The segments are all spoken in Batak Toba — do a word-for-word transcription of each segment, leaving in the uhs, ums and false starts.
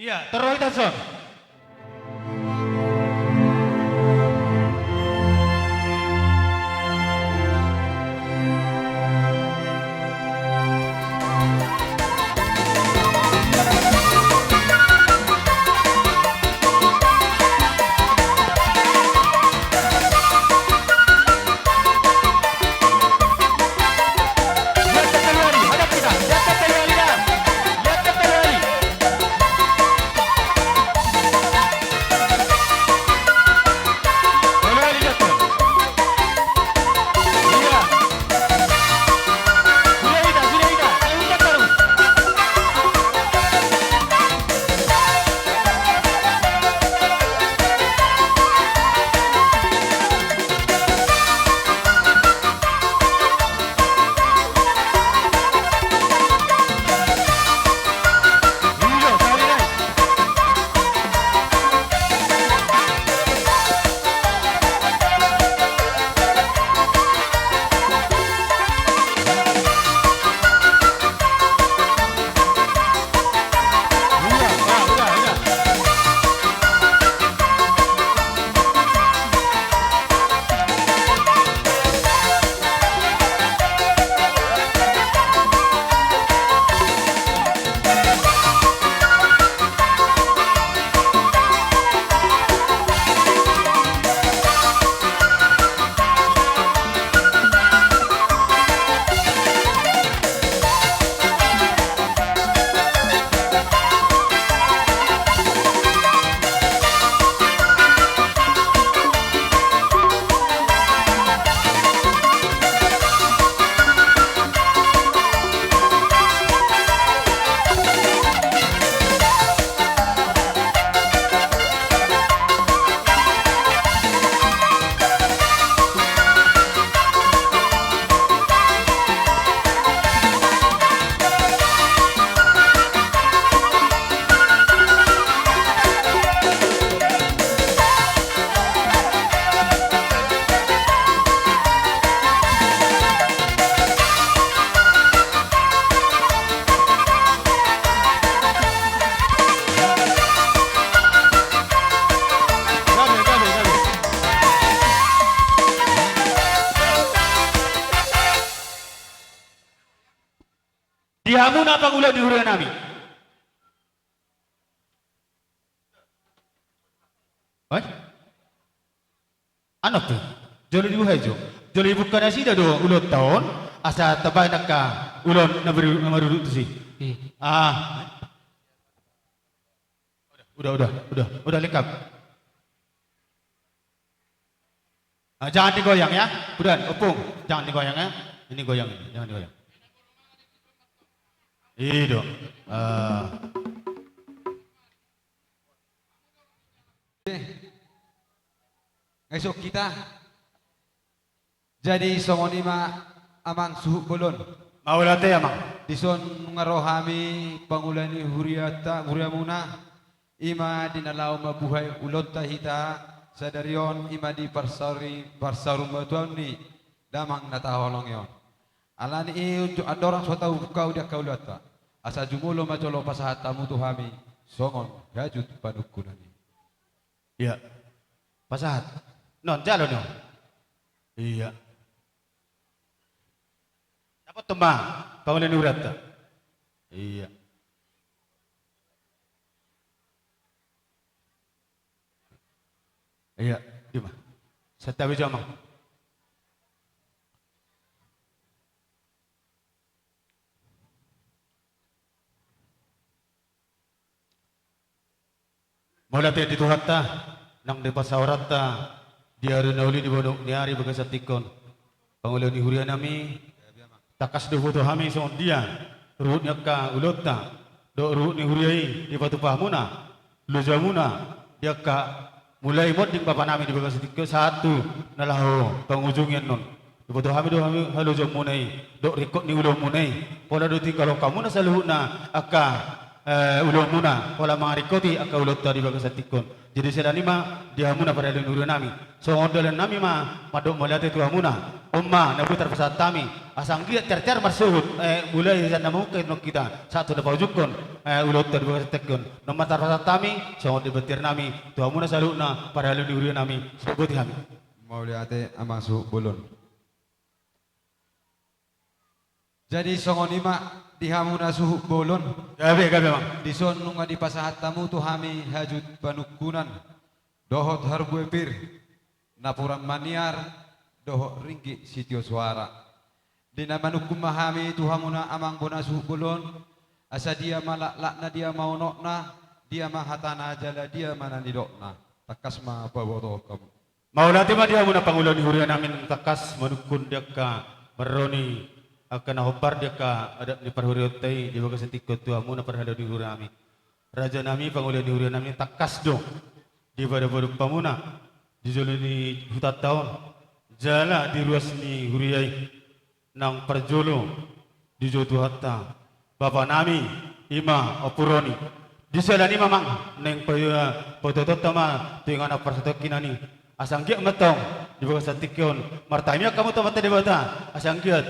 Ia, torop hita son. Di hamuna pangula ni huria nami. Oi? Anu pe. Jolo dibuhai jo. Jolo dibuka nasida do ulaonta on. Asa tabaen angka ulaon na maru-, na marudut tusi. Hmm. Ah. Udah, udah, udah, udah lengkap. Ah, jangan digoyang ya. Udah, Opung, jangan digoyang ya. Ini goyang ini, jangan digoyang. Ido. Ah. Oke. Ngai sok hita. Jadi songon i ma amang suhut bolon. Mauliate amang. Dison nunga ro hami pangula ni huriata, huriamuna, i ma di na laho mambuhai ulaonta hita sadari on, i ma di parsauri, parsaurmatuaon ni damang na tahaholongi on. Alani i unjuk andorang so tabuka di angka ulaonta, asa jumolo ma jolo pasahat hamu tu hami songon hajut panungkunan i. Ia. Pasahat. Non, jalo non. Ia. Dapot ma pangula ni hurianta. Ia. Ia, di ma. Santabi jo amang. Mauliate di Tuhanta, nang dipasaoranta di ari na uli di bonok ni ari bagasan tingki on. Pangula ni huria nami, tangkas do huboto hami songon dia ruhut ni angka ulaonta dohot ruhut ni huria i, dipatupa hamuna lojamuna di angka mulai monding bapa nami di bagasan tingki on sahat tu na laho pangujungi annon. Diboto hami do hami halojaonmuna i dohot ringkot ni ulaonmuna i. Pola do tinggalhon hamuna saluhutna angka eh, ulaonmuna, pola mangaringkoti angka ulaonta di bagasan tingki on. Jadi siala ni i ma di hamuna parhalado ni huria nami. Songon dalan nami ma mandok mauliate tu hamuna. On ma na boi tarpasahat hami. Asa anggiat tiar-tiar marsuhut, eh, mulai sian na mamungka annon hita sahat tu na paujunghon, eh, ulaonta di bagasan tingki on. On ma tarpasahat hami, songon dalan nami tu hamuna saluhutna parhalado ni huria nami. Sai boti hami. Mauliate amang suhut bolon. Jadi songon i ma di hamuna suhut bolon. Gabe, gabe, amang. Dison nunga dipasahat hamu tu hami hajut panungkunan dohot harbue pir, napuran maniar dohot ringgit sitio soara. Di na manungkun ma hami tu hamuna amang bona suhut bolon, asa dia ma laklakna, dia ma unokna, dia ma hatana jala dia ma na nidokna. Tangkas ma pabotohon hamu. Mauliate ma di hamuna pangula ni huria nami, tangkas manungkun di angka marnoni, angka na hombar di angka adat ni parhuriaonta i di bagasan tingki on tu hamuna parhalado ni huria nami. Raja nami, pangula ni huria nami, tangkas do dipadop-padop hamuna di jolo ni hutanta on jala di ruas ni huria i. Nang parjolo dijou Tuhanta, Bapa nami, i ma ompu Roni. Di siala ni i ma amang, naeng pa-, patuaonta ma tu inganan parsatongkinan i. Asa anggiat ma antong di bagasan tingki on martangiang hamu tu Amanta Debata, asa anggiat,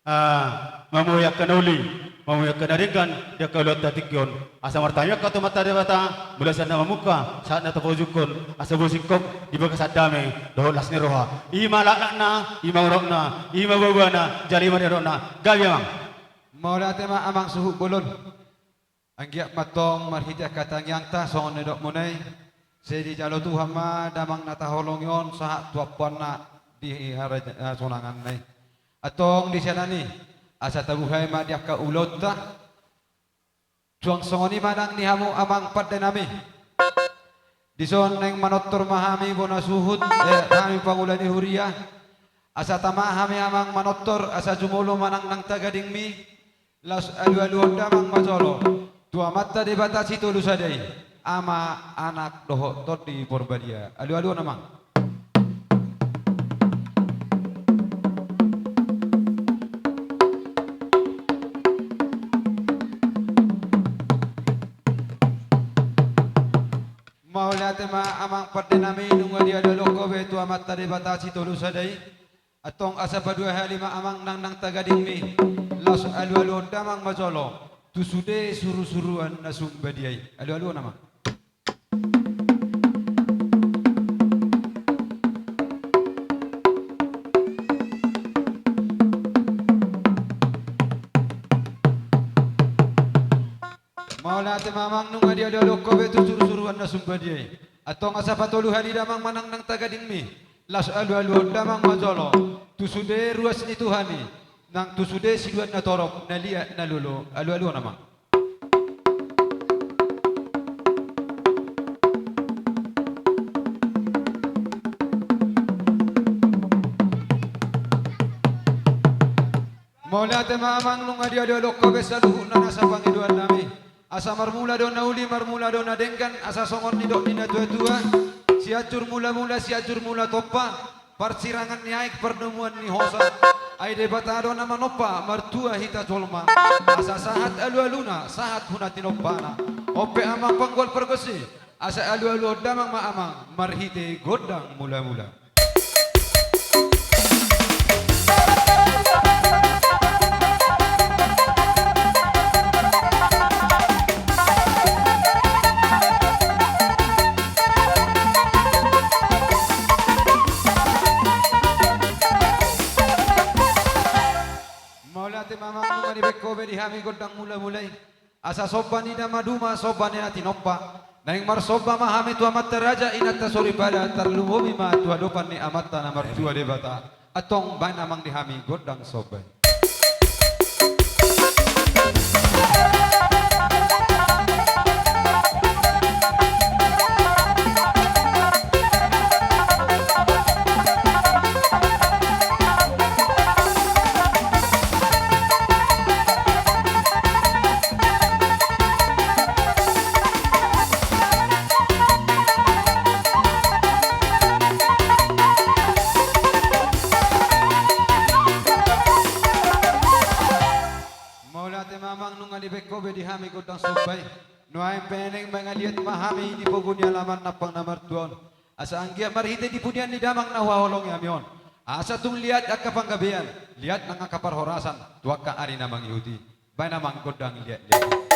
ah, mamui angka na uli, mamui angka na denggan di angka ulaonta tingki on. Asa martangiang hamu tu Amanta Debata, mulai sian na mamungka sahat na tapaujunghon, asa boi singkop di bagasan dame dohot las ni roha. I ma laklakna, i ma unokna, i ma boaboana, jala i ma nidokna. Gabe amang. Mauliate ma amang suhut bolon. Anggiat ma antong marhite angka tangiangta songon na nidokmuna i, sai dijalo Tuhan ma damang na taholongi on sahat tu ampuanna di hara-, hasonanganna i. Antong di siala ni i, asa tabuhai ma di angka ulaonta. Suang songon i ma nang di hamu amang pande nami. Dison naeng manortor ma hami bona suhut, eh, hami pangula ni huria. Asa tama hami amang manortor, asa jumolo ma nangnang tagadingmi. Laos alualuhon damang ma jolo tu Amanta Debata Sitolu Sada i, Ama, Anak dohot Tondi Porbadia. Alualuhon amang. Mauliate ma amang pande nami, nunga dialualuhon ho be tu Amanta Debata Sitolu Sada i. Antong asa padua hali ma amang nangnang tagadingmi, laos alualuhon damang ma jolo tu sude surusuruan na sumbadia i. Alualuhon amang. Mauliate ma amang, nunga dialualuhon ho be tu surusuruan na sumbadia i. Antong asa patolu hali damang ma nangnang tagadingmi, laos alualuhon damang ma jolo tu sude ruas ni Tuhan i, nang tu sude siduan na torop, na liat na lolo. Alualuhon amang. Mauliate ma amang, nunga dialualuhon ho be saluhutna nasa pangidoan nami. Asa marmula do na uli, marmula do na denggan, asa songon nidok ni natuatua: Sianjur mulamula, Sianjur mula tompa, parsirangan ni aek, pardomuan ni hosa. Ai Debata do na manompa, martua hita jolma. Asa sahat alualuna, sahat hu na tinompana. On pe amang panggual pargonsi, asa alualuhon damang ma amang marhite gondang mulamula. Mauliate ma amang, nunga dibaen ho be di hami gondang mulamula i. Asa somba ni na maduma, somba ni na tinompa. Naeng marsomba ma hami tu amanta raja, inanta soripada, tarlumobi ma tu adopan ni Amanta na martua Debata. Antong baen amang di hami gondang somba i. Di hami gondang somba i, nuaeng pe naeng mangaliat ma hami di pogu ni alaman nampang na martua on. Asa anggiat marhite di pudian ni damang na huhaholongi hami on, asa tung liat angka panggabean, liat nang angka parhorasan tu angka ari na mangihut i. Baen amang gondang liat-liat.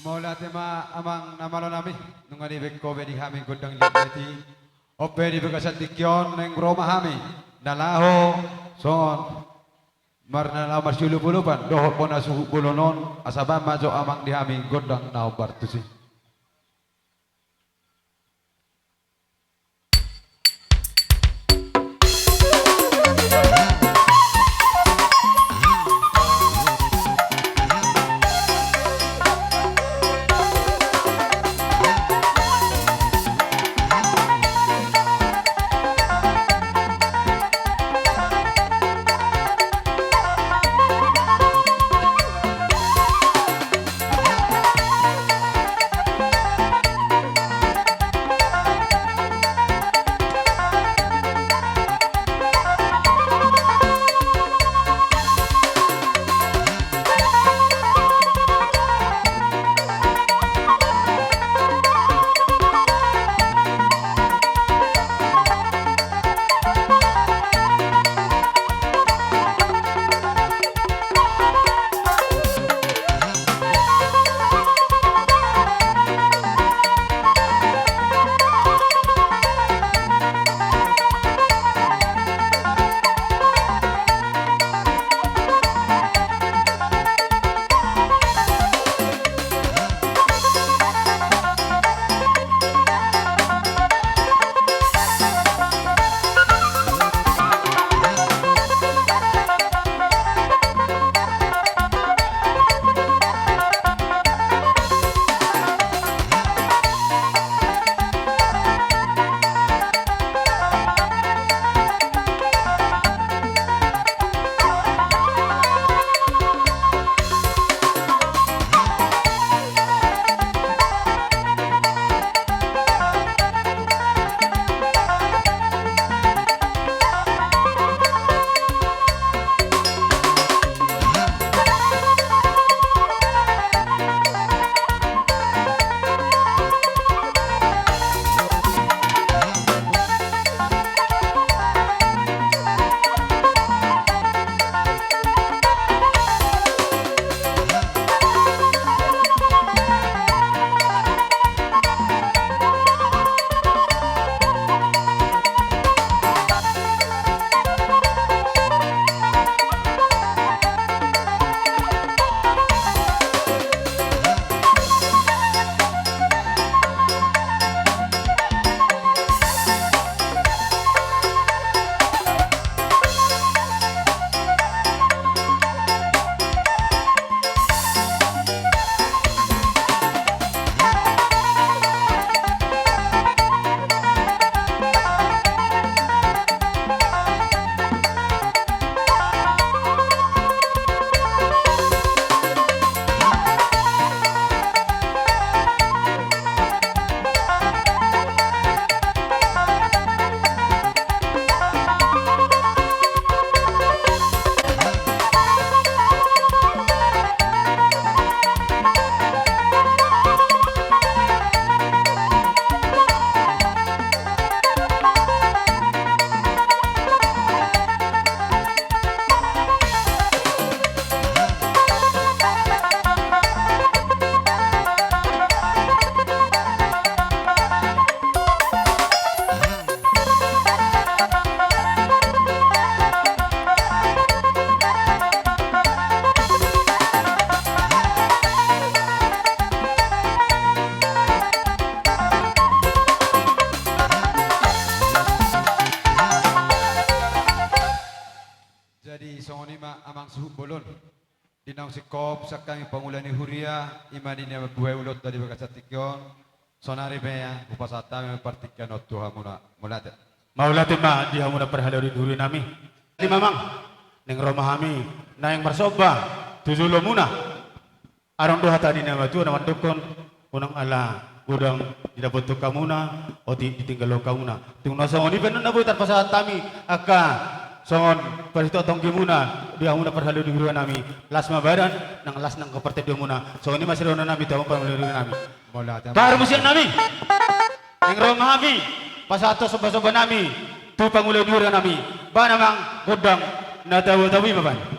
Mauliate ma amang na malo nami, nunga dibaen ho be di hami gondang liat-liat i. On pe di bagasan tingki on naeng ro ma hami na laho songon mar na laho marsiolop-olopan dohot bona suhut bolon on, asa baen ma jo amang di hami gondang na hombar tusi. Di naung singkop sian hami pangula ni huria, i ma na mambuhai ulaonta di bagasan tingki on, saonari pe hupasahat hami partingkian on tu hamuna. Mauliate. Mauliate ma di hamuna parhalado ni huria nami. Di mamang, naeng ro ma hami naeng marsomba tu jolomuna. Adong do hata ni na matua na mandokkon, unang ala godang didapothon hamuna, otik ditinggalhon hamuna. Tung na songon i pe annon na boi tarpasahat hami angka songon parsitonggimuna di hamuna parhalado ni huria nami. Las ma badan, nang las nang partondion muna. Songon i ma sidohonon nami tu hamu pangula ni huria nami. Mauliate. Parmusik nami. Naeng ro ma hami pasahathon sombasomba nami tu pangula ni huria nami. Bahen amang gondang na tabo-tabo i ma bahen.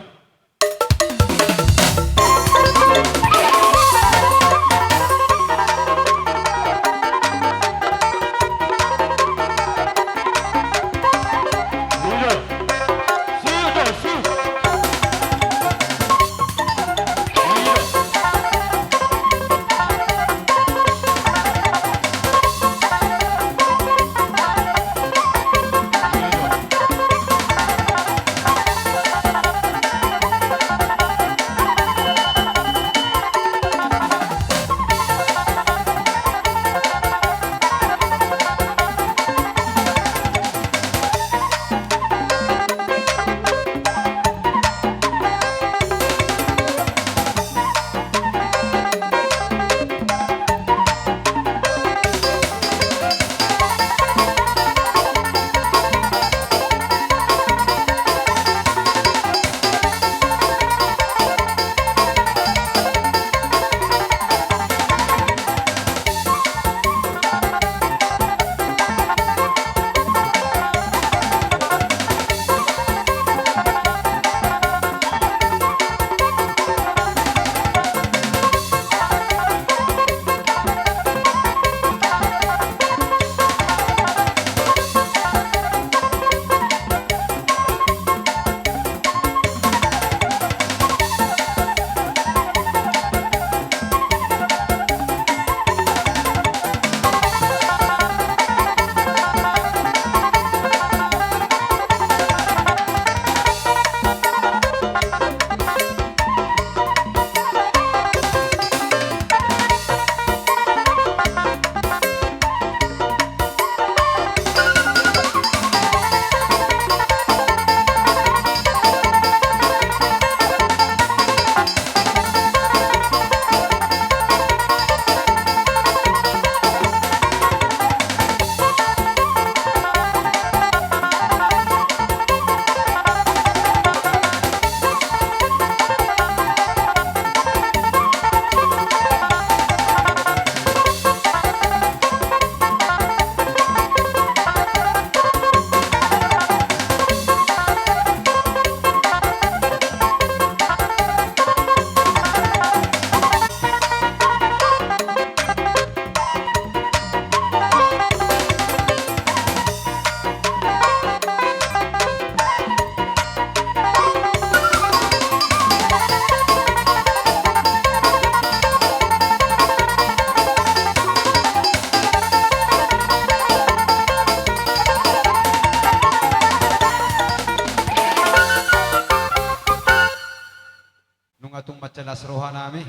Nunga tung mansai las roha nami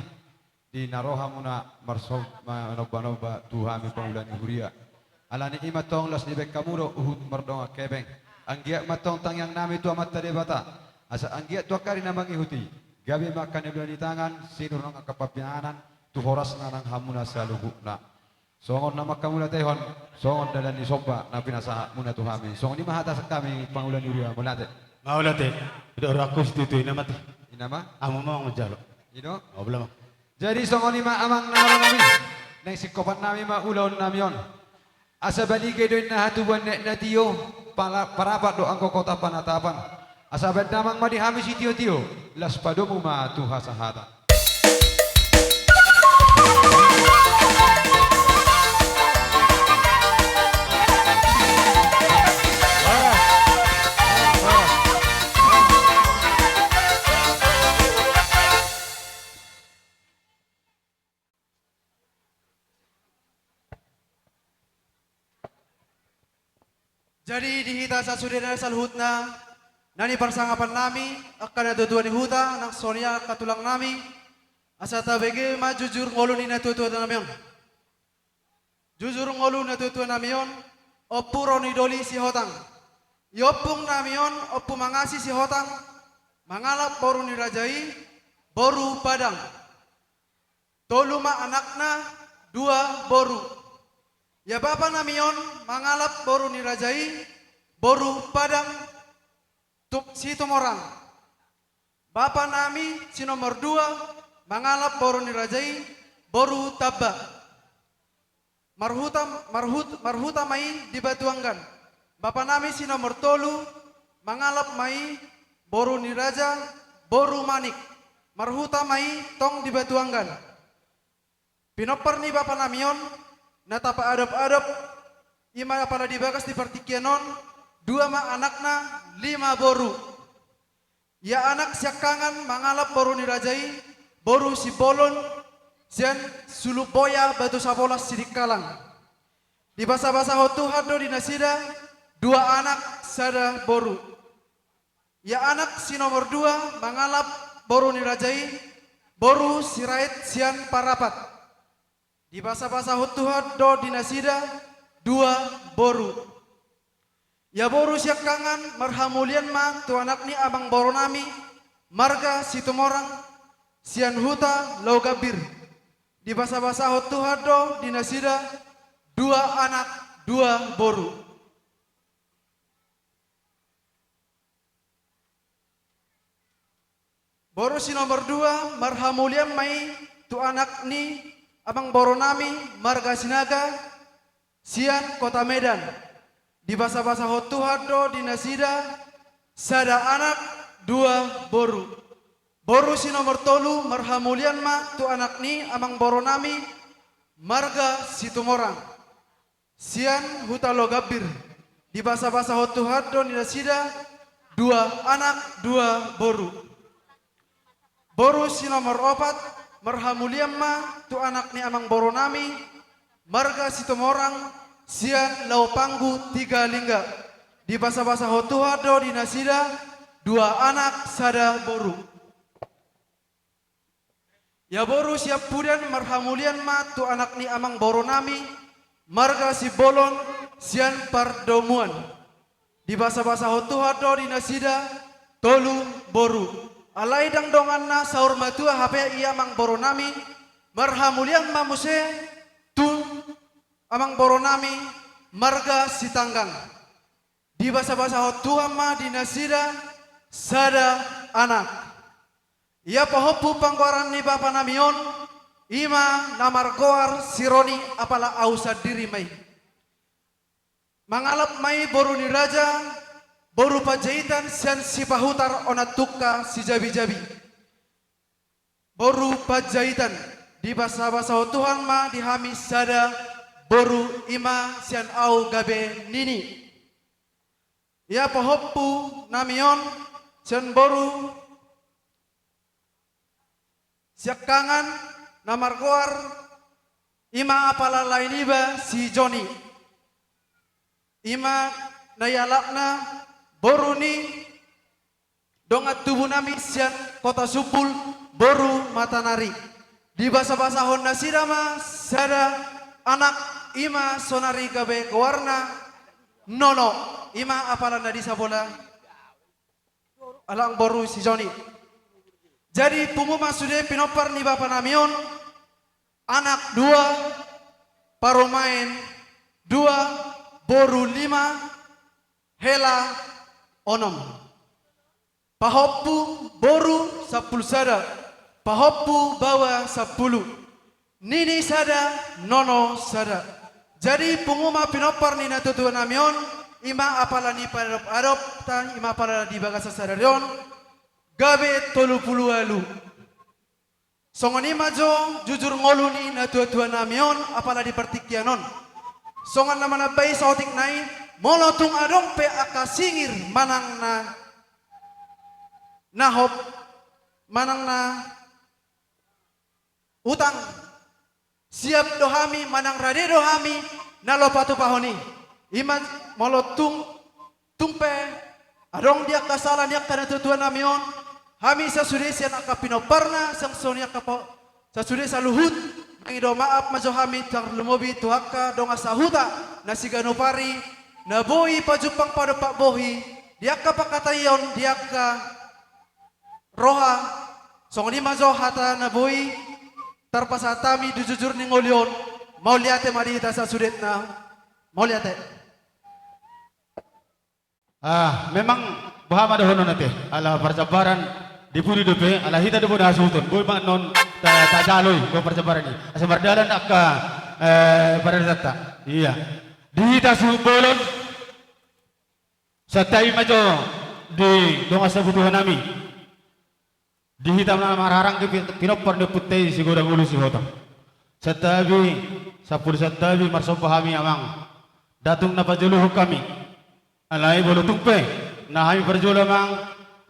di na ro hamuna marsom-, ma-, manomba-nomba tu hami pangula ni huria. Alani i ma tong las dibaen hamu do huhut mardongan hepeng. Anggiat ma tong tangiang nami tu Amanta Debata, asa anggiat tu angka ari na mangihut i gabe ma angka na ulaon ni tangan, sinur nang angka pambahenan tu horasna nang hamuna saluhutna. Songon na manghamauliatehon, songon dalan ni somba na pinasahat muna tu hami. Songon i ma hata sian hami pangula ni huria, mauliate. Mauliate. Ido rohangku situtu i nama ti. I nama? Amu ma manjalo. Ido? Oblama. Jadi songon i ma amang na ro nami. Naeng singkopan nami ma ulaon nami on. Asa baliga do inna hatubuan ni aek na tio, pala-, parapat do anggo kota panatapan. Asa baen damang ma di hami sitio-tio, laos padomu ma tu hasahatan. Jadi di hita sasudena saluhutna, Na niparsangapan nami, angka natuatua ni huta, nang songon i angka tulang nami, asa tabege ma jujur ngolu ni natuatua nami on. Jujur ngolu natuatua nami on, Ompu Ronidoli Sihotang. Ia ompung nami on, Ompu Mangasi Sihotang, mangalap boru ni raja i, boru Padang. Tolu ma anakna, dua boru. Ia bapa nami on, mangalap boru ni raja i, boru Padang, Tuk Situmorang. Bapa nami si nomor dua, mangalap boru ni raja i, boru Tamba. Marhuta, marhut-, marhuta ma i di Batuanggan. Bapa nami si nomor tolu, mangalap ma i, boru ni raja, boru Manik. Marhuta ma i tong di Batuanggan. Pinompar ni bapa nami on, na tapaadop-adop, i ma apala di bagas di partingkian on, dua ma anakna, lima boru. Ia anak siangkangan mangalap boru ni raja i, boru Simbolon, sian Suluk Boya Batu Sabolas Sidikalang. Dibasabasahon Tuhan do di nasida, dua anak, sada boru. Ia anak si nomor dua mangalap boru ni raja i, boru Sirait sian Parapat. Dibasabasahon Tuhan do di nasida, dua boru. Ia boru siangkangan marhamulian ma tu anak ni amangboru nami, marga Situmorang, sian huta Lau Gambir. Dibasabasahon Tuhan do di nasida, dua anak, dua boru. Boru si nomor dua, marhamulian ma i tu anak ni amangboru nami, marga Sinaga, sian kota Medan. Dibasabasahon Tuhan do di nasida, sada anak, dua boru. Boru si nomor tolu, marhamulian ma tu anak ni amangboru nami, marga Situmorang, sian huta Lau Gambir. Dibasabasahon Tuhan do di nasida, dua anak, dua boru. Boru si nomor opat, marhamulian ma tu anak ni amangboru nami, marga Situmorang, sian Lau Panggu Tiga Lingga. Dibasabasahon Tuhan do di nasida, dua anak, sada boru. Ia boru siampudan, marhamulian ma tu anak ni amangboru nami, marga Simbolon, sian Pardomuan. Dibasabasahon Tuhan do di nasida, tolu boru. Alai ndang donganna saur matua hape i amangboru nami, marhamulian ma muse tu amangboru nami, marga Sitanggang. Dibasabasahon Tuhan ma di nasida, sada anak. Ia pahompu panggoaran ni bapa nami on, i ma na margoar si Roni, apala au sandiri ma i. Mangalap ma i boru ni raja, boru Panjaitan sian Sipahutar Onan Tungka Sijabijabi. Boru Panjaitan, dibasabasahon Tuhan ma di hami sada boru, i ma sian au gabe nini. Ia pahompu nami on, sian boru siangkangan na margoar, i ma apala lae niba si Joni. I ma na ialapna boru ni dongan tubu nami sian kota Sumbul, boru Matanari. Dibasabasahon nasida ma sada anak, i ma sonari gabe goarna Nono, i ma apala na di Sabola, alangboru si Joni. Jadi pungu ma sude pinompar ni bapa nami on, anak dua, parumaen dua, boru lima, hela onom. Pahompu boru sampulu sada, pahompu baoa sampulu, nini sada, nono sada. Jadi pungu ma pinompar ni natuatua nami on, i ma apala ni paadop-adopta, i ma apala di bagasan sadari on, gabe tolu pulu ualu. Songon i ma jo jujur ngolu ni natuatua nami on, apala di partingkian on. Songon na manambai saotik nai, molo tung adong pe angka singir manang na, na hop, manang na utang, siap do hami manang rade do hami na laho patupahon i. I ma molo tung, tung pe adong di angka sala ni angka natuatua nami on, hami sasude sian angka pinomparna, sian songon i angka po-, sasude saluhut, mangido maaf ma jo hami tarlumobi tu angka dongan sahuta na siganup ari, na boi pajumpang padompak bohi, di angka pangkataion, di angka roha, songon i ma jo hata na boi tarpasahat hami di jujur ni ngolu on, mauliate ma di hita sasudena, mauliate. Ah, memang boha ma dohonon ate, ala parjambaran di pudi dope, ala hita do bona hasuhuton, boi ma non ta-, tajalo i, boi parjambaran i. Asa mardalan angka, eh, paradatta. Iya. Di hita suhut bolon, santabi ma jo di dongan sabutuha nami. Di hita na marharanggi pi-, pinompar ni ompunta i Sigodang Ulu Sihotang. Santabi, sampulu santabi, marsomba hami amang. Ndang tung na pajolohon hami. Alai molo tung pe, na hami parjolo amang,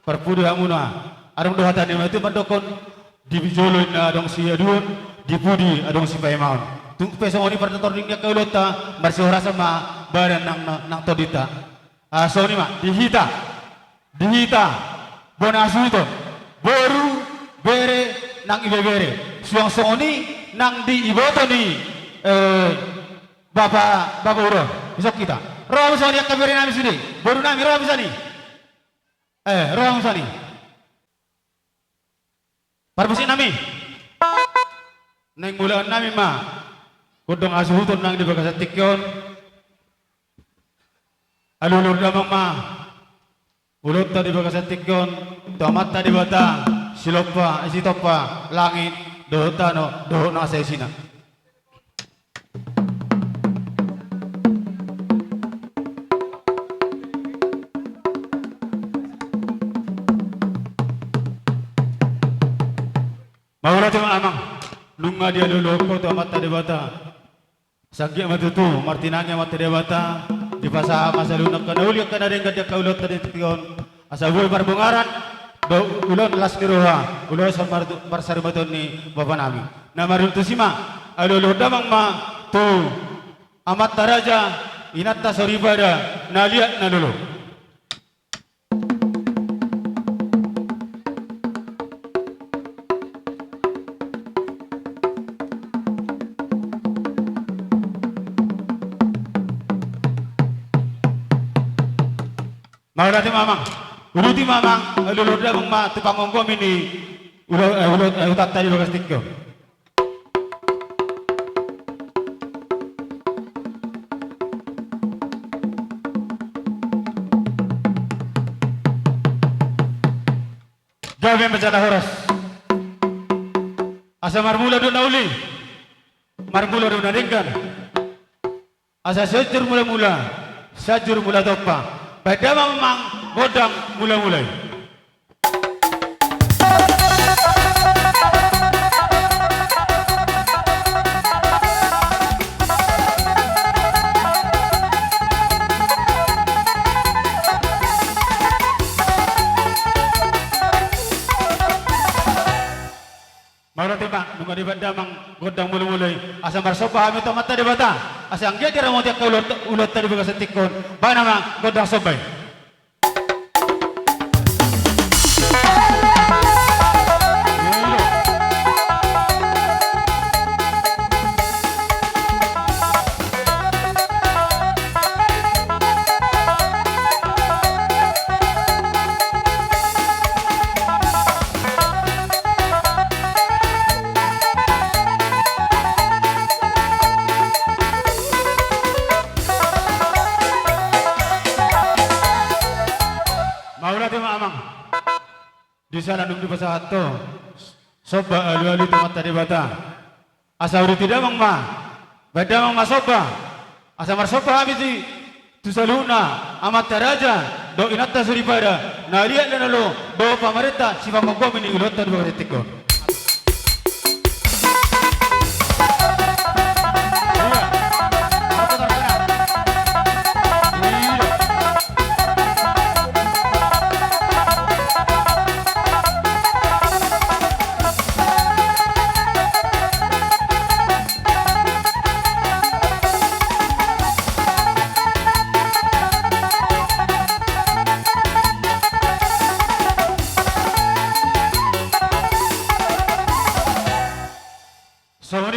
parpudi hamuna. Adong do hata ni na tuatua mandokhon, di jolo na adong siaduon, di pudi adong sipaimaon. Tung pe songon i partotorning ni angka ulaonta, marsihorasan ma badan nang, nang tondinta. Ah, songon i ma, di hita, di hita, bona hasuhuton, boru, bere, nang ibebere, suang songon i, nang di iboto ni, eh, bapa, bapa ura, isok hita. Ro hamu songon i angka bere nami sude, boru nami, ro hamu sian i. Eh, ro hamu sian i. Parmusik nami. Naeng mulaon nami ma gondang hasuhuton nang di bagasan tingki on. Alualuhon damang ma ulaonta di bagasan tingki on tu Amanta Debata, silompa, sitompa langit, dohot tano, dohot na saisina. Mauliate ma amang, nunga dialualuhon ho tu Amanta Debata. Asa anggiat ma tutu martinangi Amanta Debata, dipasahat ma saluhutna angka na uli angka na denggan di angka ulaonta di tingki on. Asa boi marbongaran do ulaon las ni roha, ulaon sar-, parsarimateon ni bapa nami. Na marultusi ma, alualuhon damang ma tu amanta raja, inanta soripada, na liat na lolo. Mauliate ma amang, uduti ma amang, alualuhon damang ma tu panggomgomi ni ula-, eh, ula-, eh, hutanta di bagas tingki on. Gabe ma jala horas. Asa marmula do na uli, marmula do na denggan. Asa sianjur mulamula, sianjur mula tompa. Bahen damang amang gondang mulamula i. Mauliate ma, nunga dibahen damang gondang mulamula i, asa marsomba hami tu Amanta Debata, asa anggiat diramoti angka ulaon-, ulaonta di bagasan tingki on, bahen ma gondang somba i. Mauliate ma amang. Di sana dung dipasahat ho somba alualu tu Amanta Debata. Asa uduti damang ma, bahen damang ma somba. Asa marsomba hami tu, tu saluhutna amanta raja dohot inanta soripada, na liat na lolo, dohot pamarenta sipanggomgomi ni ulaonta di bagasan tingki on.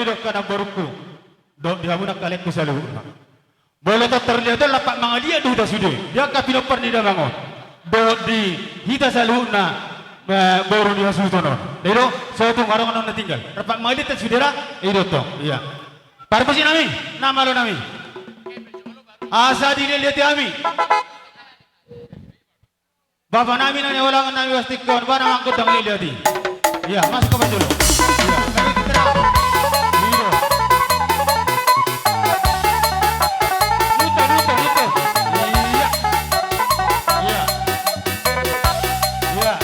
Dohot angka namborungku, dohot di hamu angka lelengku saluhutna. Molo tar tarliat on, rap mangaliat do hita sude di angka pinompar ni damang on, dohot di hita saluhutna, eh, boru ni hasuhuton on. Jadi do, so tung adong na tinggal, rap mangaliat hita sude ra, i do tong. Ia. Parmusik nami, na malo nami. Asa diliat-liati hami. Bapa nami na hinaholongan nami, pasti kau bana mangkotang liat-liati. Ia, masuk ke jolo. Ia, kami kita. Iya. Muter, muter, muter. Iya. Iya. Iya.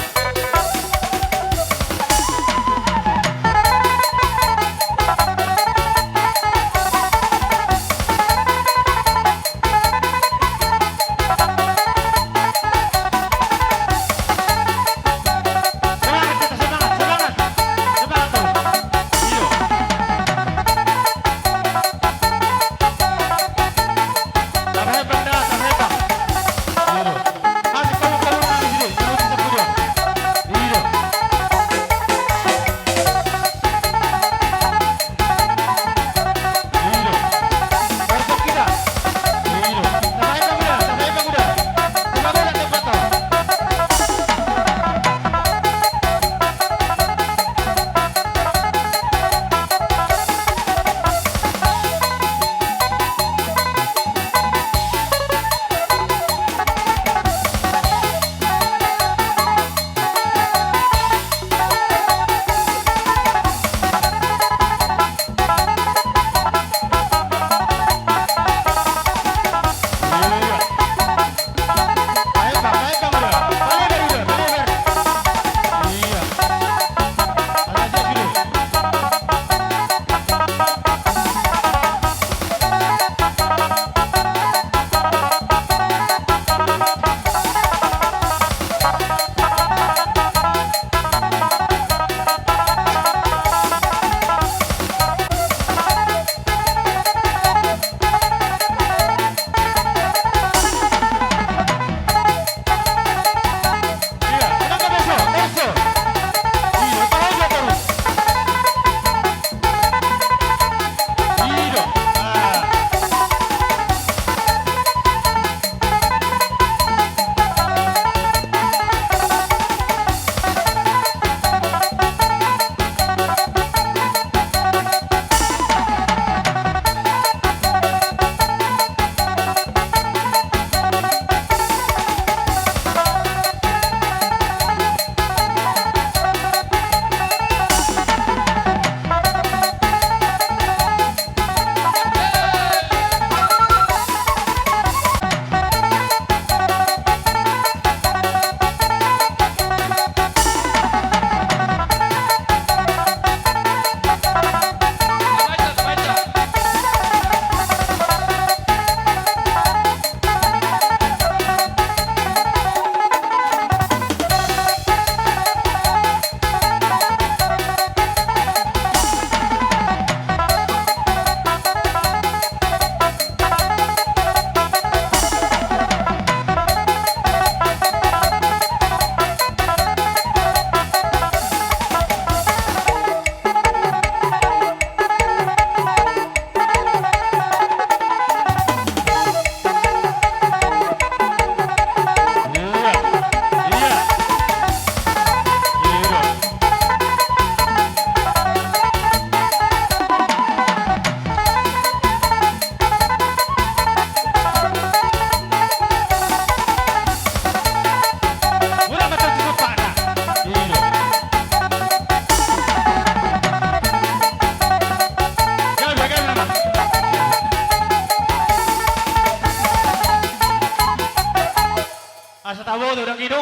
Asa taboto dang i do,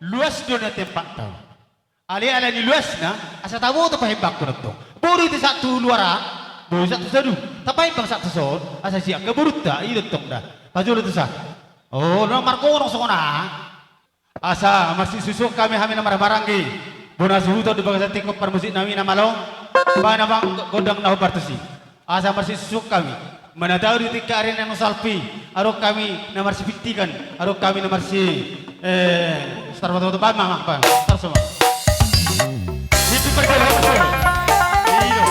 luas do na tempat tau. Alai ala ni luasna, asa taboto pahembangkon tong. Boi do i sahat tu luar, boi sahat tu sadun. Tapahembang sahat tu son, asa sian angka borunta, i do tong da. Pajolo tu sa. O, na margonong songon aha. Asa marsisusuhon hami, hami na marhahamaranggi, bona suhuton di bagasan tingki on parmusik nami na malo, bahen ma gondang na hombar tusi. Asa marsisusuhon hami, manatau di tingki ari na naung salpu i, adong hami na marsipintikan, adong hami na marsi, eh, star foto-foto, bahen ma, bahen ma, star soma. Itu perjalanan. Iyo.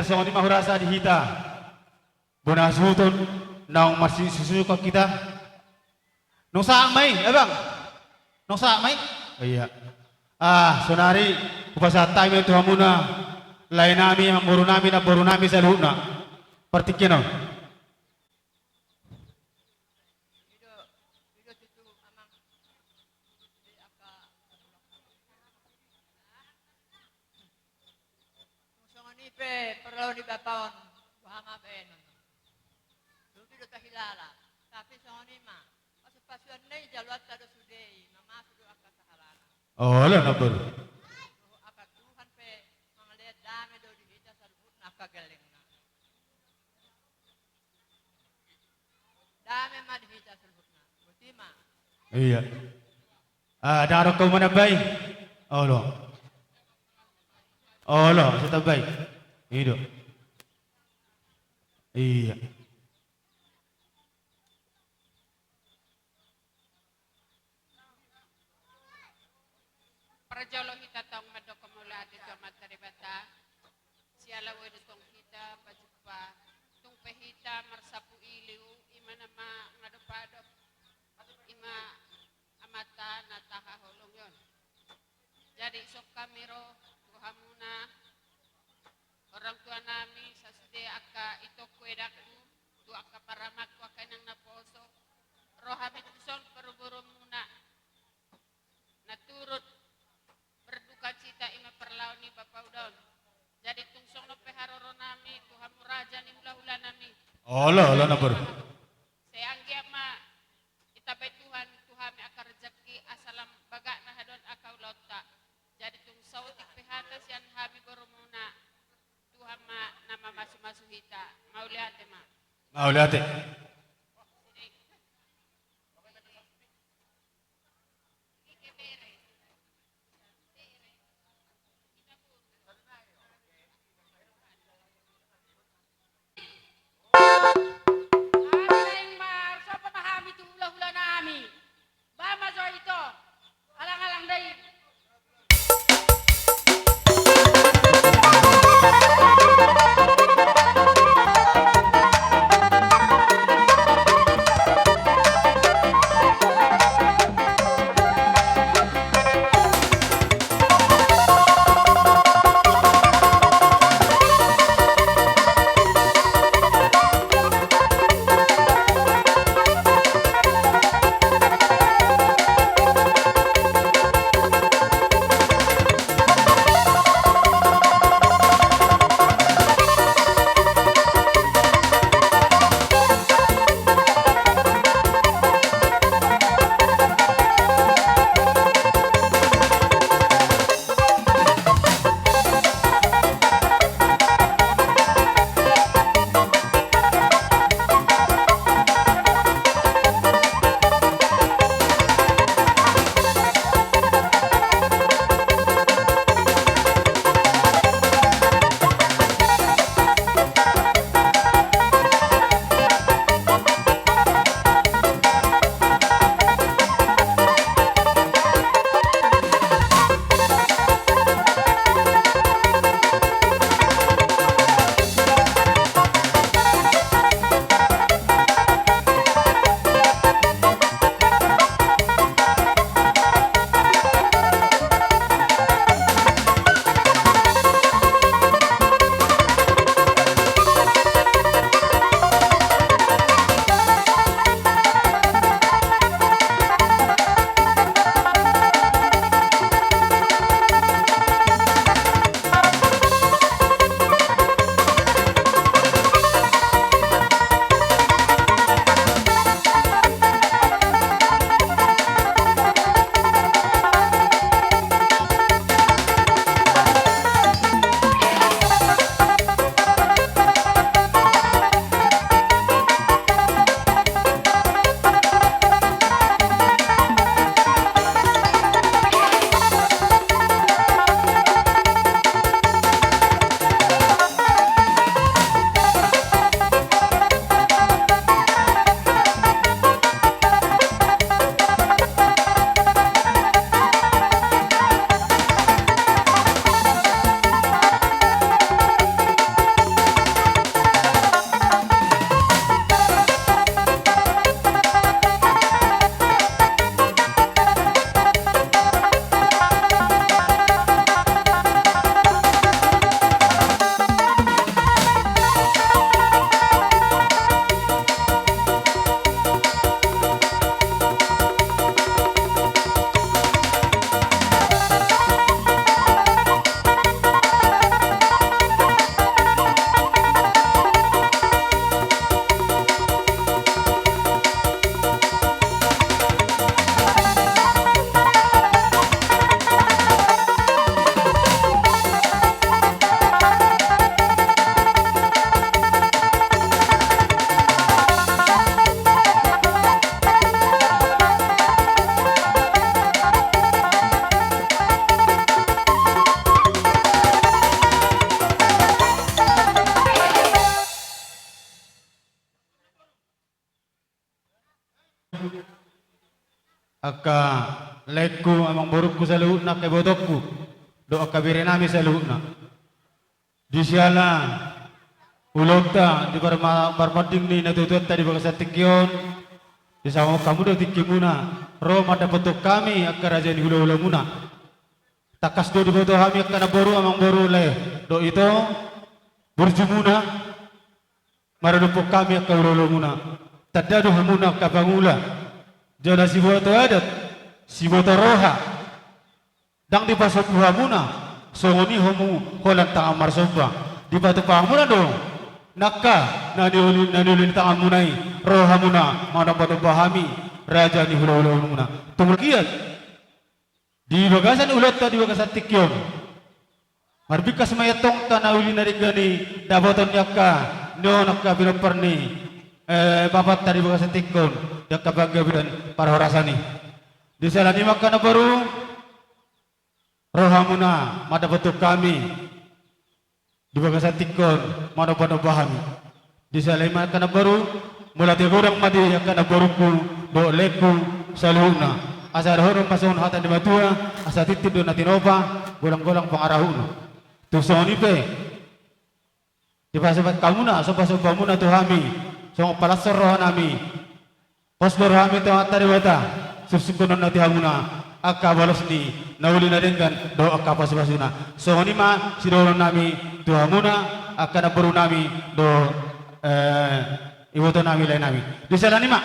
Songon i ma hurasa di hita bona hasuhuton naung marsisusukon hita. Nunga sahat ma i, abang? Nunga sahat ma i? Iya. Ah, saonari hupasahat hami tu hamuna, lae nami, amangboru nami, namboru nami saluhutna. Partingkian on. Songon i pe parlao ni bapa on, boha ma baenon. Lobi do tahilala, tapi songon i ma, pasupasuanna i jaloanta do sude i, mamasu do angka sahalana. Olo, namboru. Dohot angka Tuhan pe mangalean dame do di hita saluhutna angka gellengna. Dame ma di hita saluhutna. Boti ma. Iya. Ah, ndang adong hamu manambai? Olo. Olo, sai tambai. I do. Iya. Parjolo hita tong mandok mauliate tu Amanta Debata. Siala boi do tong hita pajumpa, tung pe hita marsapu iliu, i ma na mangadopadop, i ma Amanta na tahaholongi on. Jadi songon hami ro tu hamuna, orang tua nami, sasude angka itongku, edangku, tu angka paramangku, angka inang naposo, ro hami tuson paruburumuna. Na turut berduka cita i ma parlao ni bapa uda on. Jadi tung songon on pe haroro nami tu hamu raja ni hulahula nami. Olo, olo, namboru. Sai anggiat ma ditambai Tuhan tu hami angka rejeki asa lam bagak na hadon angka ulaonta. Jadi tung saotik pe hata sian hami borumuna, Tuhan ma na mamasumasu hita. Mauliate ma. Mauliate. Hami naeng marsopo ma hami tu hulahula nami. Bahen ma jo ito. Alang-alang da i. angka laengku, amangborungku saluhutna, angka ibotonku dohot angka berenami saluhutna. Di siala ulaonta di parma-, parmanding ni natuatuanta di bagasan tingki on, disangap hamu do tingkimuna ro mandapothon hami angka raja ni hulahulamuna. Tangkas do diboto hami angka namboru, amangboru, lae dohot ito, burjumuna, maradophon hami angka hulahulamuna. Tanda do hamuna angka pangula, jala siboto adat, siboto roha. Ndang dipasombu hamuna songon i hamu holan tangan marsomba. Dipatupa hamuna do nangka na niuli, na niuli ni tanganmuna i, ro hamuna manombanomba hami raja ni hulahulamuna. Tung margiat di bagasan ulaonta di bagasan tingki on, marbingkas ma i antong angka na uli na denggan i dapotan ni angka, ni on angka pinompar ni, eh, bapanta di bagasan tingki on, di angka panggabean parhorasan i. Di siala ni i ma angka namboru, ro hamuna mandapothon hami di bagasan tingki on, manombanomba hami. Di siala i ma angka namboru, mauliate godang ma di angka namborungku dohot laengku saluhutna. Asa dohonon ma songon hata ni natuatua, asa tintin do na tinopa, golanggolang pangarahutna. Tung songon i pe, dipasahat hamuna sombasombamuna tu hami, songon palashon rohanami. Pos do rohami tu Amanta Debata, sungkunon ma tu hamuna angka balos ni na uli na denggan dohot angka pasupasuna. Songon i ma sidohononnami tu hamuna angka namborunami dohot, eh, ibotonami, laenami. Di siala ni i ma,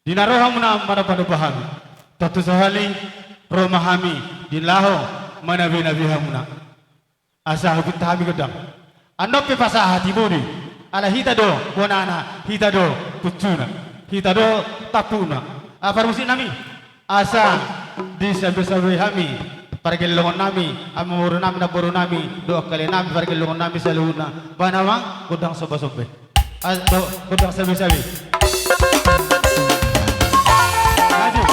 di na ro hamuna manombanomba hami, tontu sahali ro ma hami di na laho manabenabe hamuna. Asa hupinta hami gondang. Annon pe pasahat i bodi, ala hita do bonana, hita do punjuna, hita do tampukna. Ala parmusiknami, asa disambesambe hami pargellengonnami, amangborunami, namborunami dohot angka laenami, pargellengonnami saluhutna. Bahen ma gondang sombasomba i. Ah, do, gondang sabi-sabi. Maju.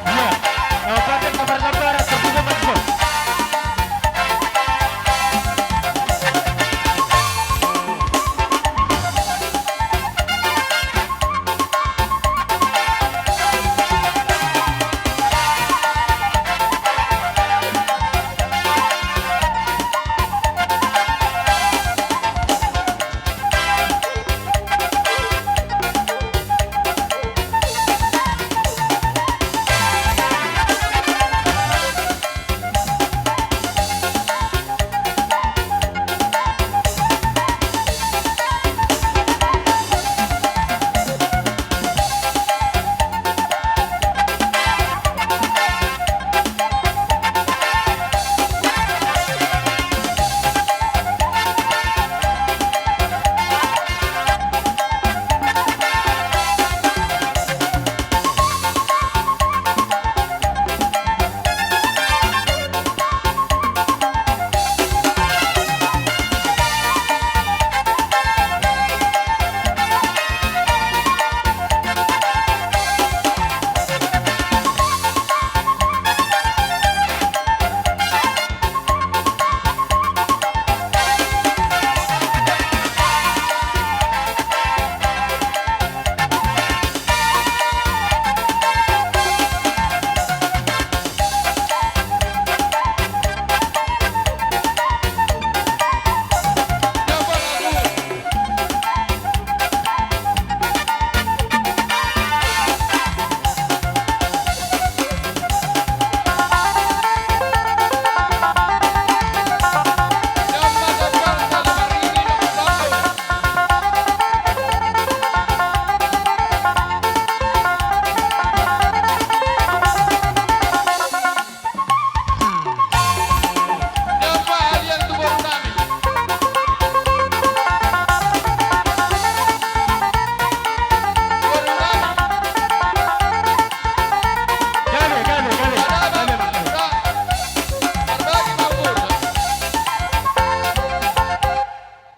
Iya. Eh, Raden Kabar Gambara, terbuka, maju.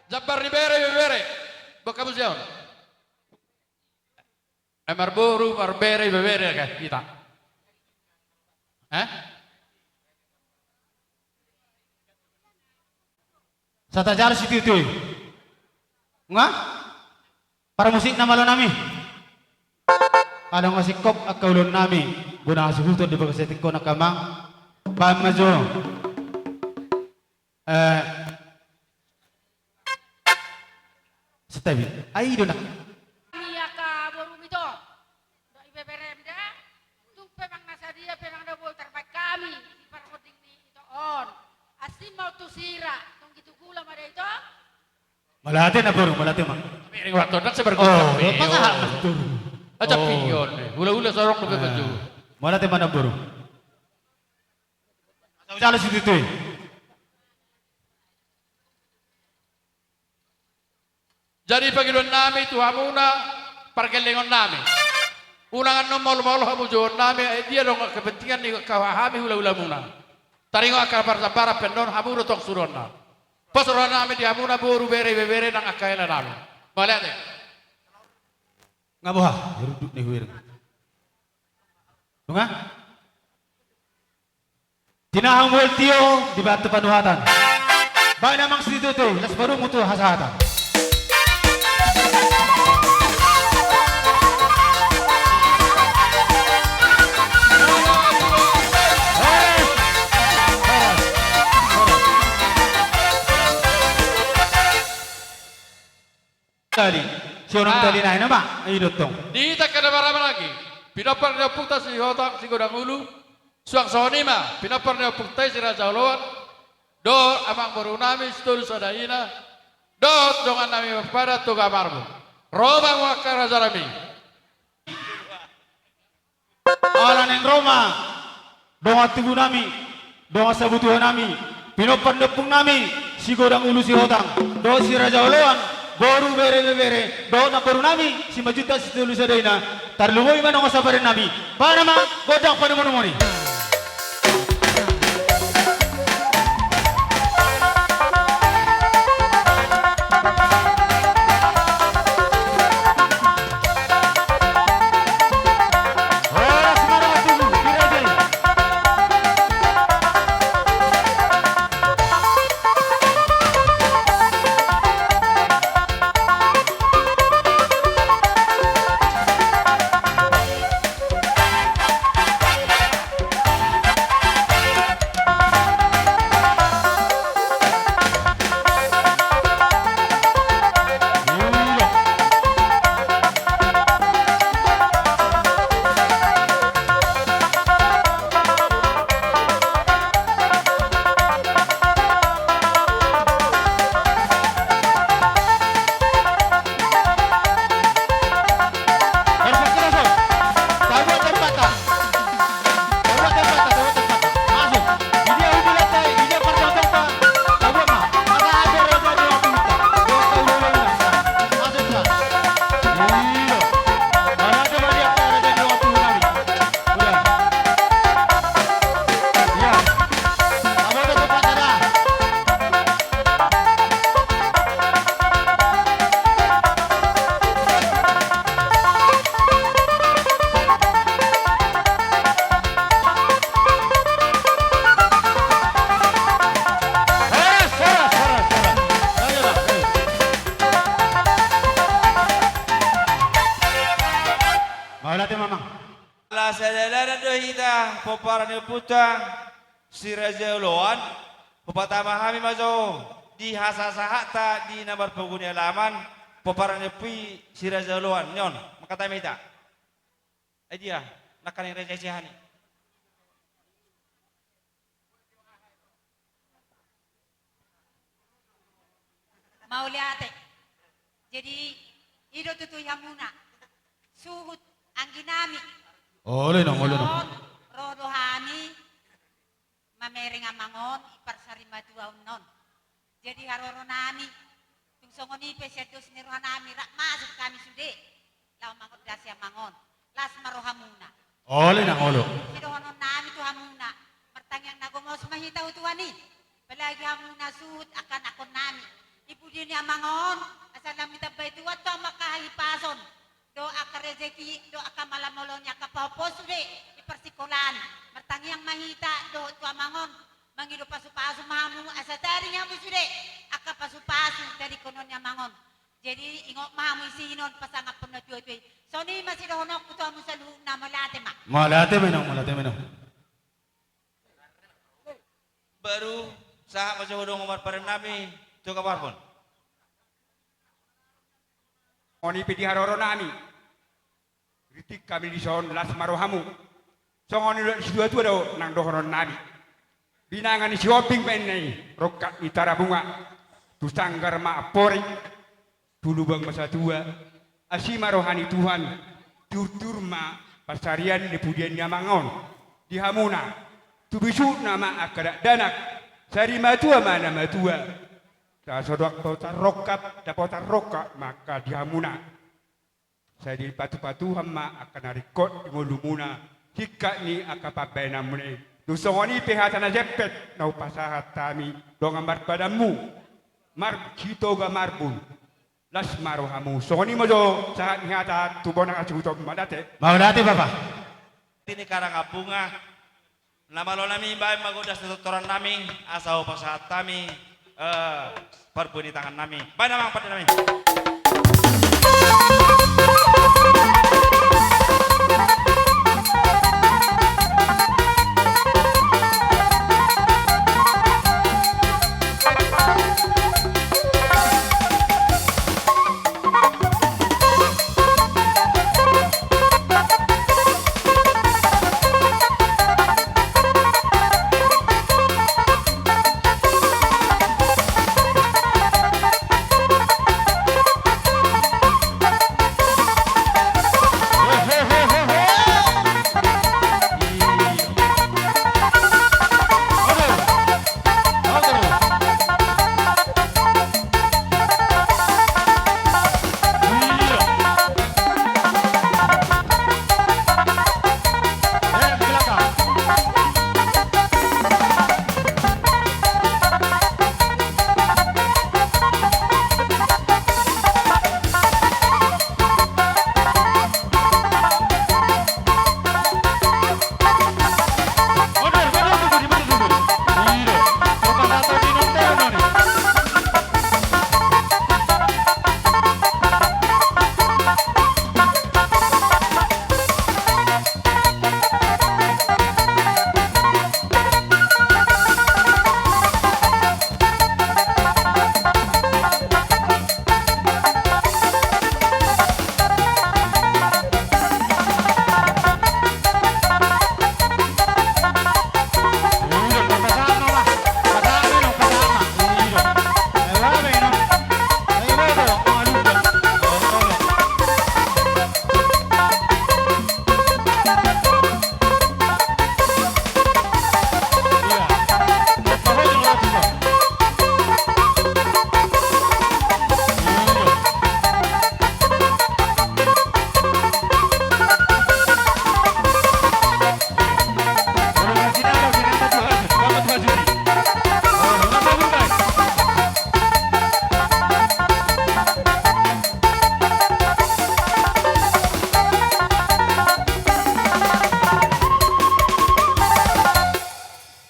Jambar ni bere, bere. Buat kamu siapa? Amangboru, marbere ibebere, oke, hita. Eh? Sahat jala situtu i. Nga? Parmusik na malo nami. Adong na singkop angka ulaon nami. Bona hasuhuton di bagasan tingki on angka amang. Baen ma jo. Eh. Setabi. Ai do nak. Ni angka borumi to. Dohot ibeberem da. Tung pe manang na sadia pe manang na boi tarbaen hami di parhonding ni ito on. Asi ma tu sira, tong gitu gula ma da ito. Mauliate namboru, mauliate ma. Miring waktu dak sebar. Oh, gula, pasahat, oh. Namboru. Aja. Oh. Pion, eh. Hula-hula sorong dope. Ah. Baju. Mauliate ma namboru. Asal jala situtu i. Jadi pangidoan nami tu hamuna pargellengon nami. Unang annon maol-maol hamu jouon nami, ai dia adong kepentingan ni angka hami hula-hula muna. Taringot angka parsambaran pe annon hamu do tong suruonna. Pos roha nami di hamuna boru bere ibebere nang angka hela nami. Mauliate. Nga boha, runduk ni huir. Nunga? Tinahu mual tio di batu panuhatan. Baen amang situtu i, las parumu tu hasahatan. Tali. Siorang. Ah. Tali nai nama. Ayo dotong. Di hita angka na marhamaranggi. Pinompar ni ompunta Sihotang Sigodang Ulu. Suang songon i ma pinompar ni ompunta i Si Raja Oloan. Dohot amangboru nami Sitolu Sada Ina. Dohot dongan nami Marpada Toga Marbun. Ro ma hamu angka raja nami. Ala naeng ro ma dongan tubu nami, dongan sabutuha nami, pinompar ni ompung nami Sigodang Ulu Sihotang dohot Si Raja Oloan, boru bere ibebere dohot namboru nami Simanjuntak Sitolu Sada Ina. Tarlumobi ma dongan sapadan nami. Baen ma gondang panomunomu i. Mauliate ma amang. Ala sadalanan do hita pomparan ni ompunta Si Raja Oloan, hupatama hami ma jo di hasahata di na marpogu ni alaman, pomparan ni ompu i Si Raja Oloan, nion, mangkatai ma hita. Ai dia, nangkaning raja i sian i. Mauliate. Jadi, i do tutu i hamuna. Suhut anggi nami. Olo, inang, olo, inang. Ro do hami mamereng amang on i parsarimatua on. Jadi, haroro nami. Tung songon i pe sian dos ni roha nami, rap masuk hami sude. Laho mangondasi amang on. Las ma rohamuna. Olo, inang, olo. Sidohonon nami tu hamuna. Martangiang na gomos ma hita tu Tuhan i. Apalagi hamuna suhut angka anakkon nami. I pudi ni amang on, asa lam ditambai Tuhan tu hamu angka hahipason. dohot angka rejeki, dohot angka malamolo ni angka pahompu sude di parsikolaan. Martangiang ma hita dohot tu amang on, mangido pasupasu ma hamu asa taring hamu sude angka pasupasu taringonon ni amang on. Jadi ingot ma hamu isi hinon pasangaphon na tuatua i. Songon i ma sidohononku tu hamu saluhutna, mauliate ma. Mauliate ma inang, mauliate ma inang. Baru sahat ma jo hudong marpadan nami tu angka pahompu. Songon i pe di haroro nami. Ritik hami dison, las ma rohamu. Songon i do situatua do nang dohonon nami. Binanga ni Sihombing ma inna i, rongkap ni Tarabunga. Tu sanggar ma amporik, tu lubang ma satua. Asi ma roha ni Tuhan, tiurtiur ma pansarian di pudian ni amang on di hamuna. Tu bisukna ma angka dakdanak, sari matua ma na matua. Asa so dapot tarrongkap, dapot tarrongkap ma angka di hamuna. Sai dipatupatuhon ma angka na ringkot di ngolumuna, singkat ni angka pambahenanmuna i. Dung songon i pe hata na jempek na hupasahat hami dongan marpadanmu, Mar-, Sitoga Marbun. Las ma rohamu. Songon i ma jo sahat ni hata tu bona hasuhuton, mauliate. Mauliate, Bapa. Tini karang abunga. Na malo nami, baen ma gondang sitortoran nami, asa hupasahat hami, eh, parbue ni tangan nami. Baen amang pande nami.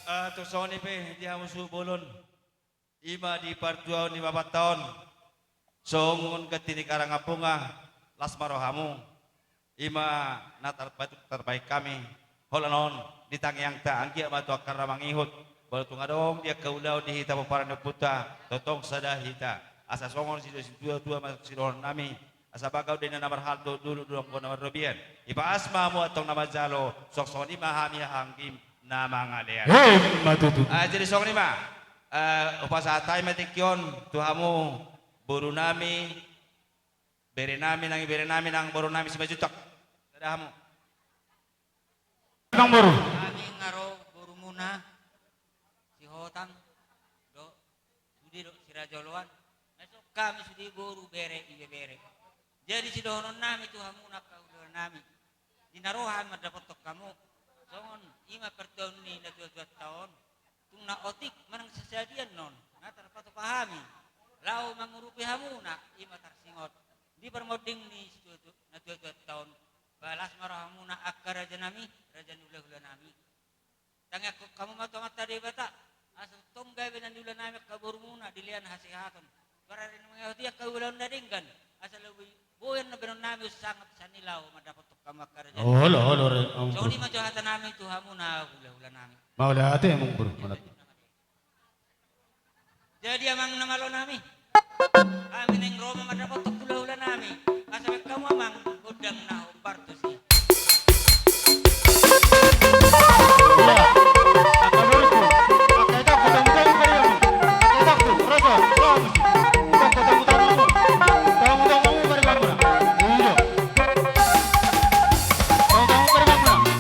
Ah, tung songon i pe di hamu suhut bolon. I ma di partuaon ni bapanta on. Songon ganti ni karang abunga, las ma rohamu. I ma na tarbaen, tarbaen hami. Holan on, di tangiangta, anggiat ma tu angka na mangihut. Molo tung adong di angka ulaon di hita pomparan ni ompunta, tongtong sada hita. Asa songon sido-, situatua ma sidohonon nami. Asa baga undai na marhalto, dulu-dulu anggo na marrobean. Ipas ma hamu antong na manjalo, songon i ma hami hahaanggim na mangalean. Emma tutu. Ah, jadi songon i ma. Eh, hupasahat hami ma tingki on tu hamu boru nami, bere nami, nang ibere nami, nang boru nami Simanjuntak. Sada hamu. Nang boru. Hami nga ro borumuna, Sihotang, do, sude do, Siraja Oloan. Masuk hami sude boru, bere, ibebere. Jadi sidohonon nami tu hamu nang angka hula nami. Di na ro hami mandapothon hamu. Songon i ma partuaon ni natuatuanta on. Tung na otik manang sasadian non, na tarpatupa hami. Laho mangurupi hamuna, i ma tarsingot. Di parmonding ni situa-, natuatuanta on, ba las ma rohamuna angka rajanami, raja ni hulahulanami. Tangiangkon hamu ma tu Amanta Debata, asa tongtong gabe na niulanami angka borumuna, dilehon hasehaton. Parari na mangihoti angka ulaon na denggan, asa lobi boi na bahenonnami unsangap sian i laho mandapothon hamu angka rajanami. Olo, olo, re, amang boru. Songon i ma jo hatanami tu hamuna hulahulanami. Mauliate, amang boru, mauliate. Jadi amang na malo nami, hami naeng ro ma mandapothon hulahula nami, asa bahen hamu amang gondang na hombar tusi. Iya. Angka borungku, angka itangku, tongtong paribanmu. Angka itangku, roso, roso. Itangku, tongtong, tongtong. Tongtong, tongtong paribanmuna. Iya. Tongtong, tongtong paribanmuna.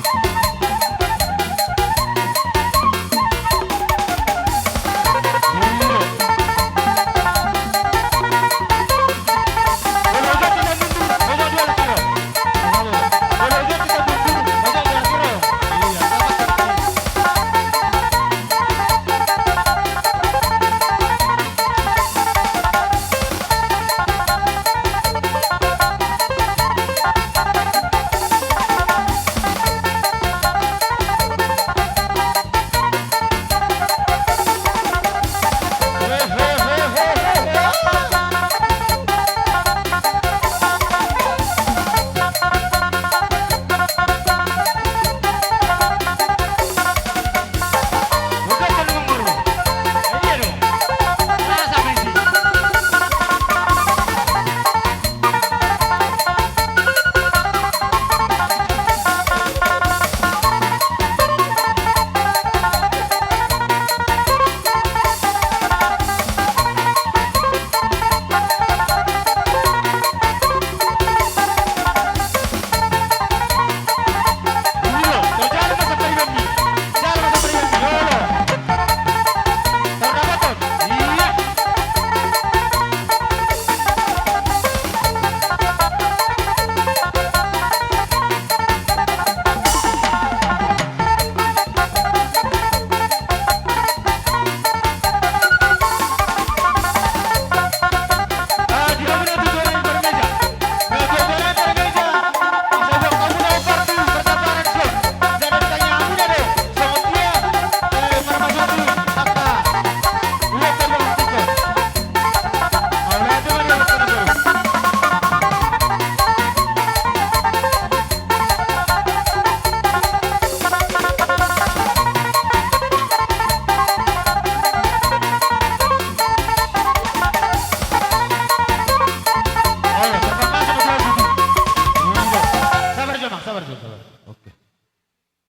Sabar jo, Mang, sabar jo, sabar. Oke.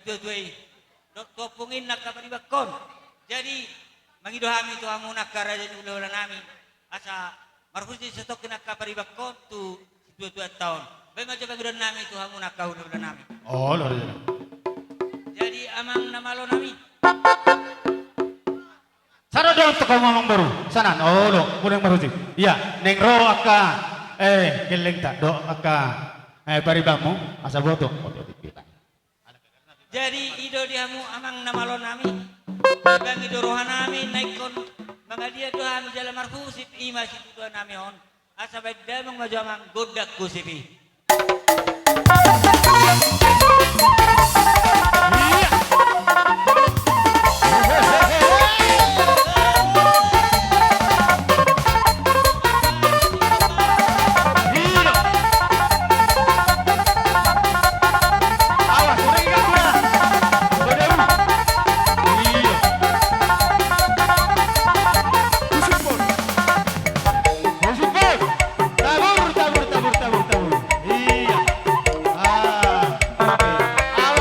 Tuatua i, dohot tu ompung i na angka paribanhon. Jadi, mangido hami tu hamu na angka raja ni hulahula nami, asa marhusip satongkin angka paribanhon tu situatuanta on. Baen ma jo pangidoan nami tu hamu na angka hulahula nami. Olo, raja. Jadi, amang na malo nami. Sada dohot tu hamu amang boru, sanan, olo, molo naeng marhusip. Ia, naeng ro angka, eh, gellengta, dohot angka, eh, paribanmu, asa boto. Jadi, i do di hamu amang na malo nami, dipangido roha nami, na ingkon mangaliat do hami jala marhusip, i ma situtua nami on, asa baen damang ma jo amang gondang husip i. Tabur, tabur, tabur, tabur, tabur. Iya. Ah, oke. Au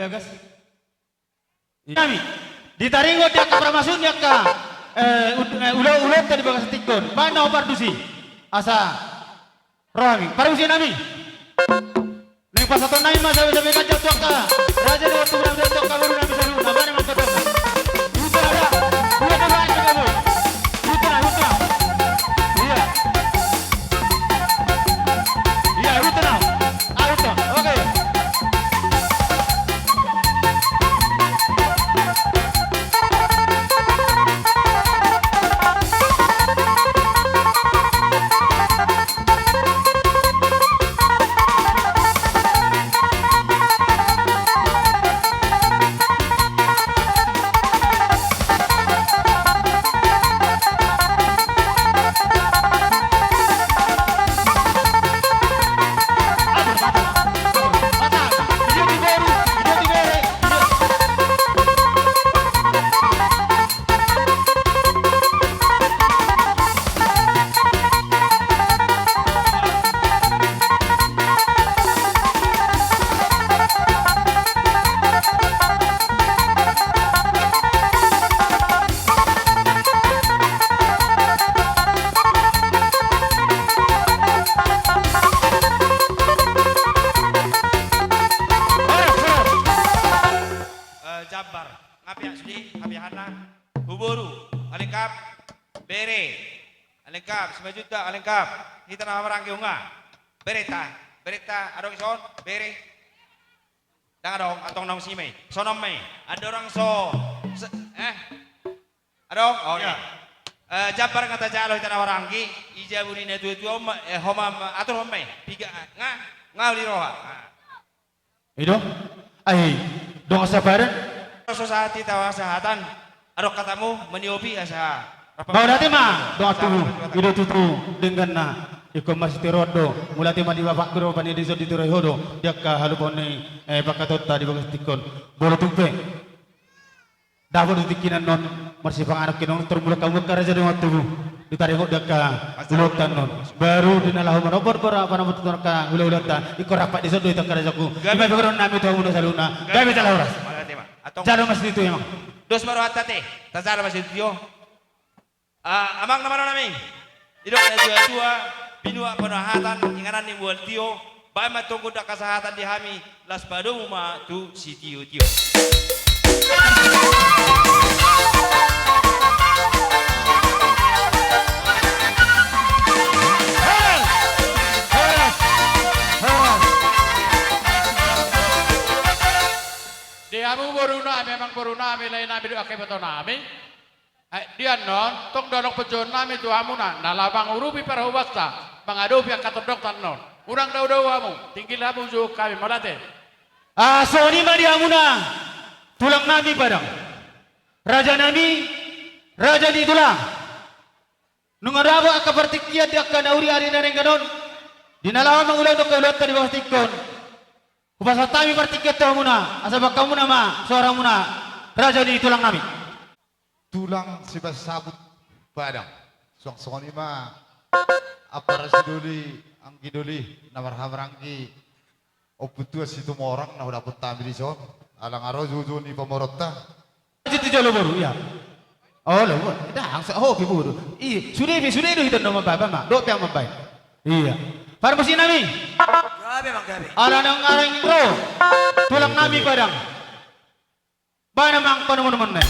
Gas. Nami. Ditaringot di angka parmasu ni angka, eh, ud-, eh, ulaon, ulaonta di bagas tingki on. Baen na hombar tusi. Asa ro hami. Parmusik nami. Naeng pasahaton nami ma sabe-sabe ganjang tu angka raja dohot tu boru nami saluhutna. Baen ma angka dohot. Ihuthon ma. Ihuthon ma. Ihuthon ma. Iya. Iya, ihuthon ma. Ah, ihuthon. Oke. Eh, jambar. Nga pe sude, hape hana. Huboru, alengkap. Bere, alengkap. Simanjuntak, alengkap. Hita na maranggi nga. Bereta, bereta, adong dison, bere. Ndang adong, antong naung si ma i. Sonon ma i. Andorang so, se-, eh? Adong? Oh, iya. Eh, jambar nga tajalo hita na maranggi, i jabu ni na tua-tua on ma, eh, ho ma, ma, aturhon ma i. Piga, nga, nga uli roha. Nga. I do? Ai, dongan sahabadan. So sahat hita sahatan, adong hatamu, maniopi asa. Mauliate ma, dongan tubu, i do tutu, dengganna, ingkon masitiruon do, mauliate ma di bapakku do, panidia dison ditiruon ho do, di angka halupaon ni, eh, pangkataionta di bagas tingki on, molo tung pe. Dapot di tingki na annon, marsipanganon hinon, tarmulak hamu angka raja dongan tubu. Ditaringot di angka ulaonta annon. Baru di na laho manombar, baru apa na mutu angka ulaulaonta. Ingkon rap dison do hita angka rajaku. Gabe. Ima pe godang nami tu hamuna saluhutna. Gabe. Gabe jala horas. Mauliate ma. Antong. Jalo ma situtu, amang. Dos ma rohanta ate. Tajalo ma situtu. Ah, amang na marnami. Didok na tua-tua, binuat panahatan, inganan ni mual tio, baen ma tonggo angka sahatan di hami, las padomu ma tu sitio-tio. Di hamu boru nami, amang boru nami, lae nami, dohot angka iboto nami. Ai, di annon, tong do adong panjouon nami tu hamuna, na laho mangurupi parhobasta, mangadopi angka tondongta annon. Unang dao-dao hamu, tinggil hamu, jouhon hami, mauliate. Ah, songon i ma di hamuna, tulang nami Padang. Raja nami, raja ni tulang. Nunga dapot angka partingkian di angka na uli ari na denggan on. Di na laho mangulahon angka ulaonta di bagas tingki on. Hupasahat hami partingkian tu hamuna, asa baen hamuna ma, soaramuna, raja ni tulang nami. Tulang sipasahat Padang. Suang songon i ma, ampara sidoli, anggi doli, na marhahamaranggi, Ompu Tuan Situmorang, na hudapot hami dison, ala nga ro joujou ni pamoruonta. Situ jolo boru, iya. Oh, lo, ndang, sa-, hobi boru. Iya, sude pe, sude do hita na mambaen, ma. Dohot pe ahu mambaen. Iya. Parmusik nami. Gabe, amang, gabe. Ala nang areng ro. Tulang nami Padang. Baen amang panomunomuonna i.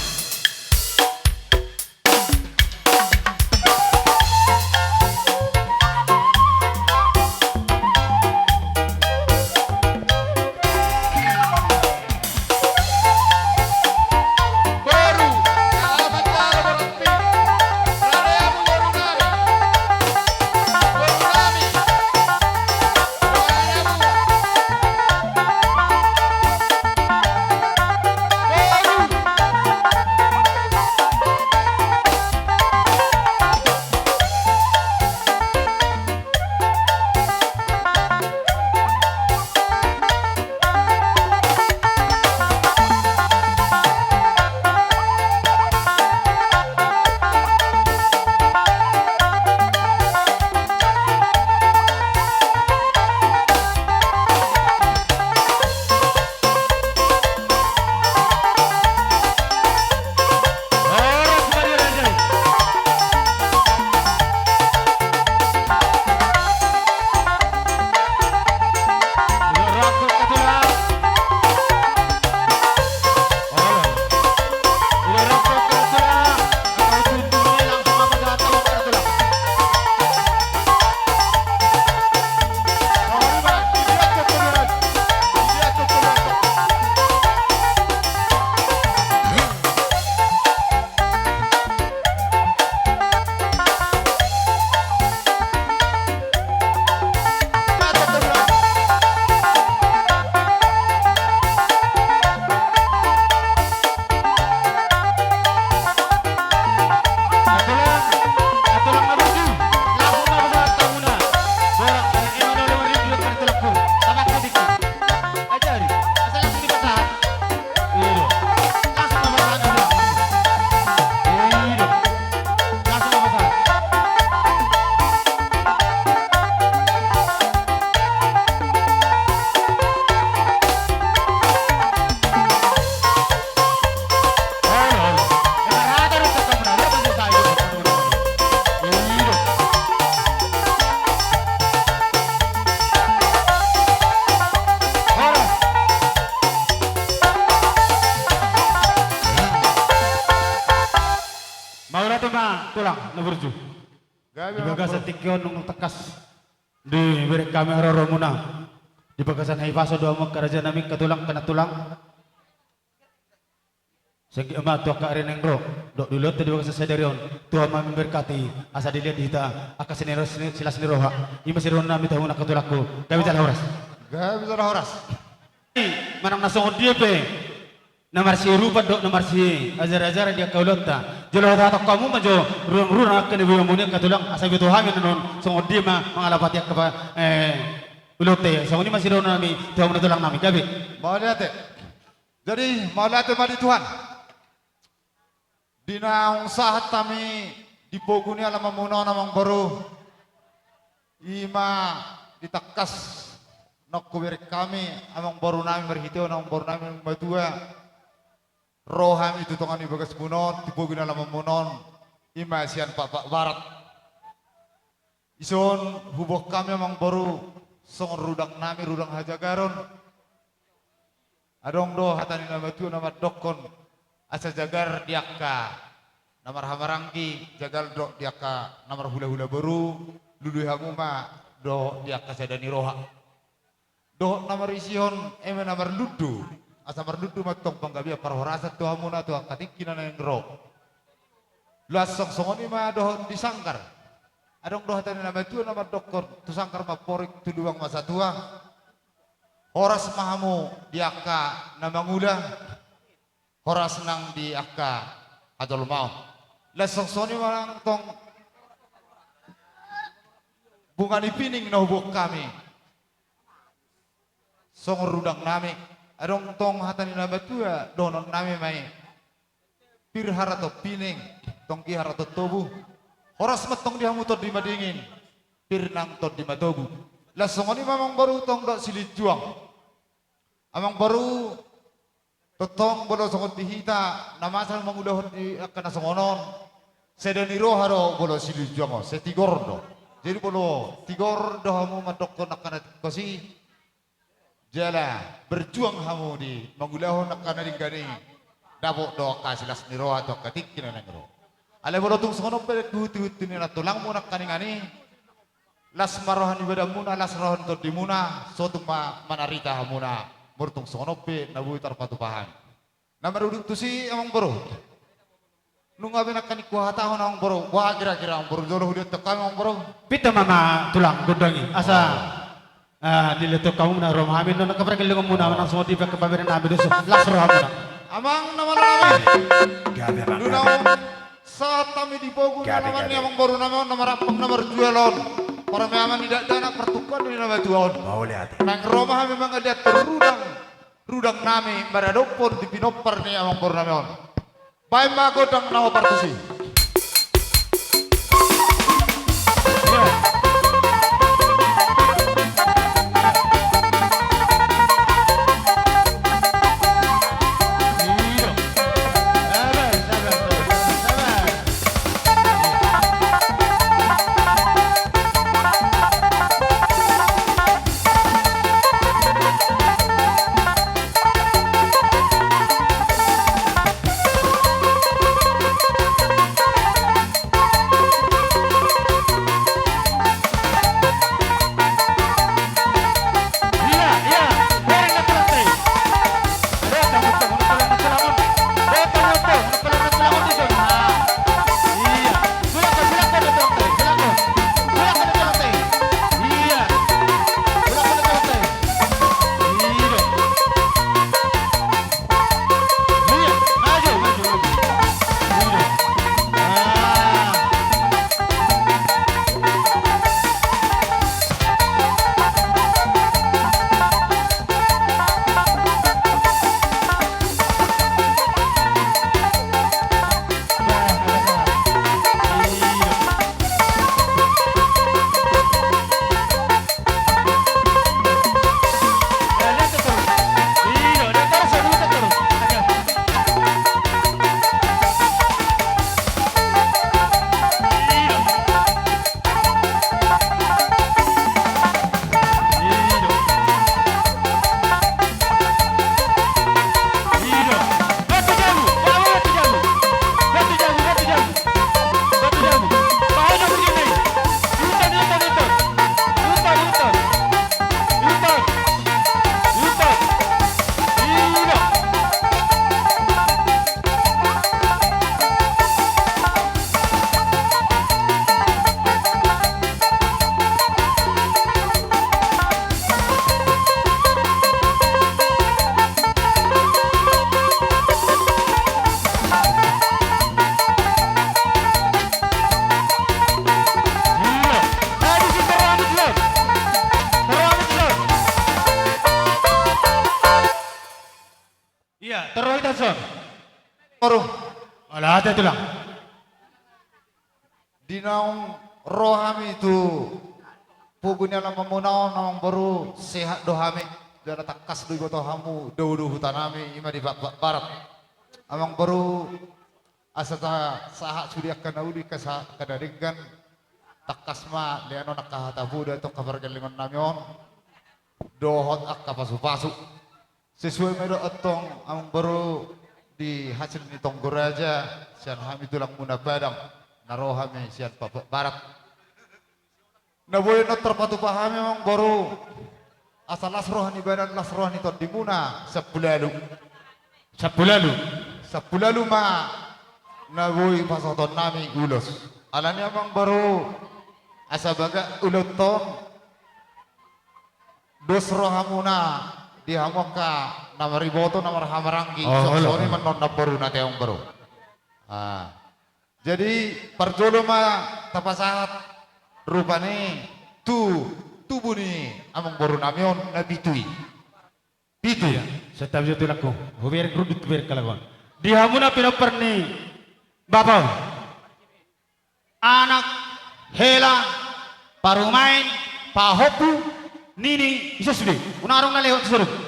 Mauliate ma tulang na burju. Gabe ma tulang. Di bagasan tingki on nunga tangkas dibereng hami haroromuna. Di bagasan hahipason do hamu angka raja nami, angka tulang, angka nantulang. Sai anggiat ma tu angka ari naeng ro dohot di ulaonta di bagasan sadari on, Tuhan ma memberkati asa dilehon di hita angka silas ni, silas ni roha. I ma sidohonon nami tu hamu angka tulangku. Gabe jala horas. Gabe jala horas. Manang na songon dia pe na marsiurupan dohot na marsiajarajaran di angka ulaonta, jolo huhatahon hamu ma jo rurang-rurang angka na binoan muna i angka tulang, asa diboto hami annon songon dia ma mangalapati angka pa, eh, ulaonta i. Songon i ma sidohonon nami tu hamu na tulang nami. Gabe. Mauliate. Jadi mauliate ma di Tuhan. Di naung sahat hami di pogu ni alamanmuna on, amangboru, i ma di tangkas naung hubereng hami, amangboru nami, marhitehon amangboru nami na matua, ro hami tu tonga ni bagasmuna on, di pogu ni alamanmuna on, i ma sian Pakpak Barat. Dison huboan hami, amangboru, songon rudang nami, rudang hajagaron. Adong do hata ni na matua na mandokkon, asa jagar di angka na marhahamaranggi, jagar do di angka na marhulahula boru, lului hamu ma dohot di angka sada ni roha. Dohot na marisihon eme na marlundu, asa marlundu ma antong panggabean parhorasan tu hamuna tu angka tingki na naeng ro. Laos songon i ma dohot di sanggar. Adong do hata ni na matua na mandokkon, tu sanggar ma amporik, tu lubang ma satua. Horas ma hamu di angka na mangula, horas nang di angka hajolmaon. Laos songon i ma nang tong bunga ni pining na huboan hami. Songon rudang nami, adong tong hata ni na matua dohonon nami ma i. Pir haraton pining, tonggi haraton tobu. Horas ma tong di hamu tondi madingin, pir nang tondi matogu. Laos songon i ma, amangboru, tong dohot silinjuang. Amangboru, tongtong molo songon di hita na masa mangulahon di angka na songon on, sada ni roha do molo silinjuang on, sai tigor do. Jadi molo tigor do hamu mandokkon angka na tingkos i, jala berjuang hamu di mangulahon angka na denggan i, dapot do angka silas ni roha tu angka tingki na naeng ro. Alai molo tung songon on pe denggan hutihutihon ni na tulangmu nangkaningan i, las ma roha ni badanmuna, las roha ni tondimuna, so tung ma manarita hamuna molo tung songon on pe na boi tarpatupa hami. Na marudut tusi, amangboru. Nunga be nangkaning huhatahon, amangboru. Boha kira-kira, amangboru, jolo hudok tu hami, amangboru. Pinta ma, ma tulang gondang i, asa, ah, dilehon hamu na ro hami annon angka pargellengonmuna, manang songon dia pe angka pamerenami, dos las rohamuna. Amang na malo nami. Gabe, amang, gabe. Nunga sahat hami di pogu ni alaman ni amangboru nami on na marampang na marjual on, parmeaman ni dakdanak, partumpaon ni na matua on. Mauliate. Naeng ro ma hami mangaliat rudang, rudang nami maradophon di pinompar ni amangboru nami on. Baen ma gondang na hombar tusi. Amangboru. Ala ate tulang. Di naung ro hami tu pogu ni alaman muna on, amangboru, sehat do hami. Jala tangkas do diboto hamu dao-dao huta nami, i ma di Ba-, Ba-, Barat. Amangboru, asa ta-, sahat sude angka na uli, angka sa-, angka na denggan. Tangkas ma lehonon angka hata poda tu angka pargellengon nami on dohot angka pasu-pasu. Sesuai ma i do antong, amangboru, di hasil ni tonggo raja sian hami tulang muna Padang, na ro hami sian Ba-, Ba-, Barat. Na boi annon tarpatupa hami, amangboru, asa las roha ni badan, las roha ni tondi muna, sampulu ualu. Sampulu ualu. Sampulu ualu ma na boi pasahaton nami ulos. Alani, amangboru, asa bagak ulaonta on, dos roha muna di hamu angka na mariboto, na marhahamaranggi. Oh, olo. Songon i ma annon, amangboru, na teong, amangboru. Ah. Jadi, parjolo ma tapasahat rupani tu tubu ni amangboru nami on na pitu i. Pitu. Iya, santabi jo tulangku. Hubereng rundut, hubereng halakoan. Di hamu na pinompar ni bapa on, anak, hela, parumaen, pahompu, nini, ise sude? Unang adong na lewat tu sadari on.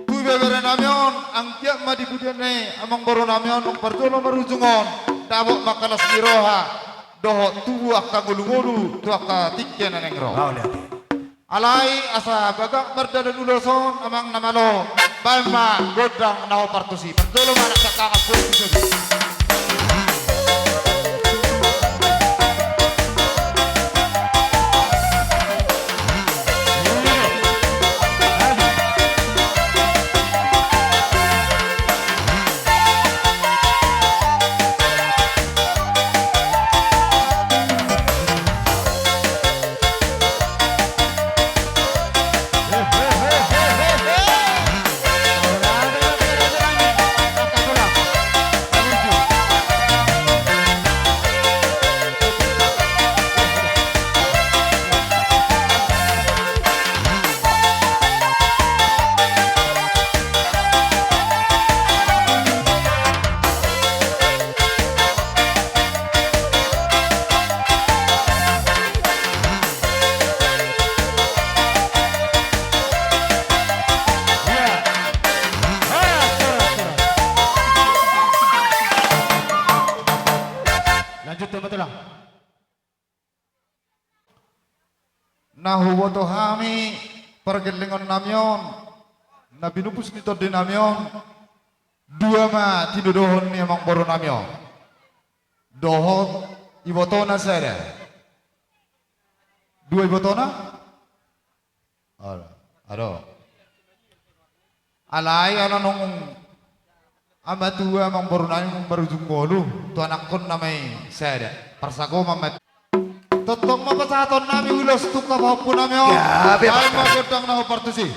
Tu ibebere nami on, anggiat ma di pudian ni amangboru nami on, nunga parjolo marujung on, dapot ma angka las ni roha dohot tubu angka ngolu-ngolu tu angka tingki na naeng ro. Mauliate. Alai asa bagak mardalan ulos on, amang na malo, baen ma gondang na hombar tusi. Parjolo ma anak sangkangan, pos di sini. Lanjut, Tulang. Na huboto hami pargellengon nami on, na binupus ni tondi nami on, dua ma tinodohon ni amangboru nami on dohot ibotona sada. Dua ibotona? Ado, ado. Alai ala nunga matua amangboru nami, nunga marujung ngolu, tu anakkonna ma i sada. Parsagoman ma. Tongtong ma pasahaton nami ulos tu angka pahompu nami on. Gabe. Baen ma gondang na hombar tusi.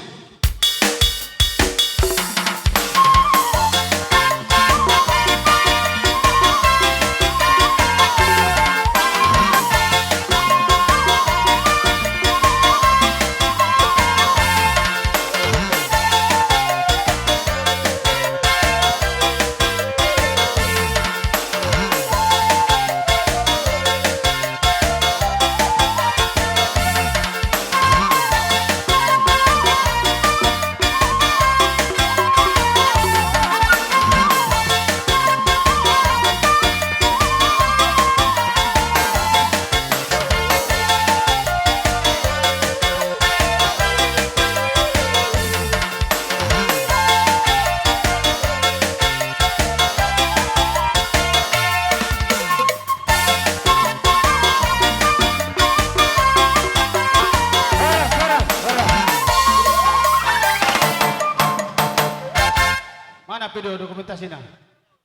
Mana pe do dokumentasina?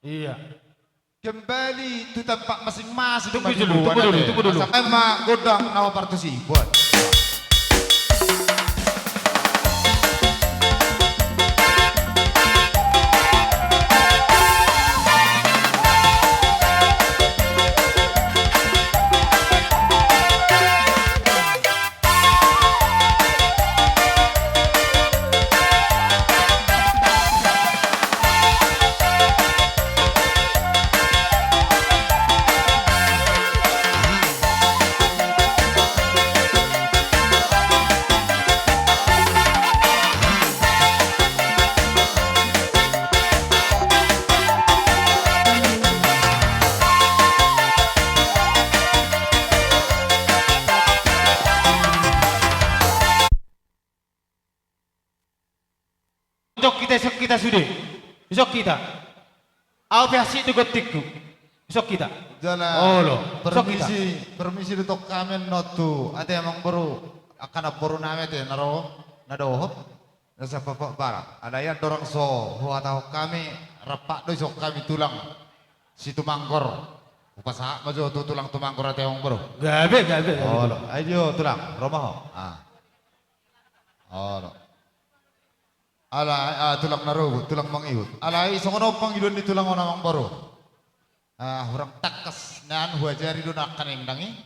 Iya. Kembali tu tempat masing-masing. Tunggu dulu, tunggu dulu, tunggu dulu. Sampai ma gondang na hombar tusi. Buat. Sude. Isok kita. Au pe hansit do gontingku. Isok kita. Jala. Olo. Isok kita. Permisi, permisi do tong hami annon tu ate amangboru, angka namboru nami ate na ro, na dohot. Na sampapok barat. Alai andorang so huhatahon hami, rap do isok hami tulang Situmanggor. Hupasahat ma jo tu tulang Tumanggor ate amangboru. Gabe, gabe, gabe. Olo. Ai dio tulang, ro ma ho. Ah. Olo. Ala, ah, tulang na rogut, tulang mangihut. Alai songon on pangidoan ni tulang on amangboru. Ah, hurang tangkas nian huajari do nangkaning dang i.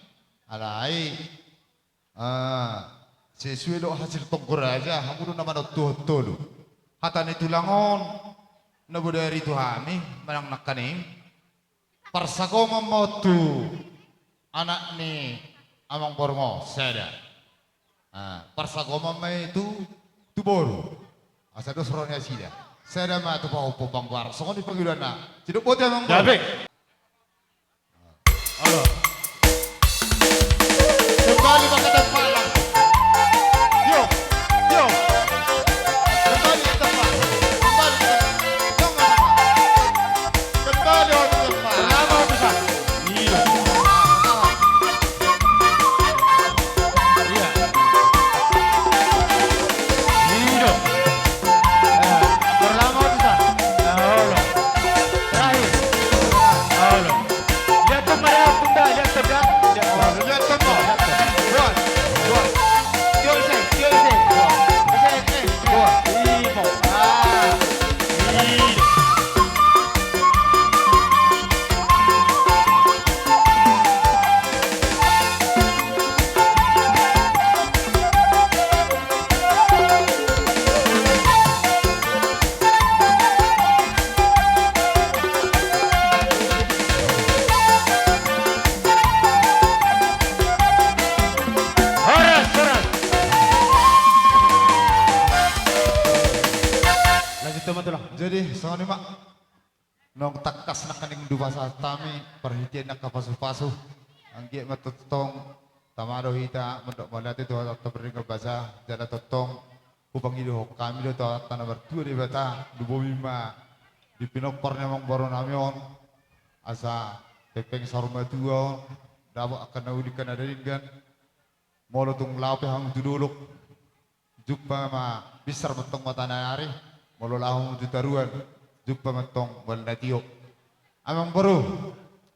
Alai, ah, sesuai do hasil tonggo raja, hamu do na manontuhon tolu. Hata ni tulang on na bodari tu hami manang nangkaning. Parsagoman ma on tu anak ni amangboru on sada. Ah, parsagoman ma i tu, tu boru. Asa dos roha ni nasida. Sada ma tu pahompu pangguar. Songon i pangidoanna. Sidok boti amangboru. Gabe. Halo. Kembali pakai tempat langsung. Yo, yo. Kembali ke tempat. Kembali ke tempat. Kembali ke tempat. Kembali ke tempat. Selamat, Pak. Iya. Iya. Iya. Eh, berlama bisa. Nah, halo. Terakhir. Halo. Lihat tuh, Maria, Bunda, lihat tuh, Bunda. Lihat tuh. Lihat tuh. Buat. Buat. Tio ise, tio ise. Buat. Ise, ise. Buat. Imo. Ah. Imo. Horas, horas. Lanjut, Tulang. Jadi, songon i ma. Naung tangkas nangkaning hupasahat hami parhitean ni angka pasupasu. Anggiat ma tongtong tama do hita mandok mauliate tu Tuhanta na mardenggan basa, jala tongtong hupangidohon hami do tu Amanta na martua Debata, lumobi ma di pinompar ni amangboru nami on, asa hepeng saur matua on, dapot angka na uli angka na denggan. Molo tung laho pe hamu tu dolok, jumpa ma binsar mantong mata ni ari, molo laho hamu tu toruan, jumpa mantong mual na tio. Amangboru,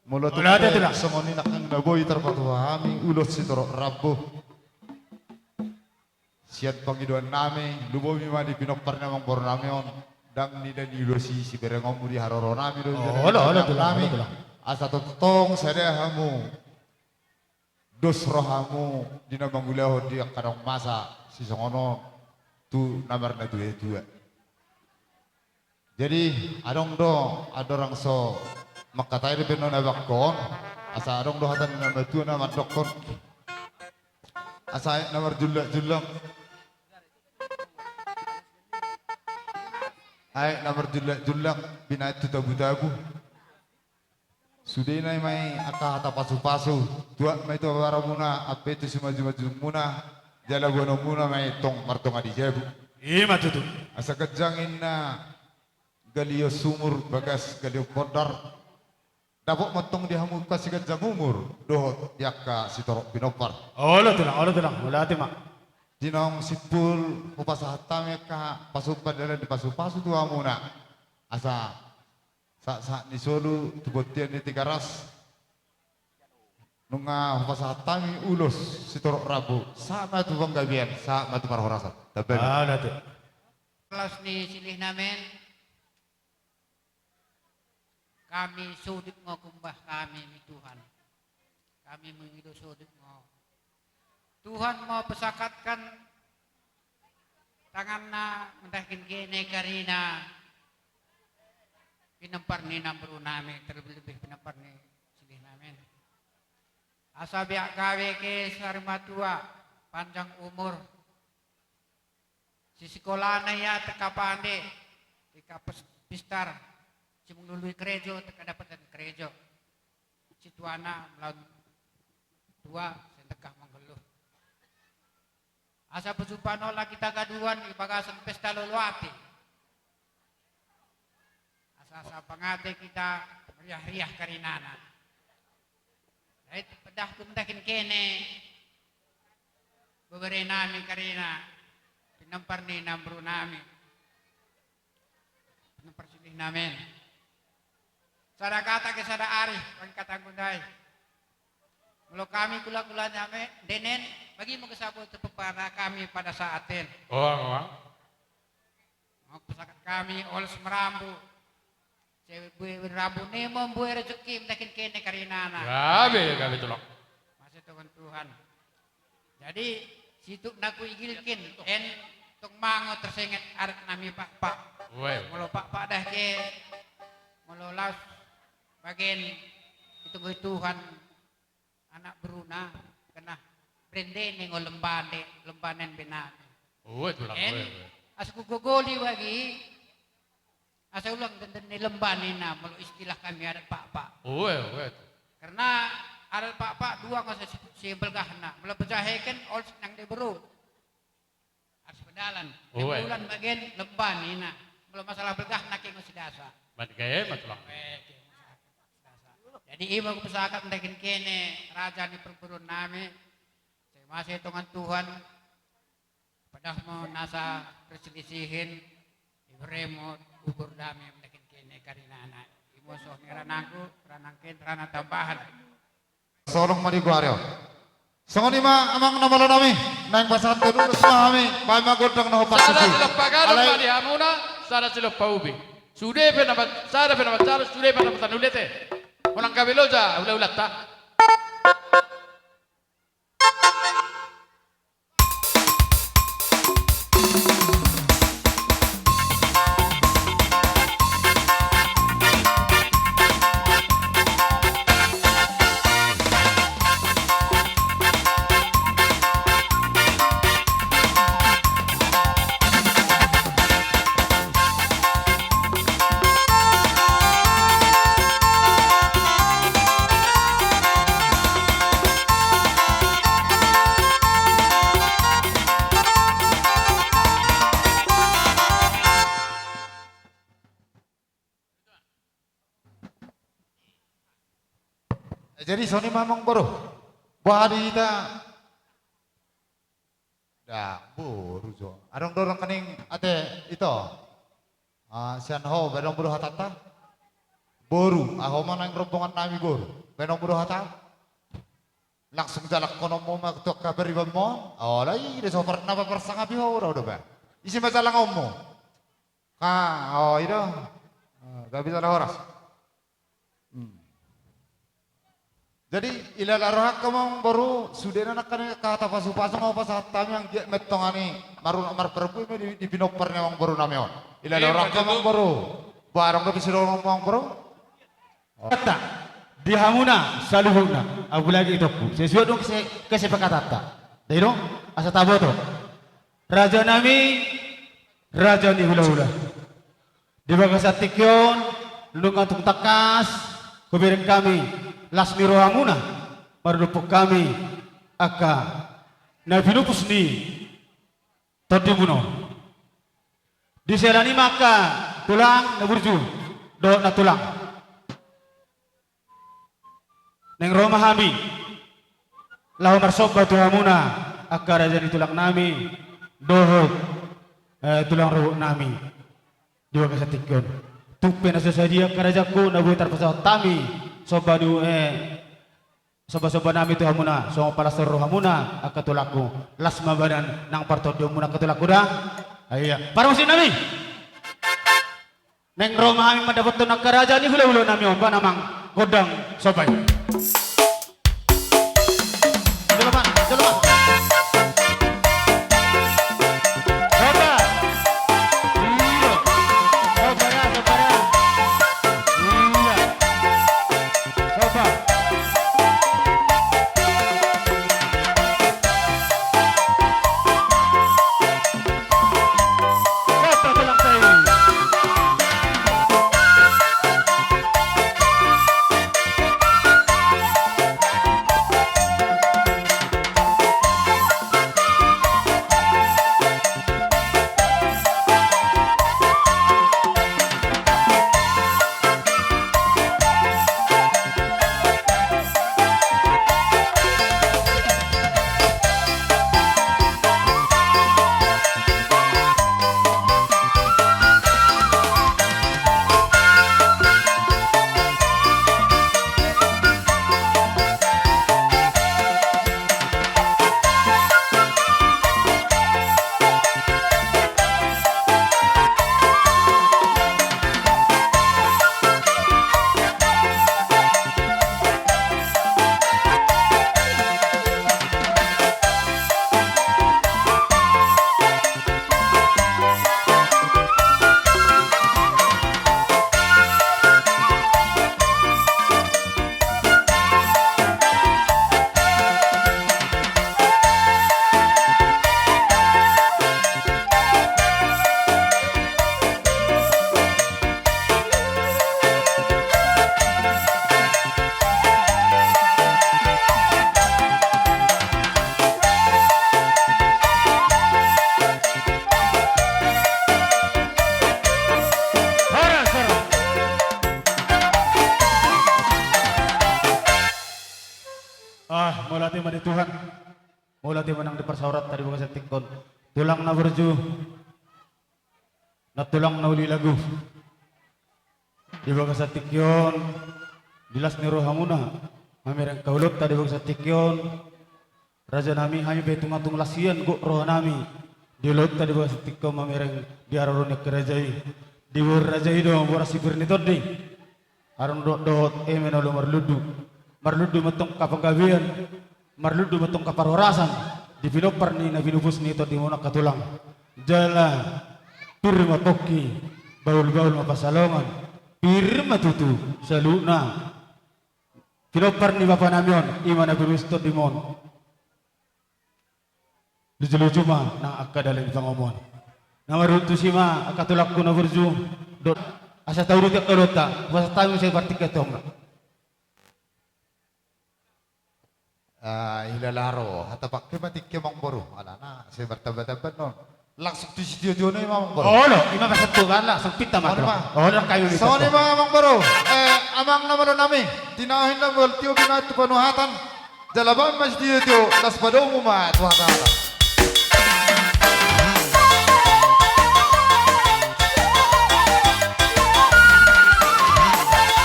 molo tung songon i nangkin na boi tarpatupa hami ulos sitorop rambu. Sian pangidoan nami, lumobi ma di pinompar ni amangboru nami on, ndang nida niulosi siberengonmu di haroro nami do, olo, olo, tulang, olo, tulang. Asa tongtong sada hamu. Dos rohamu di na mangulahon di angka naung masa sisongon on tu na marnatua-tua. Jadi adong do andorang so mangkatai dope na bangkon, asa adong do hata ni na matua na mandokkon. Asa aek na marjullak-jullak. Aek na marjullak-jullak binaen tu tabu-tabu. Sudena ma i angka hata pasupasu, tuat ma i tu abaramuna, ampe tu simajumajumuna, jala boanonmuna ma i tong martonga di jabu. Ima tutu. Asa ganjang inna galion sumur bagas galion bondar. Dapot mantong di hamu angka siganjang umur dohot di angka sitorop pinompar. Olo tulang, olo tulang, mauliate ma. Di naung simpul hupasahat hami angka pasumpa dalan di pasupasu tu hamuna. Asa sahat-sahat ni solu tu bontean ni Tigaras. Nunga hupasahat hami ulos sitorop rambu, sahat ma tu panggabean, sahat ma tu parhorasan. Tamba ma. Las ni silih nami. Hami sodip ngo humbah hami ni Tuhan. Hami mangido sodip ngo. Tuhan ma pasangkapkan tanganna mandangke-dangke karina pinompar ni namboru nami, terlebih-lebih pinompar ni silih nami. Asa beak gabe ke saur matua, panjang umur. Sisikolana ia tangkas pande, tangkas pis-, pistar, simangalului karejo, tangkas dapotan karejo. Situana melaon tua, sai tangkas mangolu. Asa pasupasu na hita gaduan di bagasan pesta lolo api. Asa pangate hita meriah-riah karinana. Jadi, pedahku mendaki kene, bebere nami karina, pinompar ni namboru nami, pinompar silih nami. Sada kata ke sada ari, bagi kata gundai. Molo kami kula-kula nami, denen, bagi mo ke sabo tu pepara kami pada saat en. Oh, oh. Mau pesakat kami, olos marambu. Cewek bue rambu nemo, bue rezeki, mendaki kene karinana. Gabe, gabe tulang. Masih Tuhan Tuhan. Jadi, situk na kuigilkin, en tong mango tersenget adat nami pakpak. Uwe. Molo pakpak dah ke, molo laos bagen, itu gue Tuhan. Anak beruna, kena brende ni ngo lembane, lembanen benane. Uwe, tulang, en, uwe, uwe. Asa kugogoli bagi, asa ulang denden ni lembane na, molo istilah kami adat pakpak. Uwe, uwe. Karena adat pakpak dua ngo si, si belgahna, molo pejaheken, olos nang de beru. Harus berdalan. Uwe. Bulan bagen lemban ina. Molo masalah belgah na ke ngo sidasa. Ban gae ma tulang. Uwe, ke ngo sidasa. Jadi ima hupasahat mendaki kene raja ni perguru nami. Sai masa i Tuhan Tuhan. Padah mo nasa perselisihen. Ibere mo ukur dame mendaki kene karinana. Imo so ni ranangku, ranangken, rana tambahan. Solong ma di goari on. Songon i ma amang na malo nami, naeng pasahathon ulos ma hami, baen ma gondang na hombar tusi. Sada silompa galon ma di hamuna, sada silompa ubi. Sude pe na, sada pe na manjalo, sude pe na manjalo ulete. Unang gabe loja hula-hulanta. Jadi songon i ma amang boru. Boha di hita? Ndang boru jo. Adong do nangkining ate ito. Ah, sian ho, baen hamu do hatanta. Boru, ah, ho ma naeng rombongan nami boru. Baen hamu do hata. Langsung jalangkononmu ma tu angka paribanmu. Alai, ida so pernah paparsangapi ho do, do ba. Ise ma jalangonmu? Ka, oh, i do. Ah, gabe jala horas. Hmm. Jadi, ilala rohangku amang boru, sudena nangkin angka hata pasu-pasu ma hupasahat hami, anggiat ma antong i marungut marparbue ma di, di pinompar ni amang boru nami on. Ilala rohangku amang boru. Boha adong dope sidohononmu amang boru? Hata di hamuna saluhutna, apalagi itongku. Sesuai dohot kese-, kesepakatanta. Dai do, asa taboto. Raja nami, raja ni hula-hula. Di bagasan tingki on, nunga tung tangkas hubereng hami las ni rohamuna, maradophon hami angka na pinupus ni tondimuna on. Di siala ni i ma angka tulang na burju dohot nantulang. Naeng ro ma hami laho marsomba tu hamuna angka raja ni tulang nami dohot, eh, tulang rorobot nami di bagasan tingki on. Tung pe na so sadia angka rajaku na boi tarpasahat hami somba ni, eh, somba-somba nami tu hamuna, songon palas ni rohamuna angka tulangku. Las ma badan nang partondionmuna angka tulangku da. Ai iya. Parmusik nami. Naeng ro ma hami mandapothon angka raja ni hula-hula nami on, baen amang gondang somba i. Jolo ma, jolo ma. Somba. Iya. Somba ya, somba ya. Iya. Somba. Mari Tuhan, mauliate ma nang di parsaoranta di bagasan tingki on. Tulang na burju, na tulang na uli lagu. Di bagasan tingki on, di las ni rohamuna mamereng ulaonta di bagasan tingki on. Raja nami, hami pe tung-tung las hian gok roha nami di ulaonta di bagasan tingki on mamereng di haroro ni angka raja i. Diboan raja i do boras sipir ni tondi. Arung dohot-dohot eme na olo marlundu. Marlundu ma antong angka panggabean, marlundu ma antong angka parhorasan di pinompar ni na pinupus ni tondimuna angka tulang. Jala pir ma pongki, bahul-bahul ma pansalongan, pir ma tutu saluhutna. Pinompar ni bapa nami on, i ma na pinupus tondimuna. Luju-luju ma nang angka dalan ni pangomoan. Na maruntusi ma angka tulangku na burju, dohot asa tauduti angka ulaonta, hupasahat hami muse partingkian tu hamuna. Ah, hilala ro, hata pangke ma tingki amangboru. Alana sai martamba-tamba non. Langsung tu sitio-tio nai ma amangboru. Olo, i ma pasahat tu, langsung pinta ma. Songon i ma. Olo, kami minta. Songon i ma amangboru. Eh, amang na malo nami, tinaohi na molo tio binaen tu panuhatan. Jala baen ma sitio-tio, laos padomu ma tu hata-hata.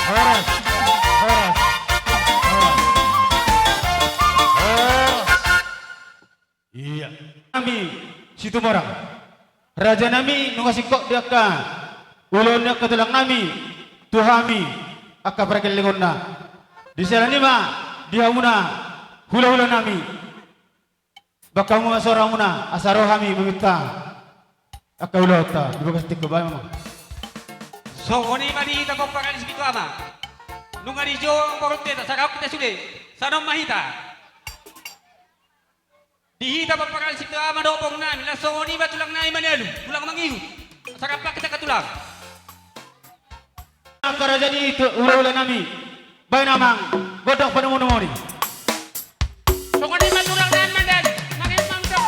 Horas, horas, horas, horas. Ia. Nami Situmorang. Raja nami nunga singkop di angka ulaon ni angka tulang nami tu hami angka pargellengonna. Di siala ni i ma di hamuna hula-hula nami. Baen hamu ma suaramuna asa ro hami maminta angka ulaonta di bagasan tingki on, baen ma. Songon i ma di hita pomparan ni Sipitu Ama. Nunga dijou borunta, sai rap hita sude. Sai on ma hita. Di hita pomparan ni Sipitu Ama dohot borunami, laos songon i ma tulang nami Manalu, tulang mangihut. Sai rap hita angka tulang. Angka raja ni hula-hula nami, baen amang gondang panumoni-moni. Songon i ma tulang nami Manalu, nangkin ma gondang.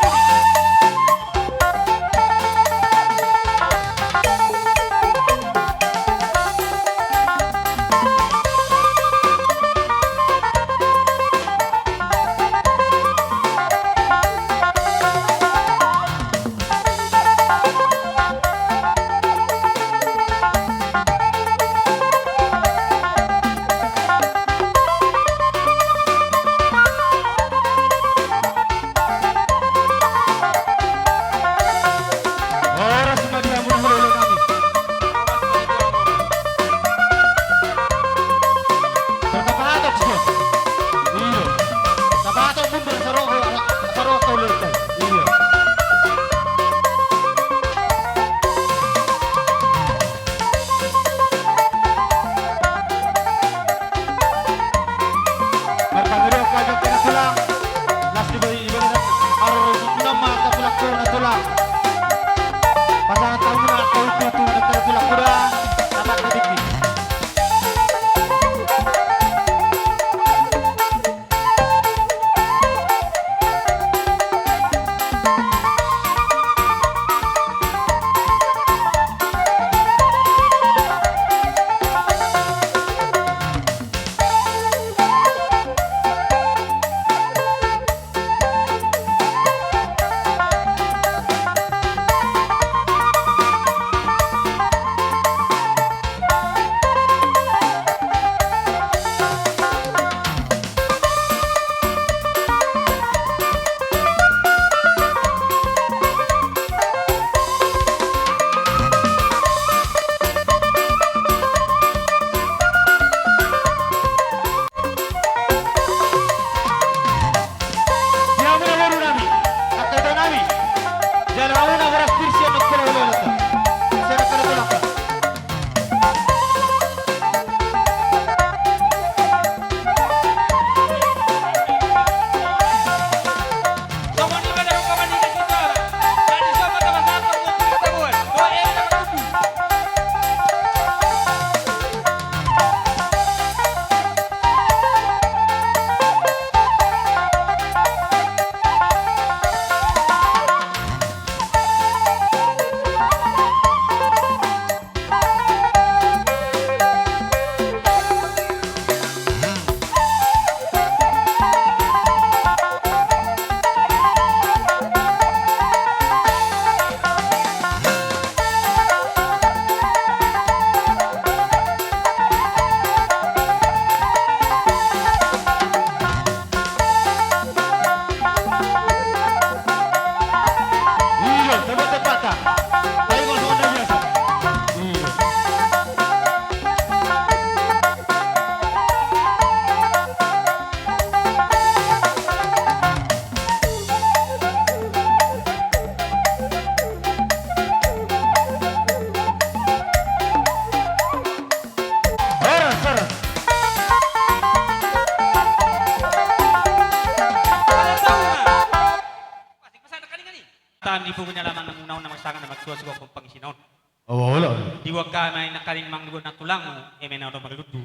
Tubu ni alaman muna on na marsangap na martua suang kompang sinon. Olo, olo. Diboan hami nangkaning mangido na tulangmu, eme na olo marlundu.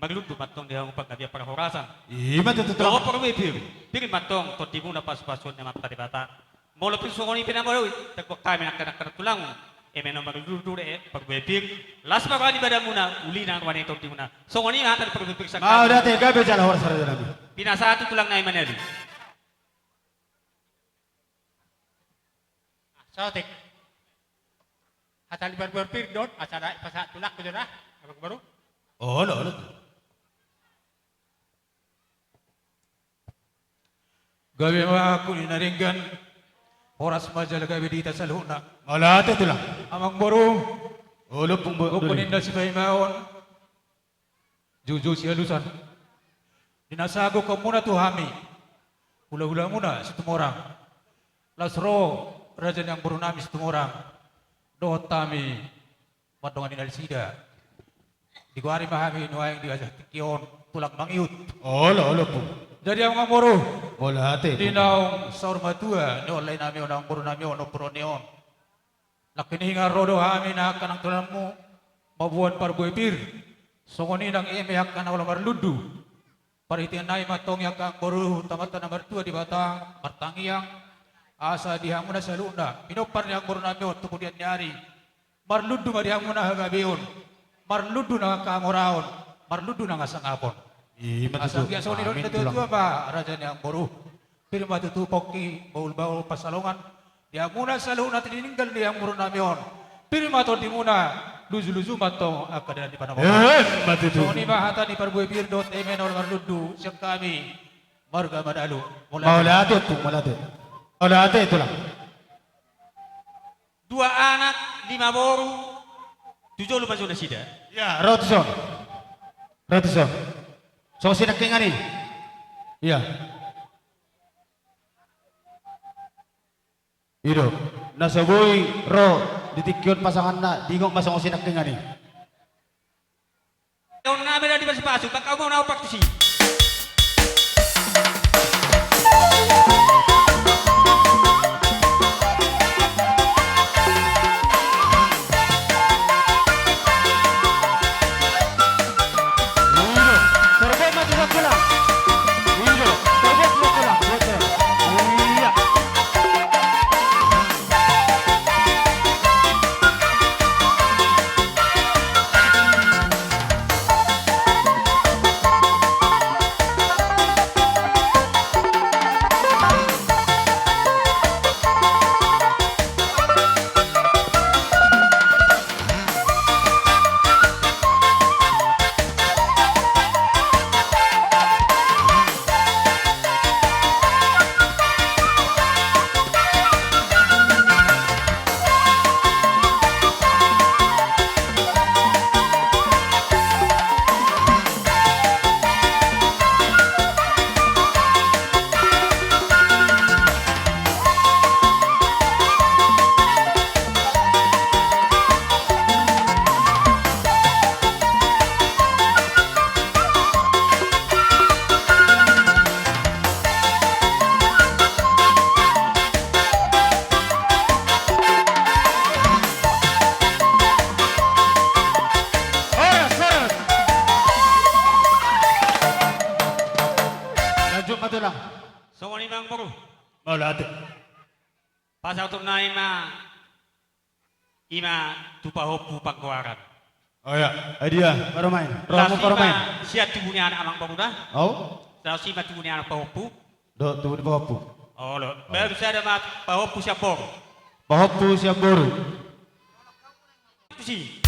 Marlundu ma tong di hamu panggabean parhorasan. Ima tutu. Dohot parbue pir. Pir ma tong tondimuna pasupasuon ni Amanta Debata. Molo pir songon i pe na boi, taboan hami nangkaning na tulangmu. Eme na olo marlundu, eh, parbue pir. Las ma roha ni badanmuna, uli na roha ni tondimuna. Songon i ma hata ni parbue pir sangkap. Mauliate, gabe jala horas raja nami. Pinasahat tu tulang nami Manalu. Ah, saotik. Hata ni parbue pir do on, asa na pasahat tulangku jo da, amangboru. Olo, olo. Gabe ma angka na denggan, horas ma jala gabe di hita saluhutna. Mauliate tulang. Amangboru. Olo, Ompung Bo-, Ompung Doli. Ninna sipaimaon. Joujou sialusan. Di na sagokhonmuna tu hami, hulahulamuna Situmorang. Laos ro raja ni amangboru nami Situmorang dohot hami mardongan ni nasida. Digoari ma hami nuaeng di bagasan tingki on tulang mangihut. Olo, olo, Ompung. Jadi amangboru. Mauliate, Ompung. Di naung saur matua ni lae nami on, amangboru nami on, ompu Roni on. Nangkiningan ro do hami nangkaning tu tulangmu, mamboan parbue pir. Songon i nang eme angka na olo marlundu. Parhitean nai ma tong i angka amangboru, tu Amanta na martua Debata, martangiang. Asa di hamuna saluhutna, pinompar ni amangboru nami on tu kemudian ni ari. Marlundu ma di hamuna hagabeon. Marlundu nang angka hamoraon. Marlundu nang hasangapon. Ima tutu. Asa anggiat songon i do. Amin, tulang. Natuatua ma raja ni amangboru. Pir ma tutu pongki, bahulbahul pansalongan. Di hamuna saluhutna tininggal ni amangboru nami on. Pir ma tondimuna, lujuluju ma tong angka dalan ni panopahan. Ima tutu. Songon i ma hata ni parbue pir dohot eme na olo marlundu, sian hami marga Manalu. Mauliate. Mauliate, Ompung, mauliate. Mauliate, tulang. Dua anak, lima boru, tu jolo ma jo nasida. Ia, ro tuson. Ro tuson. Songon sinangkingan i. Ia. I do, na so boi ro di tingki on pasanganna, diingot ma songon sinangkingan i. On nami na di basi pasu, bangka umau na opak tusi. Horas, horas. Lanjut ma tulang. Songon i ma amangboru. Mauliate. Pasahaton nai ma, ima tu pahompu panggoaran. O ia, ai dia, parumaen. Rohamu parumaen. Laos ima sian tubu ni anak amangboru da. Au? Laos ima tubu ni anak pahompu. Dohot tubu ni pahompu. Olo, baru sada ma pahompu sian boru. Pahompu sian boru. Tusi.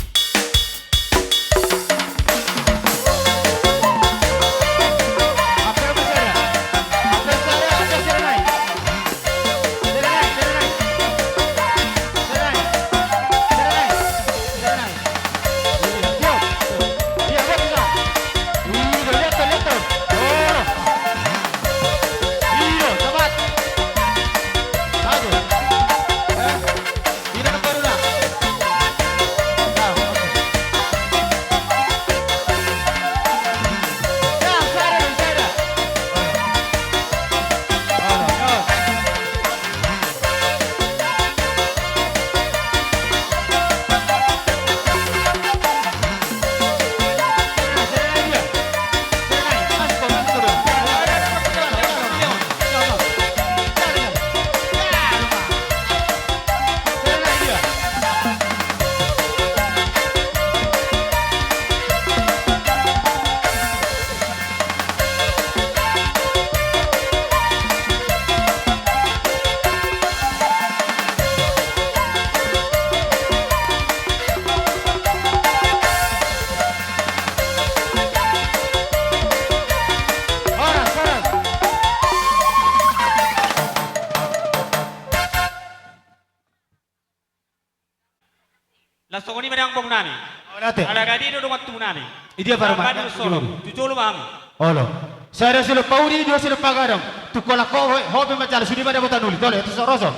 Ambong nami. Olo ate. Ala gade do dongan tubu nami. Idia parumaen. Solo. Tu jolo ma hami. Olo. Sada silop paudi, dua silop pagadang. Tung holan ho, ho pe manjalo, sude ma dapotan uli. Tole, tu soroso.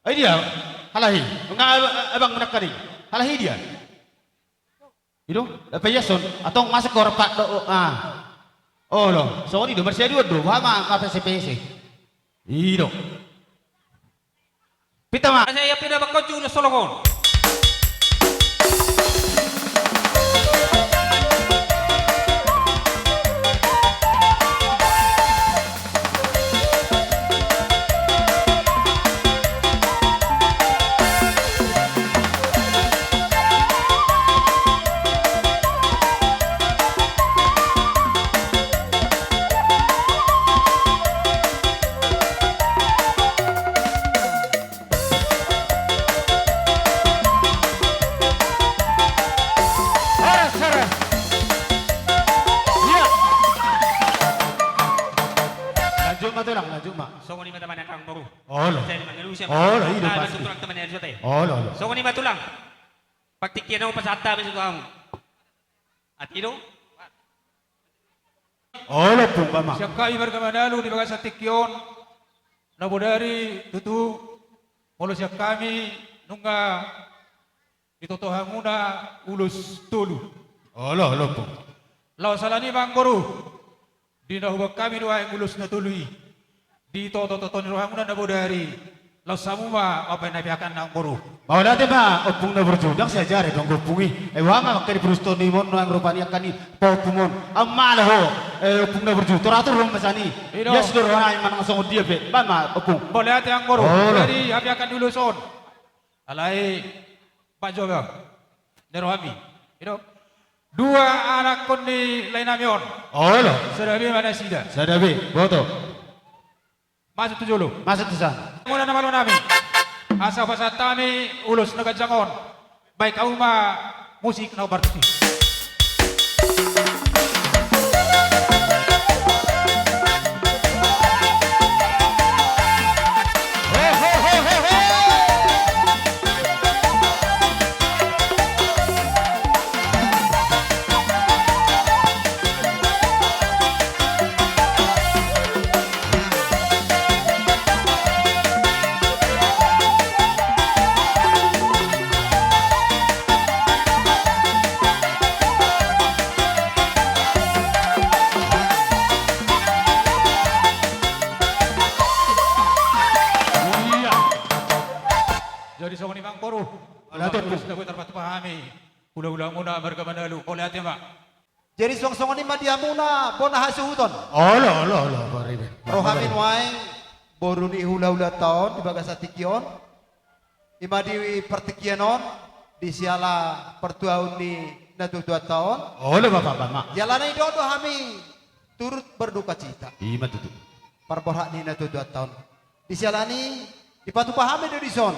Ai dia? Halahi. Nga abang menakani. Halahi dia. I do, dapat ia son, atong masuk ke orang pat do, ah. Olo, songon i do, marsiaduon do, ba ma, ma pese-pese. I do. Pita ma. Asa ia pina bakon ju do solongon. Horas, horas. Ia. Lanjut ma tulang, lanjut ma. Songon i ma taman angkangboru. Olo. Olo, i do pasti. Olo, olo. Songon i ma tulang. Partingkian on pasahat hami tu hamu. Ate do. Olo, pung ba ma. Sian hami marga Manalu di bagasan tingki on. Na bodari tutu. Molo sian hami nunga ditoto hamuna ulos tolu. Olo, olo, pung. Laos alani ma anggo ro. Di na huboan hami do aek ulos na tolu i. Ditoto-toto ni rohamuna na bodari. Laos hamu ma mambahen hapiakanna anggo ro. Mauliate ma ompung na burju, ndang siajari do anggo ompung i. Ai boha ma angka ni puruston ni mon nuaeng rupani angka ni paompumon. Ahu ma ala ho, eh, ompung na burju. Toratur ho ma sani. I do. Ias do roha nami manang songon dia pe. Ba ma ompung. Mauliate anggo ro. Olo. Jadi hapiakan ni ulos on. Alai Pak Joga. Ni rohami. I do. Dua anakkon ni lae nami on. Olo. Sada be ma nasida. Sada be, boto. Masuk tu jolo. Masuk tu sana. Mula na malo nami. Asa pasahat hami ulos na ganjang on. Baen hamu ma musik na hombar tusi. Jadi songon i ma anggo ro. Mauliate. Ulos na boi tarpatupa hami. Hula-hulamuna marga Manalu. Mauliate ma. Jadi suang songon i ma di hamuna bona hasuhuton. Olo, olo, olo, baribe. Rohami nuaeng boru ni hula-hulanta on di bagasan tingki on. I ma di partingkian on di siala partuaon ni natua-tuanta on. Olo, Bapak, Bapak. Jala na didok do hami turut berdukacita. I ma tutu. Parborhat ni natua-tuanta on. Di siala ni i dipatupa hami do dison.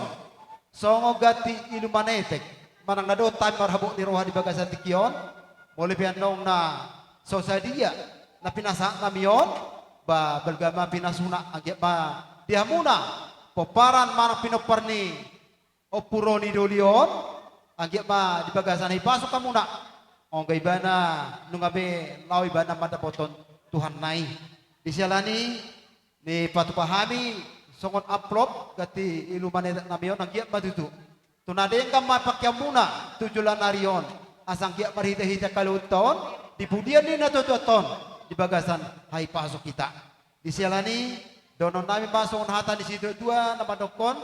Songon ganti ilu manetek. Manang na dohot hami marhabot ni roha di bagasan tingki on. Molo pe annon na so sadia na pinasahat nami on. Ba balga ma pinasuna anggiat ma di hamuna pomparan manang pinompar ni ompu ro ni doli on. Anggiat ma di bagasan i pasuk hamuna. Anggo ibana nunga be laho ibana mandapothon Tuhanna i. Di siala ni i dipatupa hami songon amplop ganti ilu manetek nami on anggiat ma tutu. Tu na denggan ma pangkeonmuna tu joloan ari on. Asa anggiat marhite-hite haloonta on di pudian ni natua-tuanta on di bagasan hahipason hita. Di siala ni i dohonon nami ma songon hata ni situa-tua na mandokkon.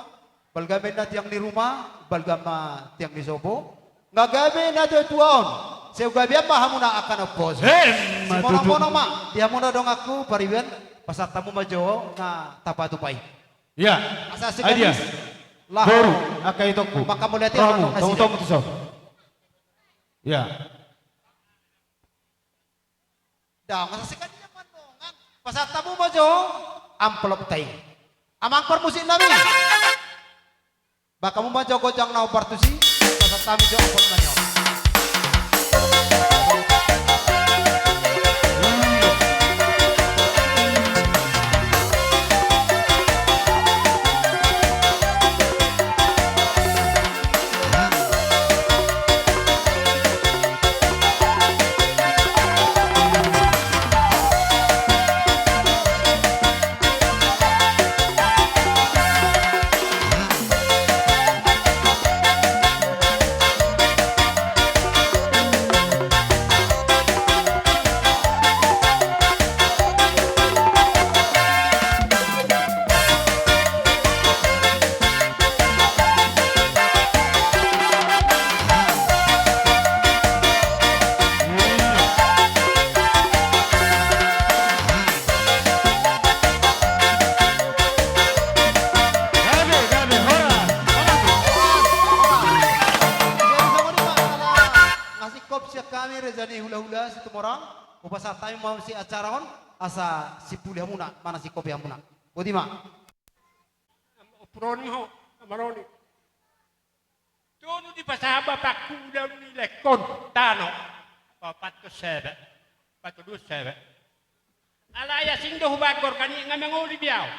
Balga ma inna tiang ni ruma, balga ma tiang ni sopo. Nga gabe natua-tua on. Sai gabean ma hamuna angka na umposo. Emma tutu. Simonang-monang ma di hamuna donganku pariban. Pasahat hamu ma jo nga tapatupa i. Ia. Asa siganis. Boru angka itongku. Maka mauliate ma tu nasida. Tongtong tu so. Ia. Ndang, asa siganis ma dongan. Pasahat hamu ma jo amplopta i. Amang parmusik nami. Baen hamu ma jo gonjang na hombar tusi. Pasahat hami jo amplop nami on. Hulahula Situmorang, hupasahat hami ma muse acara on, asa simpuli hamuna, manang singkopi hamuna. Boti ma. Amang, ompung on ho, amang on. Tolu dipasahat bapakku ulaon ni lehon tano. Paopathon Saba. Patoluhon Saba. Alai asing do hubaen gorga ni i, nga mangoli be ahu.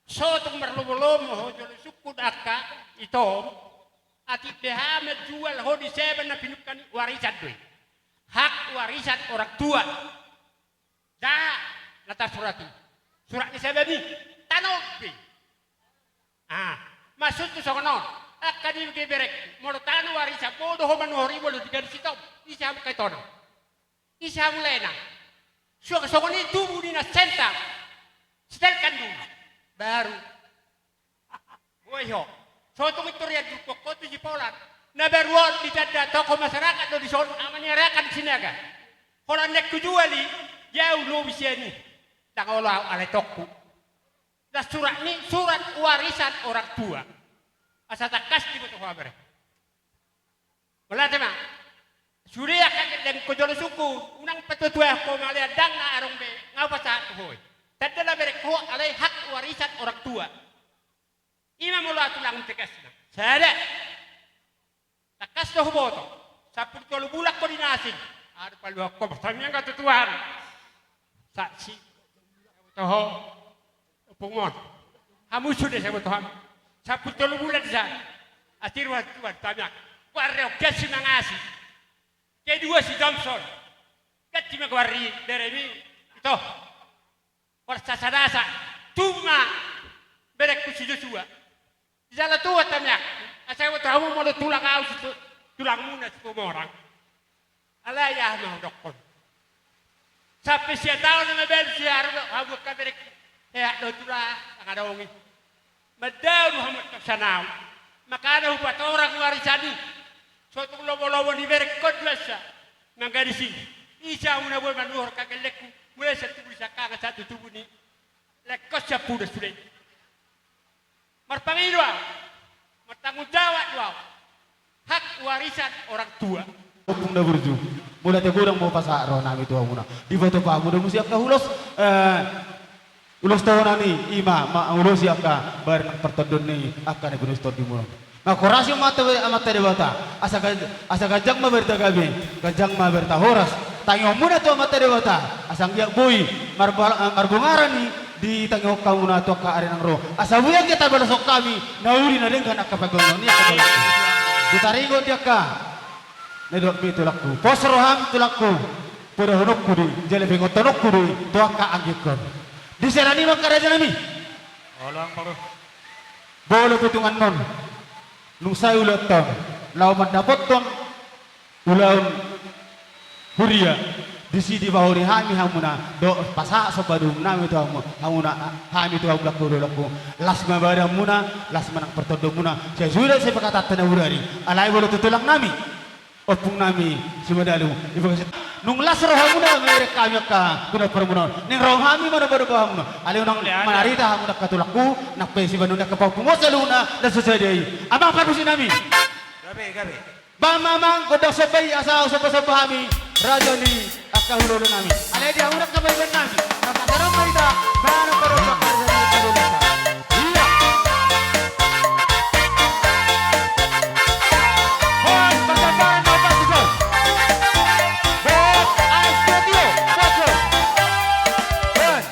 Sotung marlomolomo ho jolo sungkun angka ito. Atik beha manjual ho di Saba na pinungka ni i, warisan do i. Hak warisan orang tua. Jaha na tarsurat i. Surat ni Saba i. Tano be. Ah, maksudhu songon on. Angka di beberek. Molo tano warisan, boi do ho manuhor i, molo di gadis i tong. Ise hamu kaitona? Ise hamu lena? Suang songon i tubu ni nasenta. Setelkan dulu. Baru. Boi ho. Sotung i torian dukok ho tu Sipolan. Na baru on ditanda tokoh masyarakat do dison, ama ni Arakan Sinaga. Holan naeng hujual i, jau lobi sian i. Ndang olo ahu alai tongku. Las surat ni, surat warisan orang tua. Asa tangkas diboto ho, bere. Mauliate ma. Sude angka gellengku jolo sungkun, unang patuatuahon ho malean, ndang na adong be, nga hupasahat tu ho i. Tanda na bereng ho alai hak warisan orang tua. I ma molo ahu tulang tegasna. Sada. Tangkas do huboto. Sampulu tolu bulan ho di na asing. Aduh, paluahon ho, martamiang ahu tu Tuhan. Saksi. Toho. Ompung on. Hamu sude sai boto hamu. Sampulu tolu bulan di sana. Asi roha tu Tuhan, tamiang. Goarna on, Kian si Mangasi. Kedua si Johnson. Ganti ma goar ni beremi. Ito. Goar sasadasa. Tubu ma berengku si Joshua. Dijalo Tuhan, tamiang. Asa huboto hamu molo tulang ahu si tu-, tulangmuna Situmorang. Alai aha ma hudokkon. Sampe sia taon na mabalu si haru do hamu angka berengku. Sehat do tulang, ndang adong i. Mandao do hamu antong sian ahu. Makana hupatorang warisan i. Sotung lomolomo ni berengkon do asa. Nang gadis i. Ise hamu na boi manuhor angka gellengku. Mulai sian tubu ni sangkangan sahat tu tubu ni lehon sian puda sude. Marpangido ahu, martanggung jawab do ahu. Hak warisan orang tua. Ompung na burju, mauliate godang ma hupasahat rohanami tu hamuna. Diboto hamu do muse angka ulos, eh, ulos tohonan i, i ma, ma, ulos i angka bahenon partondion ni angka na pinatupa ni hamuna. Mangkorasi ma Amanta, Amanta Debata, asa ga-, asa ganjang ma berita gabe, ganjang ma berita horas. Tangihonmuna tu Amanta Debata, asa anggiat boi marba-, marbongaran i ditangihon hamuna tu angka ari na naeng ro. Asa boi anggiat tabalashon hami na uli na denggan angka panggonon i, angka panggonon i. Di taringot di angka na nidokmi tulangku. Pos roham tulangku, podahononku do i, jala paingothononku do i tu angka anggingkon. Di siala ni i ma angka rajanami. Olo, amang boru. Molo tu tungan on, nunga sae ulaonta on, laho mandapothon ulaon huria, disi dipahori hami hamuna, dohot pasahat somba ni uhumnami tu hamu, hamuna, hami tu hamu, tulangku, tulangku. Las ma badanmuna, las ma nang partondionmuna, sai suda sai pangkatahonta na murari. Alai molo tu tulangnami, ompungnami si Madalu, di bagasan nunga las rohamuna mamereng hami angka pinomparmuna on. Naeng ro hami manomba-nomba hamuna. Alai unang manarita hamuna angka tulangku, nang pe sibahen ni angka pahompu on saluhutna, na so sadia i. Amang parmusiknami. Gabe, gabe. Bahen ma amang gondang somba i asa somba-somba hami raja ni angka hulahula nami. Alai di hamuna angka paimaen nami, na pasahat ma hita bahenon parompa parsarinta. Ia. Hon, parsabaran na opat tuson. Hon, ais studio, tuson. Hon.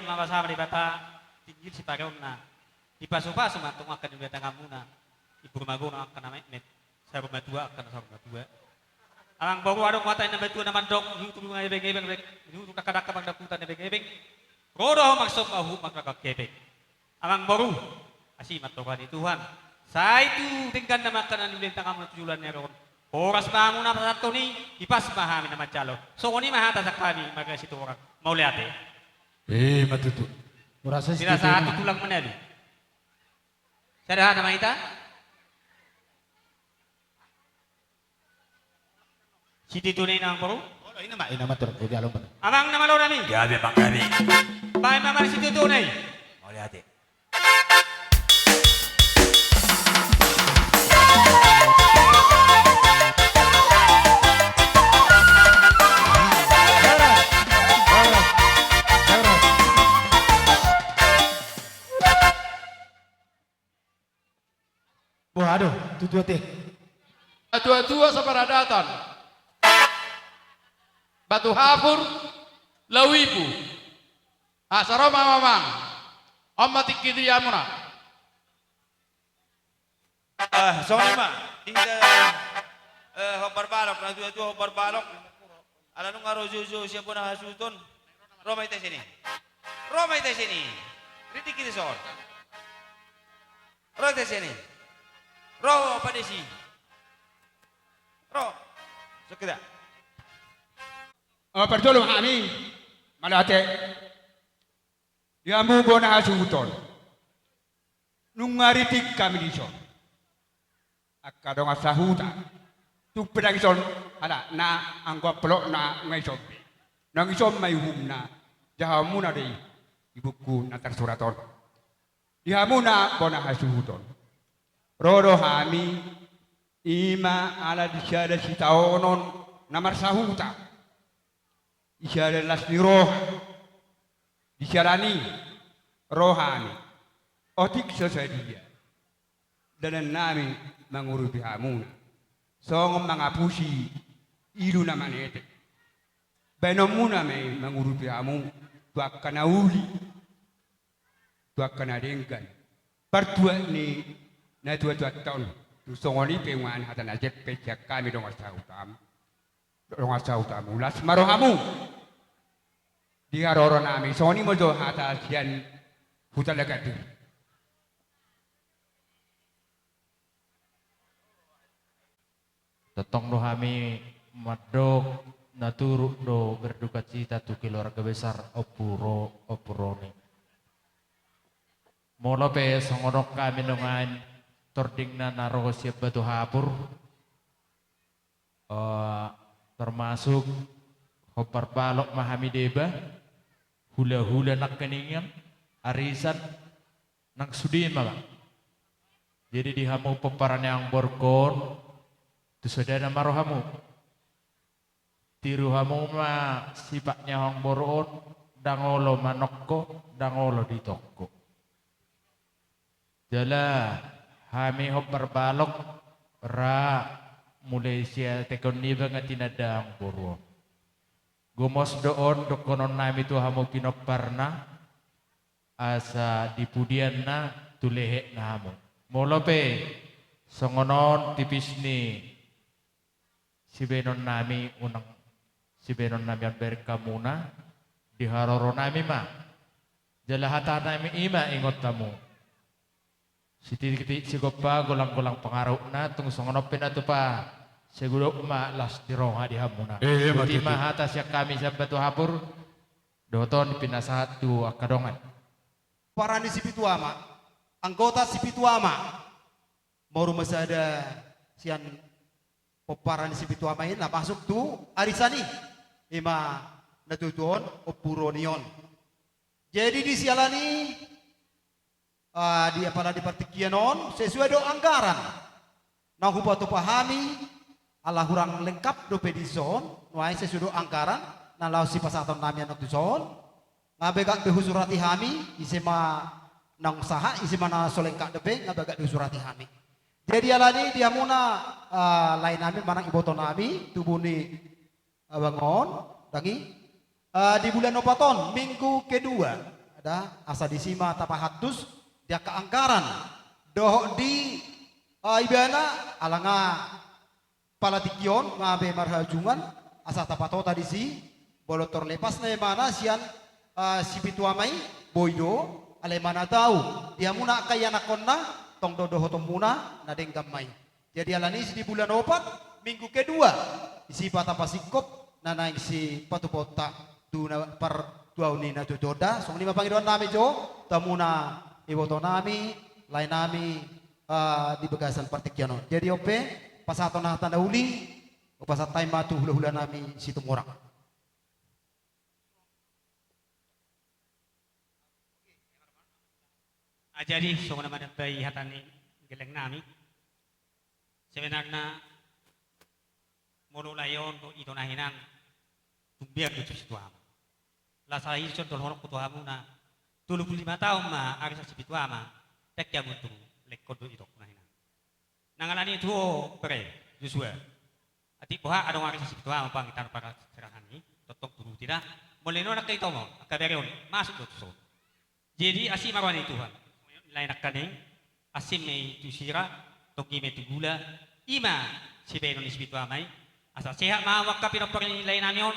Mama sama Debata, tinggi sipareonna. Dipasupasu ma antong angka na niula ni tanganmuna. Ibur mago angka na metmet. Saur matua angka na saur matua. Amang boru, adong hata ni na matua na mandok, ni hutu nunga ebeng-ebeng, ni hutu dakka-dakka pangdakutan ebeng-ebeng. Ro do ahu marsomba huhut marragak hepeng. Amang boru, asi ma antong roha ni Tuhan. Sai tu denggan nama angka na niula ni tanganmuna tu joloan ni ari on. Horas ma hamu na pasahathon i, hipas ma hami na manjalo. Songon i ma hata sian hami marga Sitorang. Mauliate. Eh, ma tutu. Horas. Sira sahat tu tulang manalu. Sada hata ma hita. Situtu na i, amang boru. Olo, ina ma, ina ma, turun, kau jalan mana? Amang na malo nami. Gabe, amang, gabe. Baen ma mari situtu na i. Mauliate. Boha do tutu ate? Tua-tua saparadatan. Batu Hapur, Lawipu. Asa ro ma amang. On ma tingki di hamuna. Eh, songon i ma. Di hita, eh, hombar balok, na tua-tua hombar balok. Ala nunga ro joujou sian bona hasuhuton. Ro ma hita sian i. Ro ma hita sian i. Rintik hita dison. Ro hita sian i. Ro, Pak Desi. Ro. Sok hita. Eh, parjolo hami mauliate. Di hamu bona hasuhuton. Nunga rintik hami dison. Angka dongan sahuta. Tung pe ndang ison halakna, anggo amplopna nunga ison be. Naung ison ma i uhumna, jahaonmuna do i di buku na tarsurat on. Di hamuna bona hasuhuton. Ro do hami, i ma ala di sada sitaonon na marsahuta. Di sada las ni roha. Di siala ni i ro hami. Otik so sadia dalan nami mangurupi hamuna. Songon mangapusi ilu na manetek. Baenonmuna ma i mangurupi hamu tu angka na uli. Tu angka na denggan. Partuat ni na tua-tuanta on. Tung songon i pe nuaeng hata na jempek sian hami dongan sahutam. Dongan sahutamu, las ma rohamu. Di haroro nami, songon i ma jo hata sian Huta Laganduri. Tongtong do hami mandok, na turut do berdukacita tu keluarga besar Ompu Ro-, Ompu Roni. Molo pe songon on hami nuaeng tordingna na ro sian Batu Hapur. Eh, termasuk hombar balok ma hami deba, hula-hula nangkiningan, arisan, nang sude ma, Bang. Jadi di hamu pomparan ni amangborungkon, tu sadana ma rohamu. Tiru hamu ma sipat ni amangboru on, ndang olo manongko, ndang olo ditongko. Jala hami hombar balok ra mulai sian tingki on niba nga tinandaan boru on. Gomos do on dohonon nami tu hamu pinomparna, asa di pudianna tu lehekna hamu. Molo pe songon on tipis ni sibaenon nami, unang sibaenon nami on bereng hamuna, di haroro nami ma. Jala hata nami i ma ingot hamu. Sititik sigompa, golang-golang pangarahutna, tung songon on pe na tupa, sai godang ma las ni roha di hamuna. Eh, eh, boti ma hata sian hami sian Batu Hapur, dohot on pinasahat tu angka dongan. Pomparan ni Sipitu Ama, anggota Sipitu Ama, molo ma sada sian pomparan ni Sipitu Ama i na masuk tu arisan i, i ma na tutu on, Ompu Roni on. Jadi di siala ni, ah, di apala di partingkian on, sesuai do anggaran na hupatupa hami, ala hurang lengkap dope dison, nuaeng sesuai do anggaran na laho sipasahaton nami annon tuson. Nga bagak be husurati hami, ise ma naung sahat, ise ma na so lengkap dope, nga bagak be husurati hami. Jadi alani di hamuna, ah, lae nami manang iboto nami, tubu ni abang on, dangi, ah, di bulan opat on, minggu kedua Da, asa disi ma tapahantus di angka anggaran dohot di, ah, ibana, ala nga pala tingki on, nga be marhajunan, asa tapatota disi, molo tor lepasna imana sian, ah, si pitu ama i, boi do, alai mana tahu, di hamuna angka ianakhonna, tong do dohotonmuna, na denggan ma i. Jadi alani i di bulan opat, minggu kedua, disi ma tapasingkop, na naeng sipatupaonta, tu na partuaon ni na tutu on da, songon i ma pangidoan nami jo, tu hamuna iboto nami, lae nami, ah, di bagasan partingkian on. Jadi on pe, pasahaton hata na uli, hupasahat hami ma tu hulahula nami Situmorang. Ah, jadi, songon na mandapati hata ni gelleng nami. Sebenarna, molo lae on dohot ito na hinan, tung beha do tu si pitu ama. Laos sahat i songon dolhononku tu hamuna, tolu pulu lima taon ma ari sian si pitu ama, dang hamu tung lengkon dohot itongku na hinan. Nang alani i tu ho, bere, Joshua. Atik boha adong ari sian si pitu ama, pangidoan parserahan i, tongtong turuti da. Molo nuaeng angka itom on, angka bere on, masuk do tu son. Jadi asi ma roha ni Tuhan. Lae nangkaning, asi ma i tu sira, tonggi ma i tu gula, i ma sibahenon ni si pitu ama i, asa sehat ma hamu angka pinompar ni lae nami on,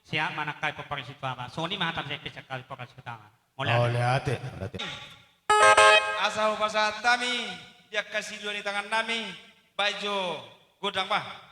sehat ma nangkin pinompar ni si pitu ama. Songon i ma hata ni sian hami angka pinompar ni si pitu ama. Mauliate. Mauliate, mauliate. Asa hupasahat hami, di angka silua ni tangan nami, baen jo gondang ma.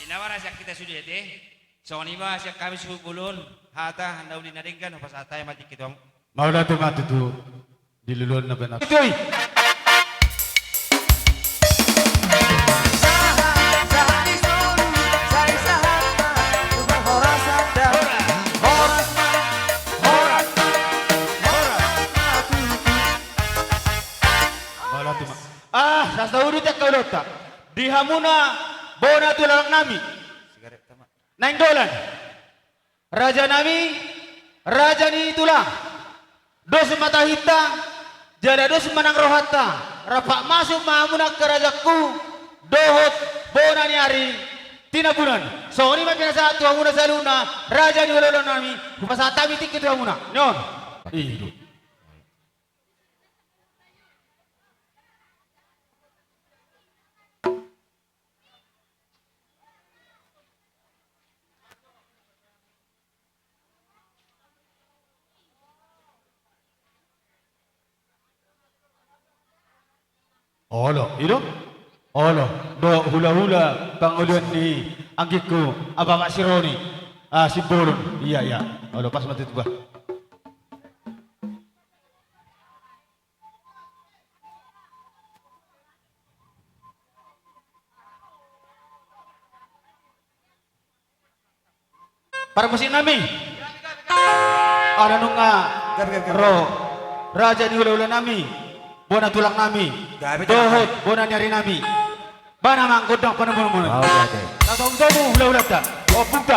Ina ma na sian hita sude ate. Songon i ma sian hami suhut bolon, hata na uli na denggan hupasahat hami ma tingki tu hamu. Mauliate ma tutu di luluan na bana. Itu i. Mauliate ma. Ah, sasa udut ya kau dota. Di hamuna bona tulang nami. Nainggolan. Raja nami, raja ni tulang. Dos ma tahinta, jala dos ma nang rohanta. Rap masuk ma hamuna angka rajaku, dohot bona ni ari Tinambunan. Songon i ma pinasahat tu hamuna saluhutna, raja ni hulahula nami, hupasahat hami tingki tu hamuna. Nion. Ido. Olo, ido? Olo, do hulahula pangoluan ni anggingku, Apak Sironi, ah, Simbolon. Iya, iya. Olo, pas mati tuba. Parmusik nami. Ala nunga ro raja ni hulahula nami, bona tulang nami, dohot bona ni ari nami. Bana ma gondang panumpanumon. Tatomu hulahulanta, ompungta.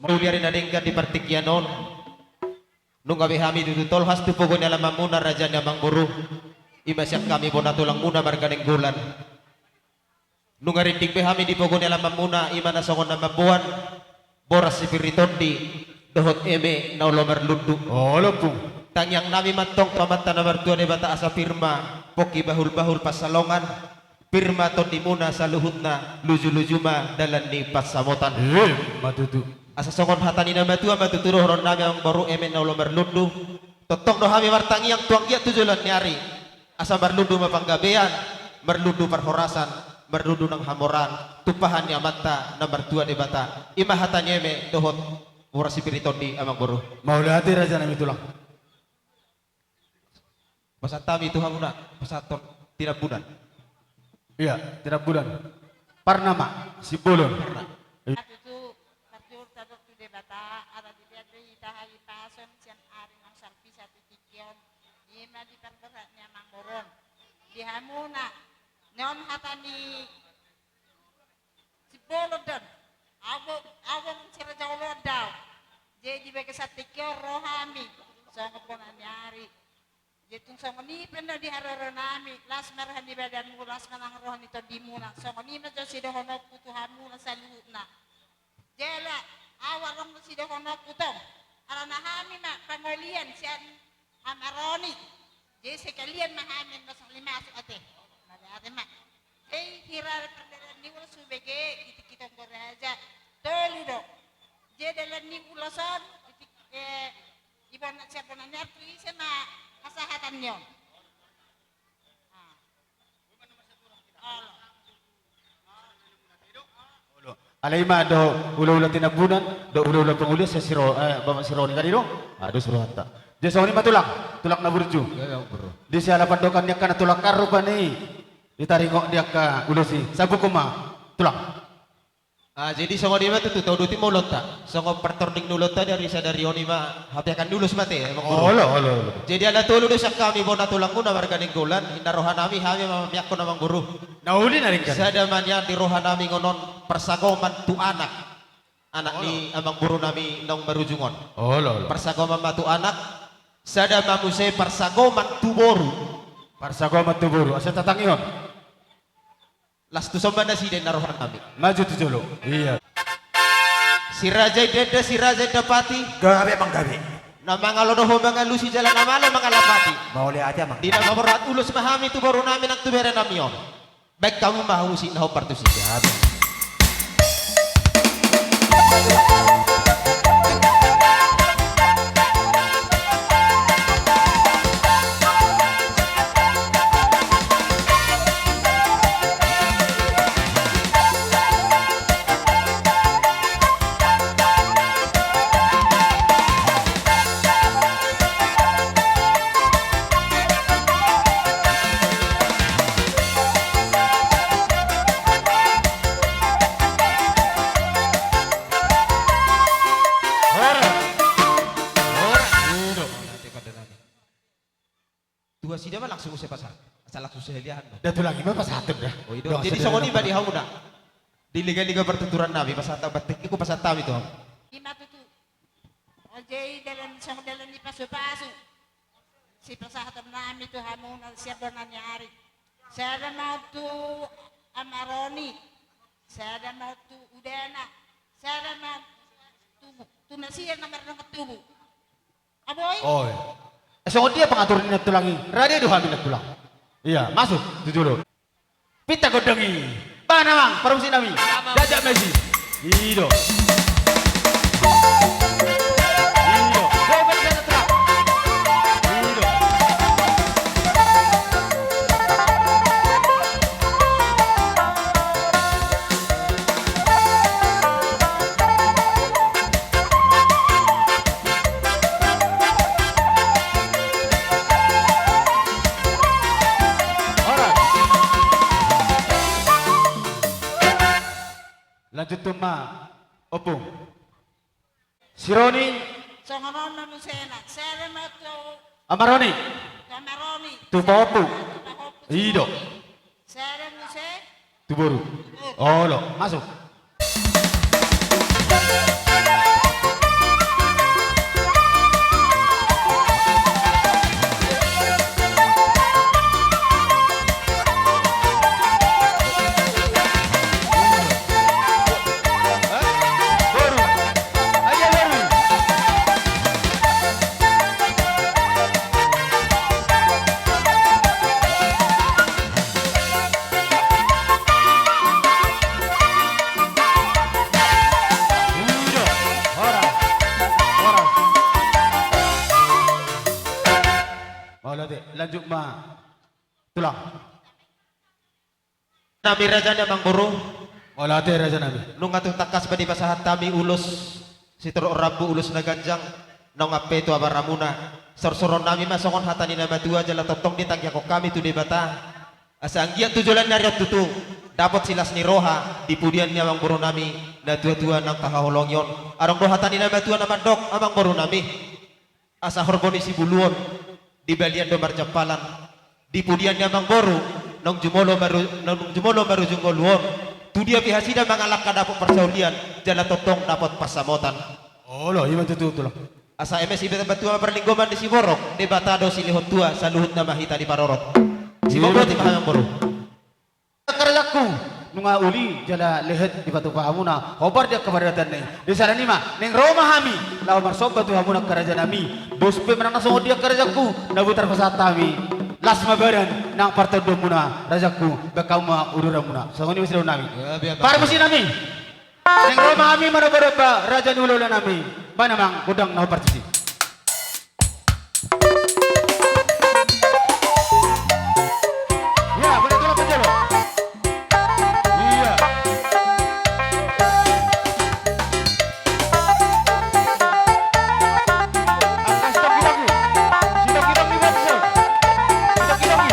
Mauliate na denggan di partingkian on. Nunga be hami tutu tolhas tu pogu ni alamanmuna raja ni amangboru. I ma sian hami bona tulangmuna marga Nainggolan. Nunga rinding be hami di pogu ni alamanmuna, i ma na songon na mamboan boras sipir ni tondi dohot eme na olo marlundu. Olo, Ompung. Tangiang nami ma antong tu Amanta na martua Debata asa pir ma pongki bahulbahul pansalongan, pir ma tondimuna saluhutna, lujuluju ma dalan ni pansamotan. I ma tutu. Asa songon hata ni na matua ma tutu dohonon nami amangboru eme na olo marlundu. Tongtong do hami martangiang tu anggiat tu joloan ni ari. Asa marlundu ma panggabean, marlundu parhorasan, marlundu nang hamoraon, tumpahan ni Amanta na martua Debata. I ma hata ni eme dohot boras sipir ni tondi amangboru. Mauliate raja nami tulang. Pasahat hami tu hamuna, pasahathon tinambunan. Iya, tinambunan. Parna ma, Simbolon. Parna. Iya. Tutu, marjuhur tadok tu Debata, ala dilean do hita hahipason sian ari naung salpu i sahat tu tingki on. I ma di parborhat ni amangboru on. Di hamuna, on hata ni Simbolon do on. Ahu, ahu si Raja Oloan do ahu. Jadi bagasan tingki on ro hami songon bona ni ari. Jadi tung songon i pe na di haroro nami, las ma roha ni badanmu, las ma nang roha ni tondimuna. Songon i ma jo sidohononku tu hamuna saluhutna. Jala, ahu adong do sidohononku tong. Alana hami ma pangolian sian Amaroni. Jadi sekalian ma hami masak lima asu ate. Mauliate ma. Jadi hira pardalanan ni ulos hubege di tingki Tonggo Raja. Tolu do. Jadi dalan ni ulos on di tingki, eh, di bona sian bona ni ari tu ise ma hasahatan ni on. Alai ma do hulahula tinambunan, do hulahula pangolian, siro, eh, bama siro ni kari do. Aduh, suruh hata. Jadi songon i ma tulang, tulang na burju. Iya, iya, bro. Di siala pandokan ni angka na tulang kan rupani. Di taringot di angka ulos i. Sabuku ma, tulang. Ah, jadi songon i ma tutu tauduti ma ulaonta. Songon partording ni ulaonta dari sadari on i ma hapeakan ni ulos ma ate, Amang Boru. Olo, olo, olo. Jadi ala tolu do sian hami bona tulangmuna marga Nainggolan, inna roha nami hami ma mameakkon, Amang Boru. Na uli na ringgan. Sada ma nian di roha nami ngonon parsagoman tu anak. Anak ni Amang Boru nami naung marujung on. Olo, olo. Parsagoman ma tu anak, sada ma muse parsagoman tu boru. Parsagoman tu boru, asa tatangihon. Las tu son ma nasida, inna roha nami. Maju tu jolo. Iya. Si Raja Indenda, si Raja Indapati. Gabe manggabe. Na mangalo do ho mangalusi jala na malo mangalapati. Mauliate, Amang. Di na mamborhat ulos ma hami tu boru nami nang tu bere nami on. Baen hamu ma hamu si na hombar tusi. Gabe. Horas. Horas. Ido. Tu hasida ma langsung use pasahat. Asa langsung sahaliahan ma. Nda, tulang, i ma pasahathon da. Oh, ido. Jadi songon i ma di hamu da. Di liga-liga partuturan nami, pasahat, baen tingki, pasahat hami tu hamu. I ma tutu. Oje i dalan, songon dalan ni pasu-pasu. Sipasahaton nami tu hamu na sian bona ni ari. Sada ma tu Ama Roni. Sada ma tu udana. Sada ma tu, tu nasida na mardongan tubu. Aboi. Oi. Eh, songon dia pangatur ni na tulang i. Rade do hami na tulang. Iya, masuk tu jolo. Pinta gondang i. Bahen, Amang, parmusik nami. Amang. Jajak ma i. Ido. Ido. Ido. Horas. Lanjut tu ma, Ompung. Si Roni. Songon on ma musena. Sada ma tu Ama Roni. Tu Ama Roni. Tu Pahompu. Tu Pahompu. Ido. Sada muse. Tu boru. Tu boru. Olo, masuk. Mauliate, lanjut ma. Tulang. Nami raja ni amangboru. Mauliate raja nami. Nunga tung tangkas ma dipasahat hami ulos sitorop rambu, ulos na ganjang, naung ampe tu abaramuna. Sorsoron nami ma songon hata ni na matua jala tongtong ditangihon hami tu Debata. Asa anggiat tu joloan ni ari on tutu dapot silas ni roha di pudian ni amangboru nami na tuatua naung tahaholongi on. Adong do hata ni na matua na mandok, amangboru nami. Asa horbo ni sibuluon, di balian do marjampalan, di pudian ni amangboru, naung jumolo maru-, naung jumolo marujung ngolu on, tu dia pe hasida mangalangka dapot parsaulian, jala tongtong dapot pansamotan. Olo, i ma tutu, Tulang. Asa eme si Debata Matua ma parlinggoman ni siborok, Debata do silehon tua, saluhutna ma hita diparorot. Siboboti ma amangboru. Angka rajaku, nunga uli jala lehet dipatupa hamuna, hombar di angka paradatanna i. Di sada ni ma, naeng ro ma hami, laho marsomba tu hamuna angka raja nami. Dos pe manang na songon dia angka rajaku, na boi tarpasahat hami. Las ma badan, nang partondion muna, rajaku, baen hamu ma uduran muna. Songon i ma sidohonon nami. Ya, biar parmusik nami. Naeng ro ma hami manomba-nomba raja ni hula-hula nami. Baen amang gondang na hombar tusi. Ya, boleh tolong penjelo. Iya. Angka sidang-sidang ni. Sidang-sidang ni, Bang. Sidang-sidang ni.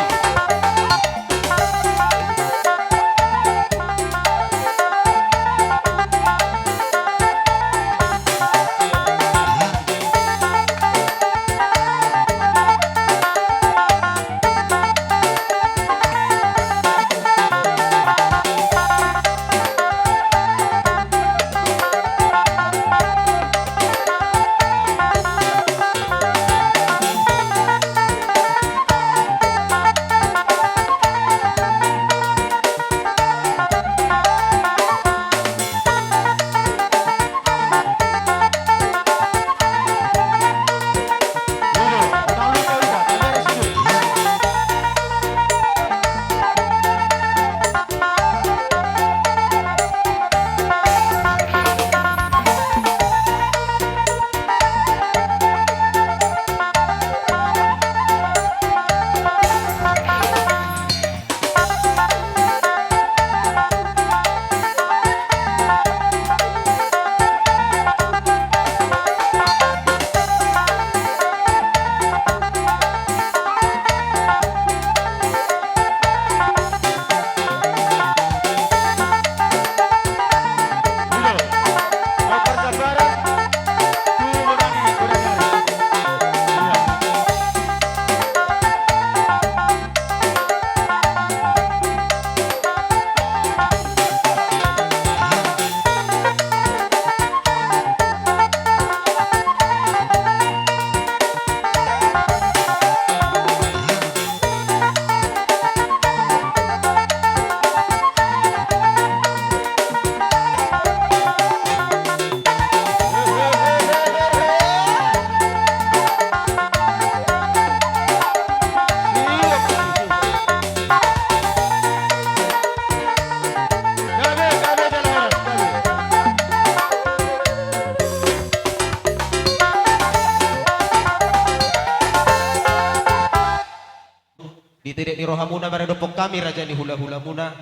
Di tingki ni rohamuna maradophon hami raja ni hulahulamuna,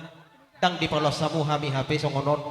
ndang dipaloas hamu hami hape songon on.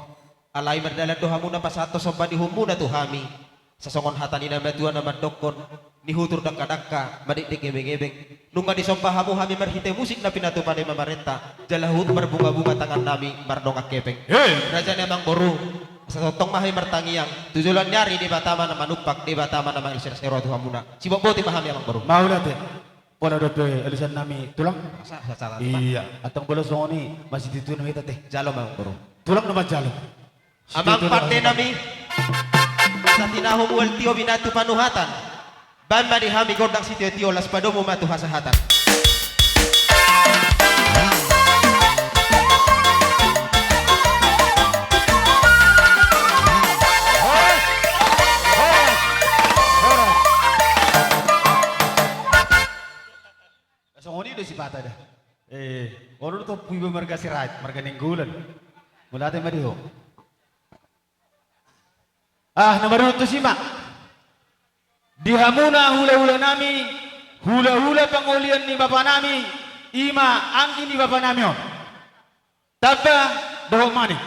Alai mardalan do hamuna pasahathon somba ni uhumuna tu hami. Sasongon hata ni na matua na mandokkon, nihutur dangkadangka, madekdek ngebengebeng. Nunga disomba hamu hami marhite musik na pinatupa ni pamarenta, jala huhut marbungabunga tangannami mardongan hepeng. Raja ni amangboru, asa tongtong ma hami martangiang, tu joloan ni ari Debata ma na manumpak, Debata ma na mangirsir sero tu hamuna. Sibotboti ma hami amangboru. Mauliate. Pola dope alusannami tulang. Sa- sa- sa- Iya, antong molo songon i masitio-tio nama hita te. Jalo ma amangboru. Tulang nama jalo. Amang pandenami, asa tinahu mual tio binatu panuhatan. Baen ma di hami gondang sitio-tio, laos padomu ma tu hasahatan. Songon i do sipata da. Eh, olo do Tompu iba marga Sirait, marga Nainggolan. Mauliate ma di ho. Ah, na marunut tusi ma. Di hamuna hulahulanami, hulahula pangolian ni bapanami, i ma anggi ni bapanami on. Tamba dohot manik.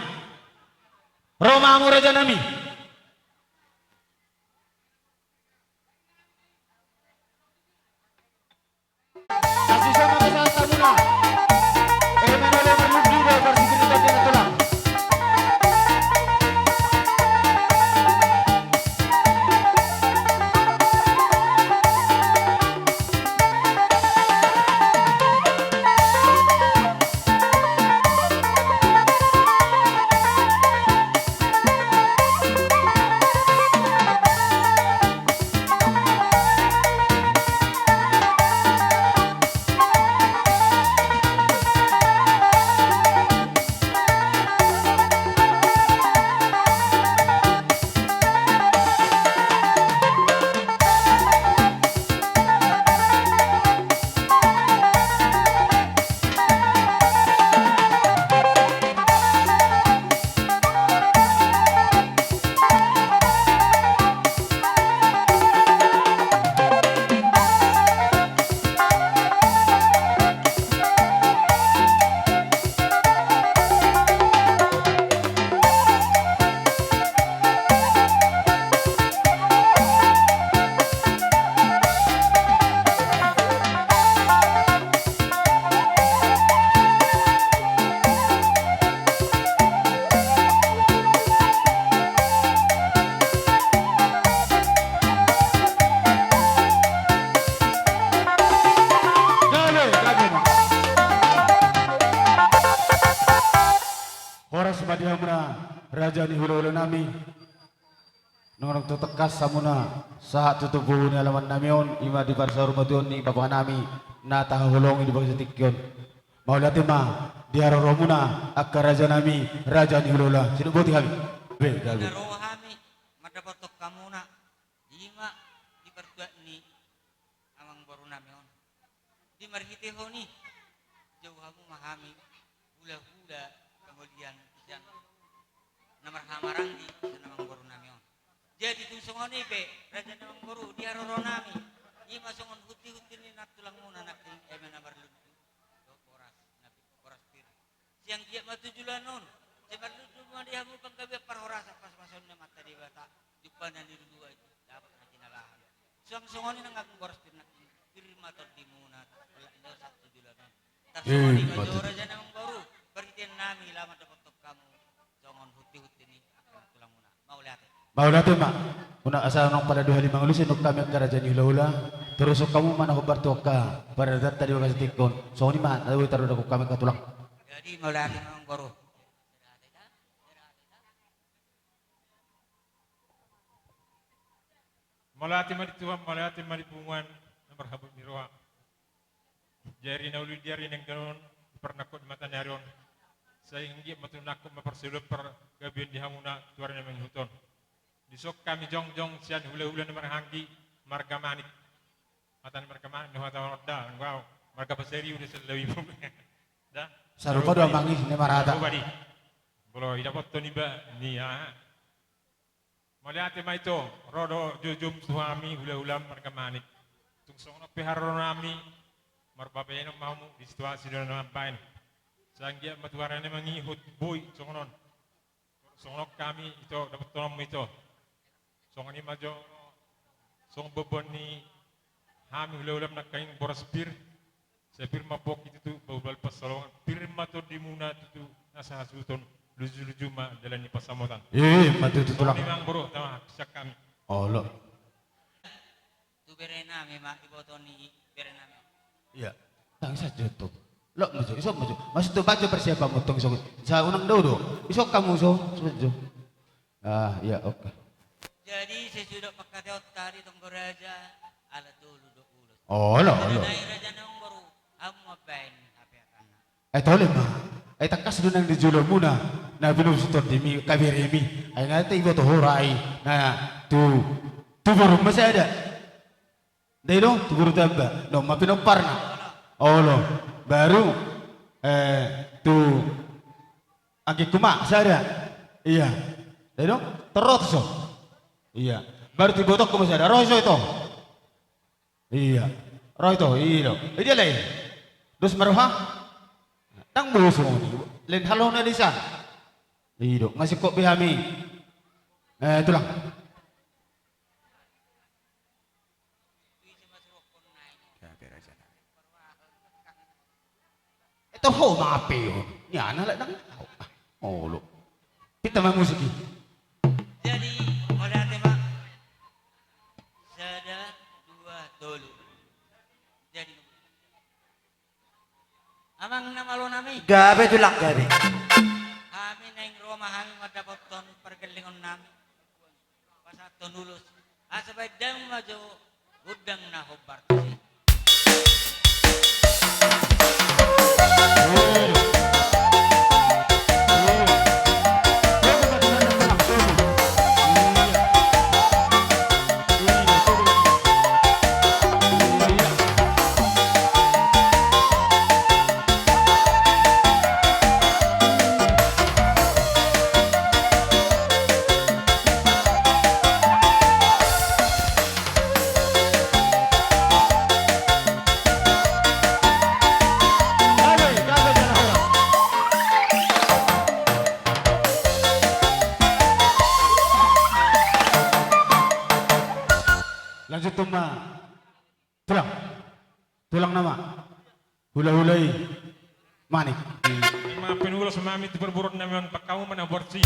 Ro ma hamu rajanami. Horas ma di hamuna raja ni hulahulanami. Nunga tung tangkas hamuna sahat tu tubu ni alamannami on, i ma di parsaurmatuaon ni bapanami na tahaholongi di bagasan tingki on. Mauliate ma di haroromuna angka rajanami, raja ni hulahula. Sidok boti hami. Be, gabe. Ro hami mandapothon hamuna, i ma di partuat ni amangborunami on. Di marhitehon i, jou hamu ma hami hulahula pangolian sian na marhahamaranggi sian amangborunami on. Jadi tung songon i pe, raja ni amangboru, di haroronami, i ma songon huntihunti ni nantulangmuna nangkin eme na marlundu dohot boras na pi-, boras pir. Sai anggiat ma tu joloan on, sai marlundu ma di hamu panggabean parhorasan, pasupasu ni Amanta Debata, jumpang na niluluan, dapot na jinalahan. Suang songon i nang agung boras pir nangkin, pir ma tondimuna, olat ni on sahat tu joloan on. Tarsongon i ma jo raja ni amangboru, parhitean nami laho mandapothon hamu songon huntihunti ni angka tulangmuna. Mauliate. Mauliate ma. Unang asa nang pala dua hali mangalusi nang hami angka raja ni hulahula. Torus hamu ma na hombar tu angka paradatanta di bagasan tingki on. Songon i ma na boi tarida hami angka tulang. Jadi mauliate ma amangboru. Mauliate ma di Tuhan, mauliate ma di punguan na marhabot ni roha. Jari na uli di ari na denggan on, di parnangkok ni mata ni ari on, sai anggiat ma tung nangkok ma parsaulon pargabean di hamuna tu ari na mangihut on. Dison hami jongjong sian hulahula na marhahamaranggi marga Manik. Hata ni marga Manik, na hata on da, anggo au marga Pasaribu do sian Lawi. Da. Sarupa do amang i, ni marhata. Sarupa di. Molo idapothon iba ni aha. Mauliate ma ito, ro do jojom tu hami hulahula marga Manik. Tung songon on pe haroronami, Marbabenon ma hamu di situasi na mambaen. Sai anggiat ma tu arani mangihut boi songon on. Songon on hami ito dapothononmu ito. Songon i ma jo songon boaboa ni hami hulahula nangkaning boras pir. Sai pir ma pongki tutu bahulbahul pansalongan, pir ma tondimuna tutu na sahasuhuton, lujuluju ma dalan ni pansamotan. Ima tutu tulang. Songon i ma amang boru, tama sian hami. Olo. Tu berenami ma, iboto ni berenami. Iya. Tang sajo tu. Loas ma jo, ison ma jo. Maksud tu bajo persiapanmu tong ison. Sa unang do do. Ison hamu so, so jo. Ah, iya, oke. Jadi sesudah pangkataion tadi tong raja ala tolu do ulos. Olo, olo. Nai raja nang boru, hamu mambaen hape atanna. Eh, tole ma. Eh, tangkas do nang di jolomuna na pinusuk tondimi, kaberemi. Ai nga te iboto ho ra i. Na tu, tu borum ma sada. Ndai do, tu boru tamba. Nunga ma pinomparna. Olo. Baru, eh, tu anggingku ma sada. Iya. Ndai do, torot so. Iya. Baru tu ibotongku ma sada. Ro so ito. Iya. Ro ito, i do. Idia lae. Dos ma roha. Ndang boi songon i. Lain halo na disa. I do. Nga singkop be hami. Eh, tulang. Eh, toho ma ape on. Ni ana lak ndang tau. Ah, olo. Pinta ma musik i. Jadi, mauliate ma. Sada, dua, tolu. Jadi, amang na malo nami. Gabe tulang gabe. Hami naeng ro ma hami mandapothon pargellengon nami. Pasahathon ulos. Asa baen damang ma jo gondang na hombar tusi. Lanjut ma. Tulang. Tulang nama. Hulahula i. Manik. Ima pinulos ma hami tu parboruon nami on, pangkamu ma na borsi.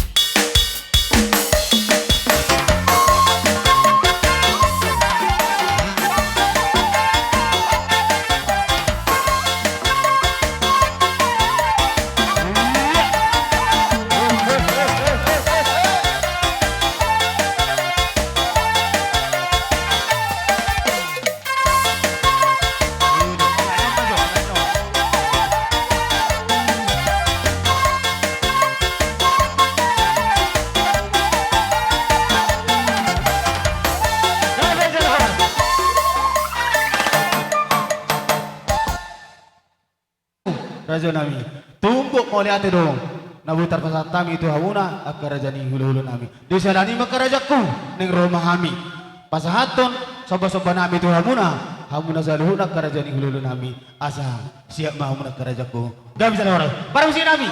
Raja nami, tumbuk mauliate do na boi tarpasahat hami tu hamuna angka raja ni hulahula nami. Di sada ni ma angka rajaku, naeng ro ma hami pasahathon sombasomba nami tu hamuna, hamuna saluhutna angka raja ni hulahula nami, asa siap ma hamuna angka rajaku. Gabe sada horas. Parmusik nami.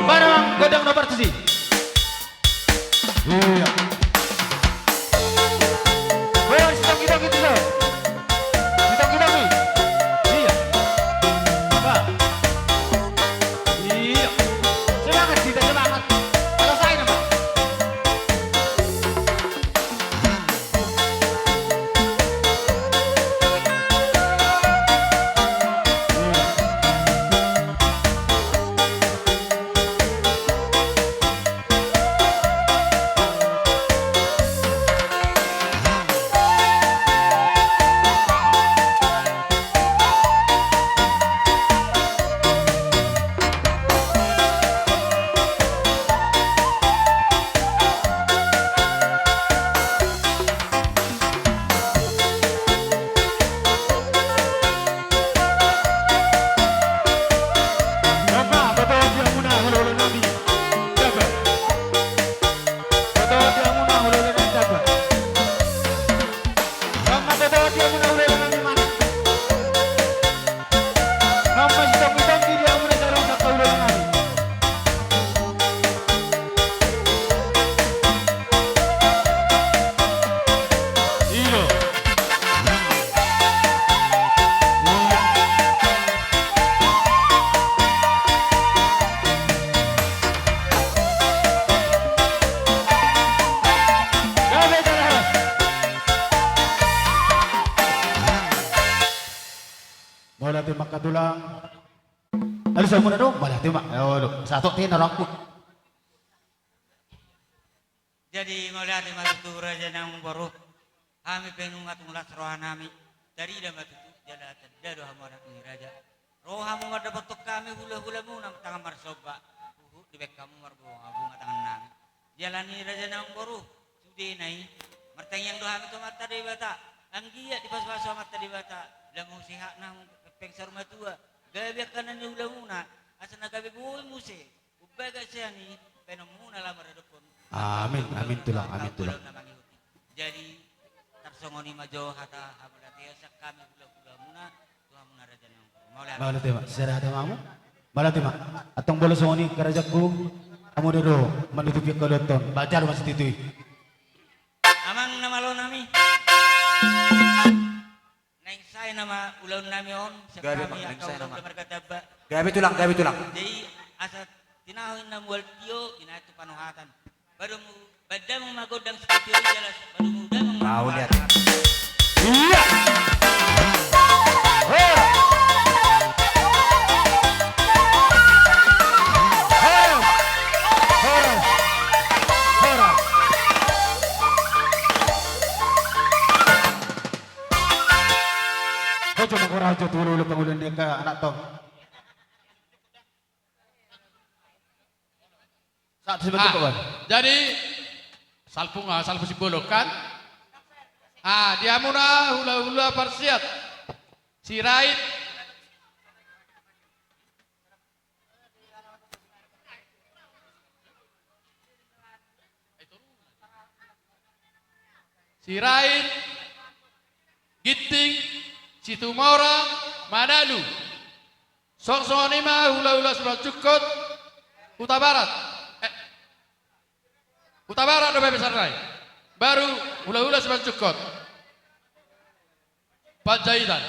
Barang godang na partusi. Iya. Woi, harus ditongki-tongki tu, so. Ditongki-tongki. Iya. Bah. Iya. Semangat kita, semangat. Kalau saya nama. Tulang. Alu samuna do, mauliate ma. Alu, sahat tu na rangkut. Jadi mauliate ma tutu raja nang boru. Hami pe nunga tung las roha nami. Tarida ma tutu jala tanda do hamu anak ni raja. Ro hamu mandapothon hami hula-hulamuna tangan marsomba. Huhut dibaen hamu marbunga-bunga tangan nami. Jala ni raja nang boru, sudena i, martangiang do hami tu Amanta Debata. Anggiat dipasu-pasu Amanta Debata, lam muse hak na pengsaur matua, gabe angka na niulamuna, asa na gabe boi muse, umbaga sian i, baenonmuna lam maradophon. Amin, amin tulang, amin tulang. Ulaon na mangihut i. Jadi, tarsongon i ma jo hata hamauliateon sian hami hula-hulamuna, Mauliate ma, sada hata ma hamu. Mauliate ma. Antong molo songon i, angka rajaku, hamu do do manutupi angka ulaon on. Baca do masititui. Amang na malo nami. Naeng sae nama ulaon nami on. Gabe ma, naeng sae nama. Gabe tulang, gabe tulang. Jadi asa tinahu inna mual tio, inaet tu panuhatan. Badomu, badomu ma gondang sitio i jala badomu damang ma. Mauliate. Iya. Hora. Hora. Hora. Hora. Hojo mangora hojo tu hula-hula pangula ni angka anak tong. Satu sebentuk, ah, kawan. Jadi salpu, ah, salpu sibolon kan? Ah, di hamuna hula-hula parsiat. Sirait. Sirait, Ginting, Situmorang, Manalu. Songon i ma hula-hula Simanjunkkot, Hutabarat. Eh, Hutabarat do baen besarna i. Baru hula-hula Simanjunkkot, Panjaitan.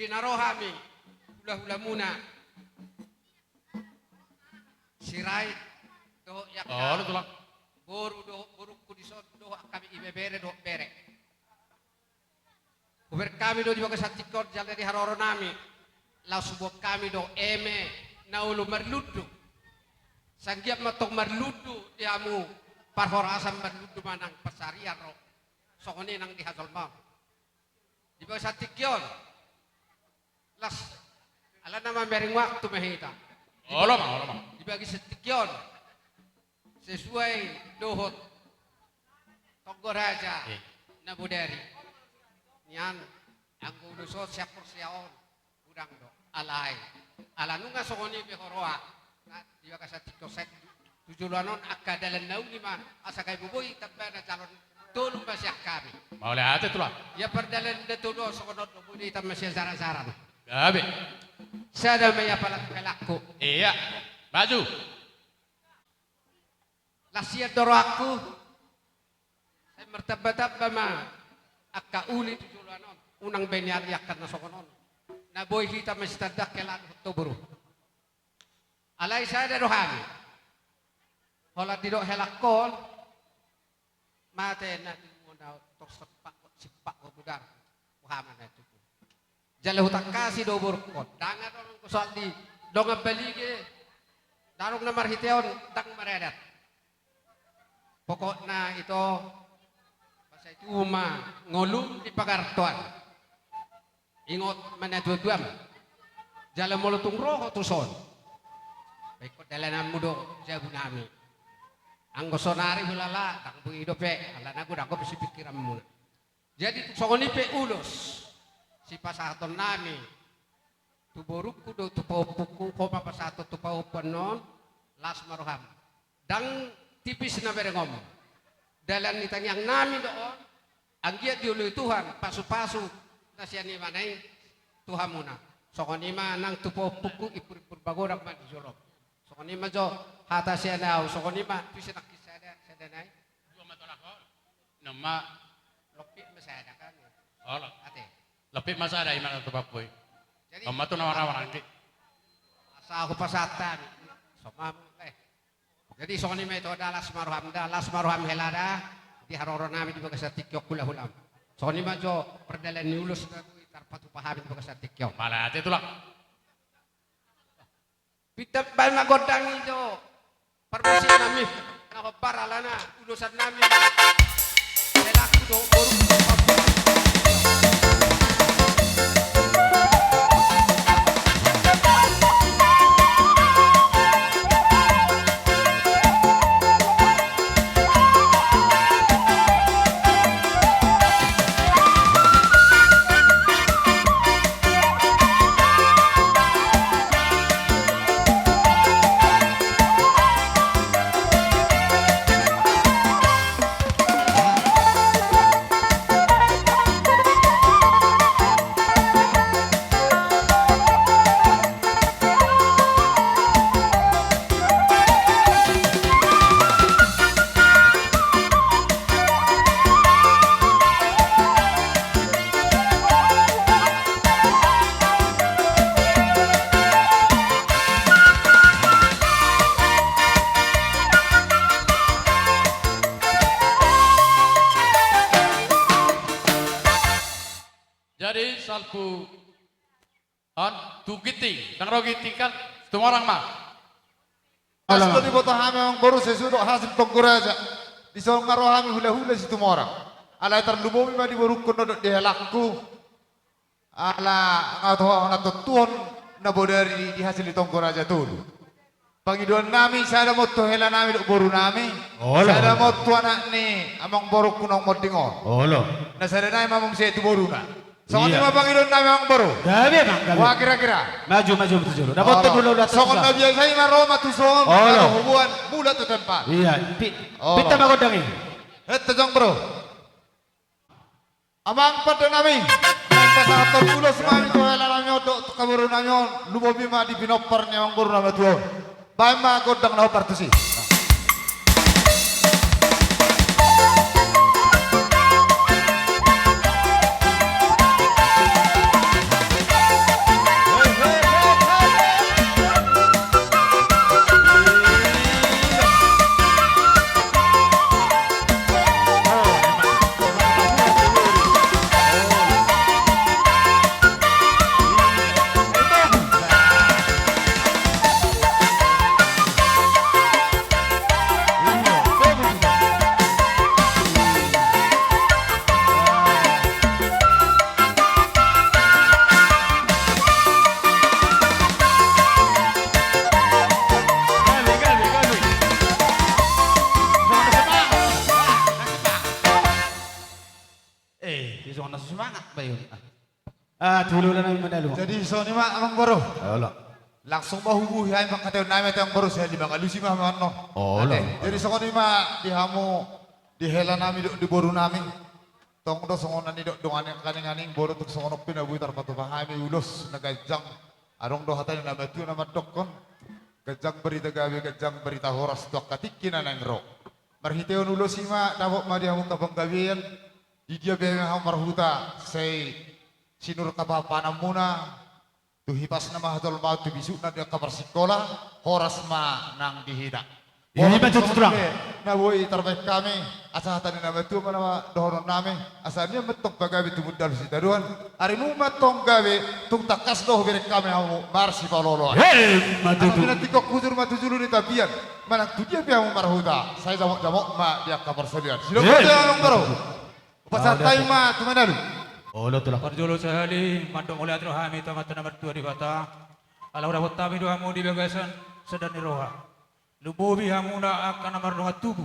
Di na ro hami hula-hulamuna Sirait dohot i angka boru dohot borungku dison dohot angka ibebere dohot bere. Hubereng hami do di bagasan tingki on jala di haroronami, laos huboan hami do eme na olo marlundu. Sai anggiat ma tong marlundu di hamu parhorasan, marlundu ma nang pansarian ro. Songon i nang di hajolmaon. Di bagasan tingki on. Las, alana mamereng waktu ma hita. Olo ma, olo ma. Di bagasan tingki on. Sesuai dohot Tonggo Raja, eh, na bodari. Nian, anggo ulos on sian Porsea on, godang do. Alai, ala nunga songon i be huroha. Nga di bagasan tingki on sai tu joloan on angka dalan na uli ma, asa gabe boi tambana jala tolu ma sian hami. Mauliate, Tulang. Ia pardalan na tolu on songon on do, boi do hita masiajarajaran. Gabe. Sada ma ia palang helangku. Ia. Maju. Las sian do rohangku. Sai martambatamba ma angka uli tu joloan on. Unang be niari angka na songon on. Na boi hita masitandang hela dohot ho, boru. Alai sada do hami. Holan didok helangku on. Mate na di muna tor sempak, sempak godang. Wah, mana tu. Jala hutangkasi do borungkon. Ndang adong anggo soal di dongan balige. Ndang adong na marhiteon, ndang maradat. Pokokna ito, masa itu ma ngolum di pagartoan. Ingot ma natuatuam. Jala molo tung ro ho tuson, baen ho dalananmu do jabunami. Anggo sonari hulala ndang boi dope, alana godang dope sipingkiranmuna. Jadi songon i pe ulos sipasahatonnami tu borungku dohot tu pahompungku, ho ma pasahaton tu pahompu annon, las ma roham. Ndang tipis na berengonmu. Dalan ni tangiangnami do on, anggiat dioloi Tuhan pasupasu na sian ibana i tu hamuna. Songon i ma nang tu pahompungku, impurimpur magodang ma di jolom. Songon i ma jo hata sian ahu, songon i ma tu sinangkin sada, sada nai. Dua ma tolak on. Nama. Lompit ma sada kan. Olo. Ate. Lompit ma sada i ma na tu pahompui. Jadi, nama tu nama nama nangki. Asa hupasahat hami. Somamu, eh. Jadi songon i ma ito da, las ma roham da, las ma roham hela da. Di haroronami di bagasan tingki on hulahulam. Songon i ma jo pardalan ni ulos na boi tarpatupa hami di bagasan tingki on. Mauliate, Tulang. Pinta baen ma gondang i jo. Parmusiknami na hombar alana ulosannami. Helangku dohot borungku dohot pahompungku. Jadi salpu on tu ginting, ndang ro ginting kan, Situmorang ma. Olo. Asto diboto hami amangboru sesuai dohot hasil Tonggo Raja. Dison nga ro hami hulahula Situmorang. Alai tarlumobi ma di borungku dohot di helangku. Ala nga ro hona tontuhon na bodari di hasil ni Tonggo Raja tolu. Pangidoannami sada ma on tu helanami dohot borunami. Olo. Sada ma on tu anak ni amangborungku naung monding on. Olo. Na sada nai ma muse tu boruna. Songon i ma pangidoannami amangboru. Gabe ma, gabe. Wah, kira-kira. Maju, maju, maju. Dapotan mula ulat. Songon na biasa i ma ro ma tuson. Olo. Huboan mula tu tempat. Ia, pinta ma gondang i. Hetta jong, bro. Amang pandenami, pasahathon ulos ma hami tu helanami on dohot tu haborunami on, lumobi ma di pinompar ni amangboru na matua on. Baen ma gondang na hombar tusi. Langsung semangat, Bayun. Ah, tu hulahula nami Manalu. Jadi, songon i ma, Amangboru. Olo. Langsung ma hubuhi hami pangkataion nami, ate Amangboru, sahali mangalusi ma hamu annon. Olo. Ate, jadi songon i ma di hamu, di hela nami dohot di boru nami. Tong do songon na nidok dongan ni angka ninganing, boru, tung songon on pe na boi tarpatupa hami ulos na ganjang. Adong do hata ni na matua na mandokkon: Ganjang barita gabe, ganjang barita horas tu angka tingki na naeng ro. Marhitehon ulos i ma dapot ma di hamu angka panggabean. Di dia pe hamu marhuta, sai sinur hapahanpananmuna, tu hipasna ma hajolmaon, tu bisukna di angka parsingkola, horas ma nang di hita. Ima tutu, Tulang. Songon i pe na boi tarbahen hami, asa hata ni na matua ma na dohonon nami: Asa nian ma antong pagabe tumundalhon sitadoan, arimu ma antong gabe, tung tangkas do hubereng hami hamu marsipaolooloan. Ima tutu. Asa pinantikhon hujur ma tu julu ni tapian, manang tu dia pe hamu marhuta, sai jamotjamot ma di angka parsaulian. Sidok ma tutu, Amangboru. Hupasahat hami ma tu Manalu. Olo, Tulang. Parjolo sahali mandok mauliate do hami tu Amanta na martua Debata, ala hudapot hami do hamu di bagasan sada ni roha. Lumobi hamuna angka na mardongan tubu.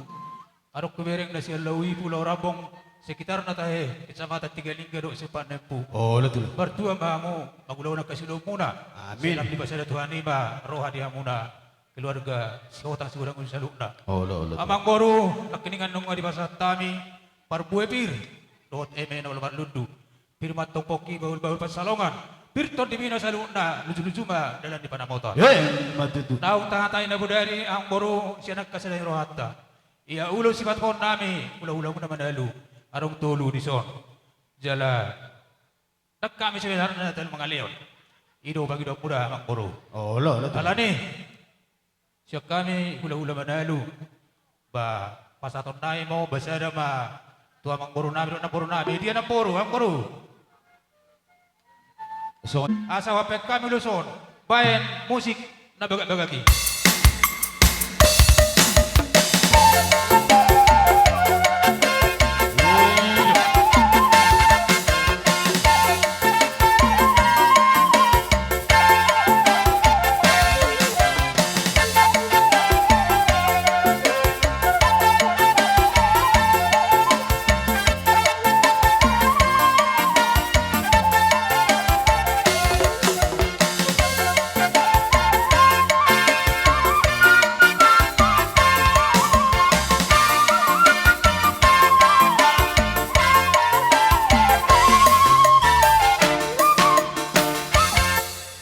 Adong hubereng na sian Laut Ipu, Laut Rambong, sekitarna tahe, Kecamatan Tiga Lingga dohot Simpang Nempu. Olo, Tulang. Martua ma hamu, mangulahon angka siulaonmuna. Amin. Sai lam dipasada Tuhan i ma roha di hamuna keluarga sihotang sigodang on saluhutna. Olo, olo, Tulang. Amangboru, nangkiningan nunga dipasahat hami parbue pir dohot eme na olo marlundu. Pir ma antong pongki, bahulbahul pansalongan. Pir tondimuna saluhutna, lujuluju ma dalan ni panamotan. Ima tutu. Naung tahatai na bodari, Amangboru, sian angka sada ni rohanta. Ia ulos sipasahaton nami, hulahulamuna Manalu, adong tolu dison. Jala ndang hami sebenarna talu mangalehon. I do pangidoanmuna, Amangboru. Olo, olo, Tulang. Alani sian hami hulahula Manalu, ba, pasahaton nami ma on, ba sada ma tu amangboru nami dohot namboru nami. Dia namboru, Amangboru? Asa huampe hami ulos on, baen musik na bagak-bagak i.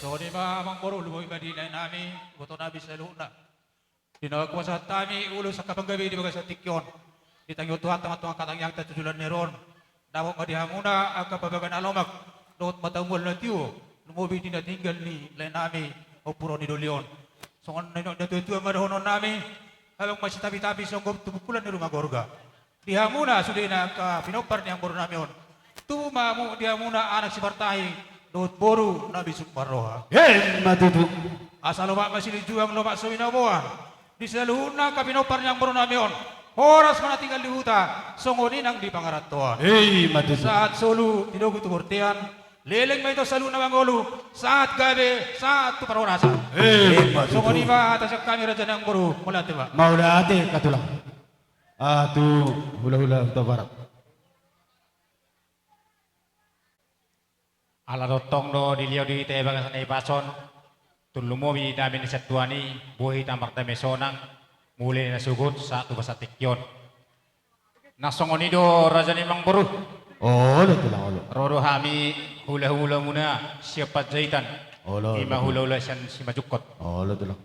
Songon i ma, Amangboru, lumobi ma di lae nami, iboto nami saluhutna. Di na hupasahat hami ulos angka panggabean di bagasan tingki on, ditangihon Tuhanta ma antong angka tangiangta tu joloan ni ari on. Dapot ma di hamuna angka pambaga na lomak dohot mata mual na tio, lumobi di na tinggal ni lae nami, ompu ro ni doli on. Songon na nidok ni natuatua ma dohonon nami: Habang ma sitapitapi, songgop tu bungkulan ni ruma gorga. Di hamuna sudena angka pinompar ni amangboru nami on, tubu ma hamu di hamuna anak sipartahi dohot boru na bisuk marroha. Ima tutu. Asa lomak ma silinjuang, lomak so binaboan di saluhutna angka pinompar ni amangboru nami on. Horas ma na tinggal di huta, songon i nang di pangarantoan. Ima tutu. Sahat solu, tilogu tu bontean, leleng ma ito saluhutna mangolu, sahat gabe, sahat tu parhorasan. Ima tutu. Songon i ma hata sian hami, raja ni amangboru, mauliate ma. Mauliate, Tulang. Ah, tu hulahula Hutabarat. Ala tongtong do dilehon di hita i bagasan na hipas on, tung lumobi dame ni saonari, boi hita mardame sonang, mulai na sogot sahat tu bagasan tingki on. Na songon i do, raja ni amangboru. Olo, Tulang, olo. Ro do hami hulahulamuna sian Panjaitan. Olo, olo, Tulang. Ima hulahula sian Simanjungkot. Olo, Tulang.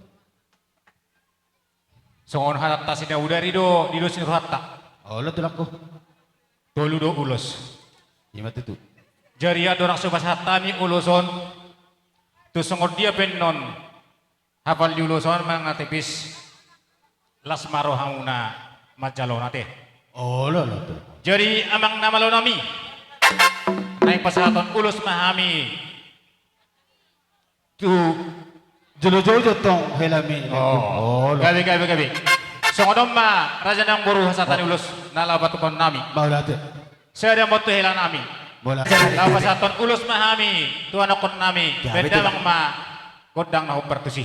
Songon hatanta sinaudari do di ulos ni rohanta. Olo, Tulangku. Tolu do ulos. Ima tutu. Jadi andorang so hupasahat hami ulos on, tung songon dia pe annon hafal di ulos on, manang na tipis, las ma rohamuna manjalo, ate. Olo, olo, Tulang. Jadi amang na malo nami, naeng pasahaton ulos ma hami tu jolo-jolo tong helami. Oh. Olo. Gabe, gabe, gabe. Songon on ma, raja nang boru, hasahatan ni ulos na laho patupaon nami. Mauliate. Sada ma tu hela nami. Mauliate. Laho pasahaton ulos ma hami tu anakkon nami. Gabe, Tulang. Baen damang ma gondang na hombar tusi.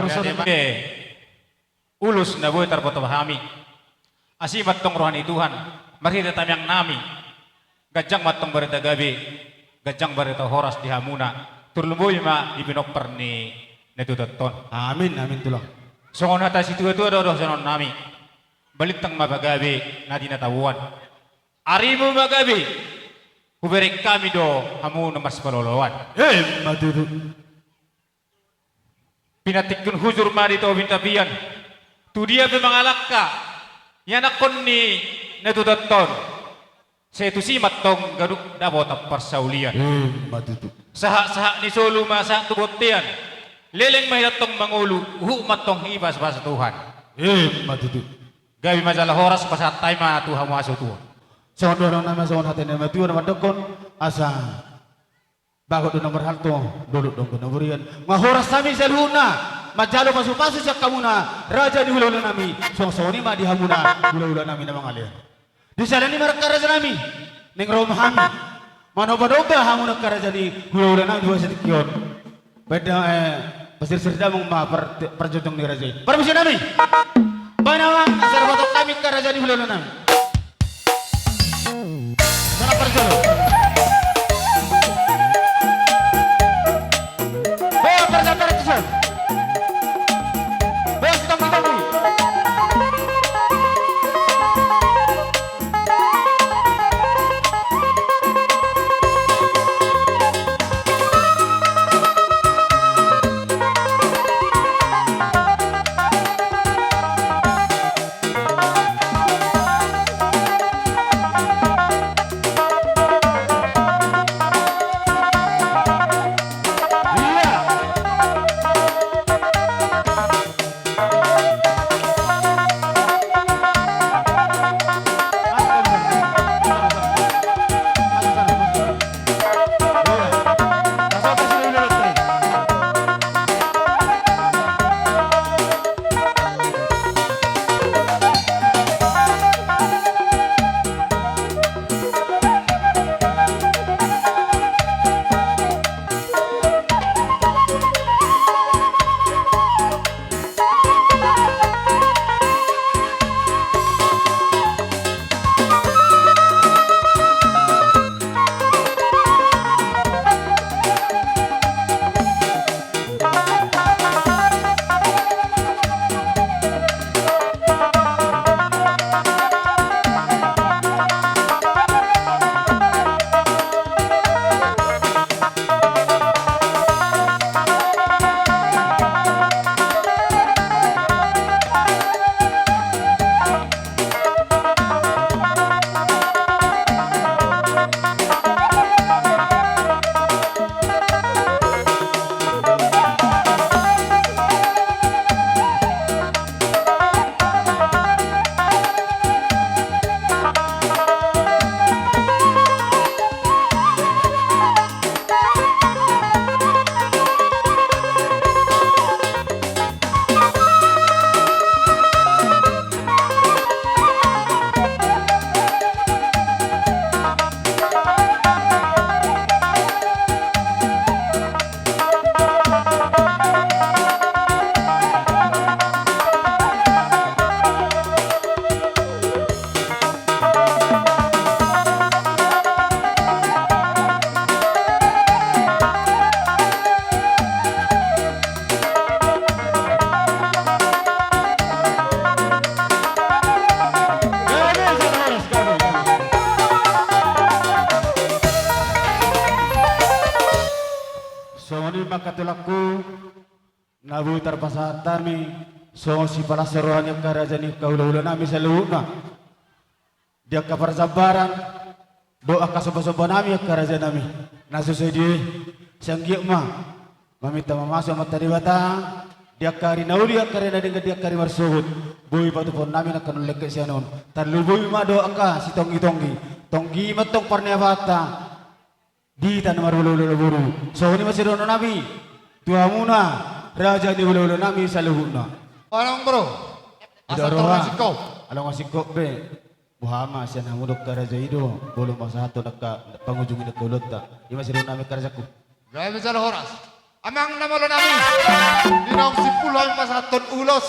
Songon i ma ulos na boi tarboto hami. Asi ma antong roha ni Tuhan marhite tangiang nami. Ganjang ma antong barita gabe, ganjang barita horas di hamuna. Tarlumobi ma di pinompar ni na tutu on. Amin, amin tulang. Songon hata situatua do dohonon nami. Balintang ma pagabe na di na taboan. Arimu ma gabe, hubereng hami do hamu na marsipaloloan. Emma tutu. Pinantikhon hujur ma di topi tapian. Tu dia pe mangalangka ianakhon ni na tutu on, sai tusi ma antong ganup dapotan parsaulian. Emma tutu. Sahat-sahat ni solu ma sahat tu bontean. Leleng ma hita antong mangolu, huhut ma antong hipasupasuhon Tuhan. Emma tutu. Gabe ma jala horas, pasahat hami ma tu hamu asa tutu. Songon dohonon nami, songon hata ni natuatua na mandokhon, asa bagot do na marhalto, dolok do na burian. Nunga horas hami saluhutna manjalo pasupasu sian hamuna raja ni hulahula nami. Songon, songon i ma di hamuna hulahula nami na mangalean. Di siala ni i ma angka raja nami, naeng ro ma hami manombanomba hamuna angka raja ni hulahula nami di bagasan tingki on. Baen da, eh, pasirsir damang ma par-, parjolo ni raja i. Parmisi nami. Baen ma asa dapotan hami angka raja ni hulahula nami. Salam parjolo. Baen parjolo, parjolo. Baen, sitonggi-tonggi. Songon i ma angka tulangku, na boi tarpasahat hami songon sipalashon roha ni angka raja ni angka hulahula nami saluhutna. Di angka parjambaran dohot angka sombasomba nami angka raja nami, na so sadia i, sai anggiat ma maminta mamasu Amanta Debata di angka ari na uli, angka ari na denggan, di angka ari marsogot, boi patupaon nami nangkaning lengket sian on. Tarlumobi ma dohot angka sitonggi-tonggi, tonggi ma antong parniapanta di hita na marhulahula boru. Songon i ma sidohonon nami tu hamuna raja ni hulahula nami saluhutna. Along bro. Asa roha. Along asingkop be. Boha ma sian hamu dohot angka raja i do, molo pasahathon angka pangujungi ni angka ulaonta. I ma sidohonon nami angka rajaku. Gabe jala horas. Amang na malo nami, di naung simpul hami pasahathon ulos,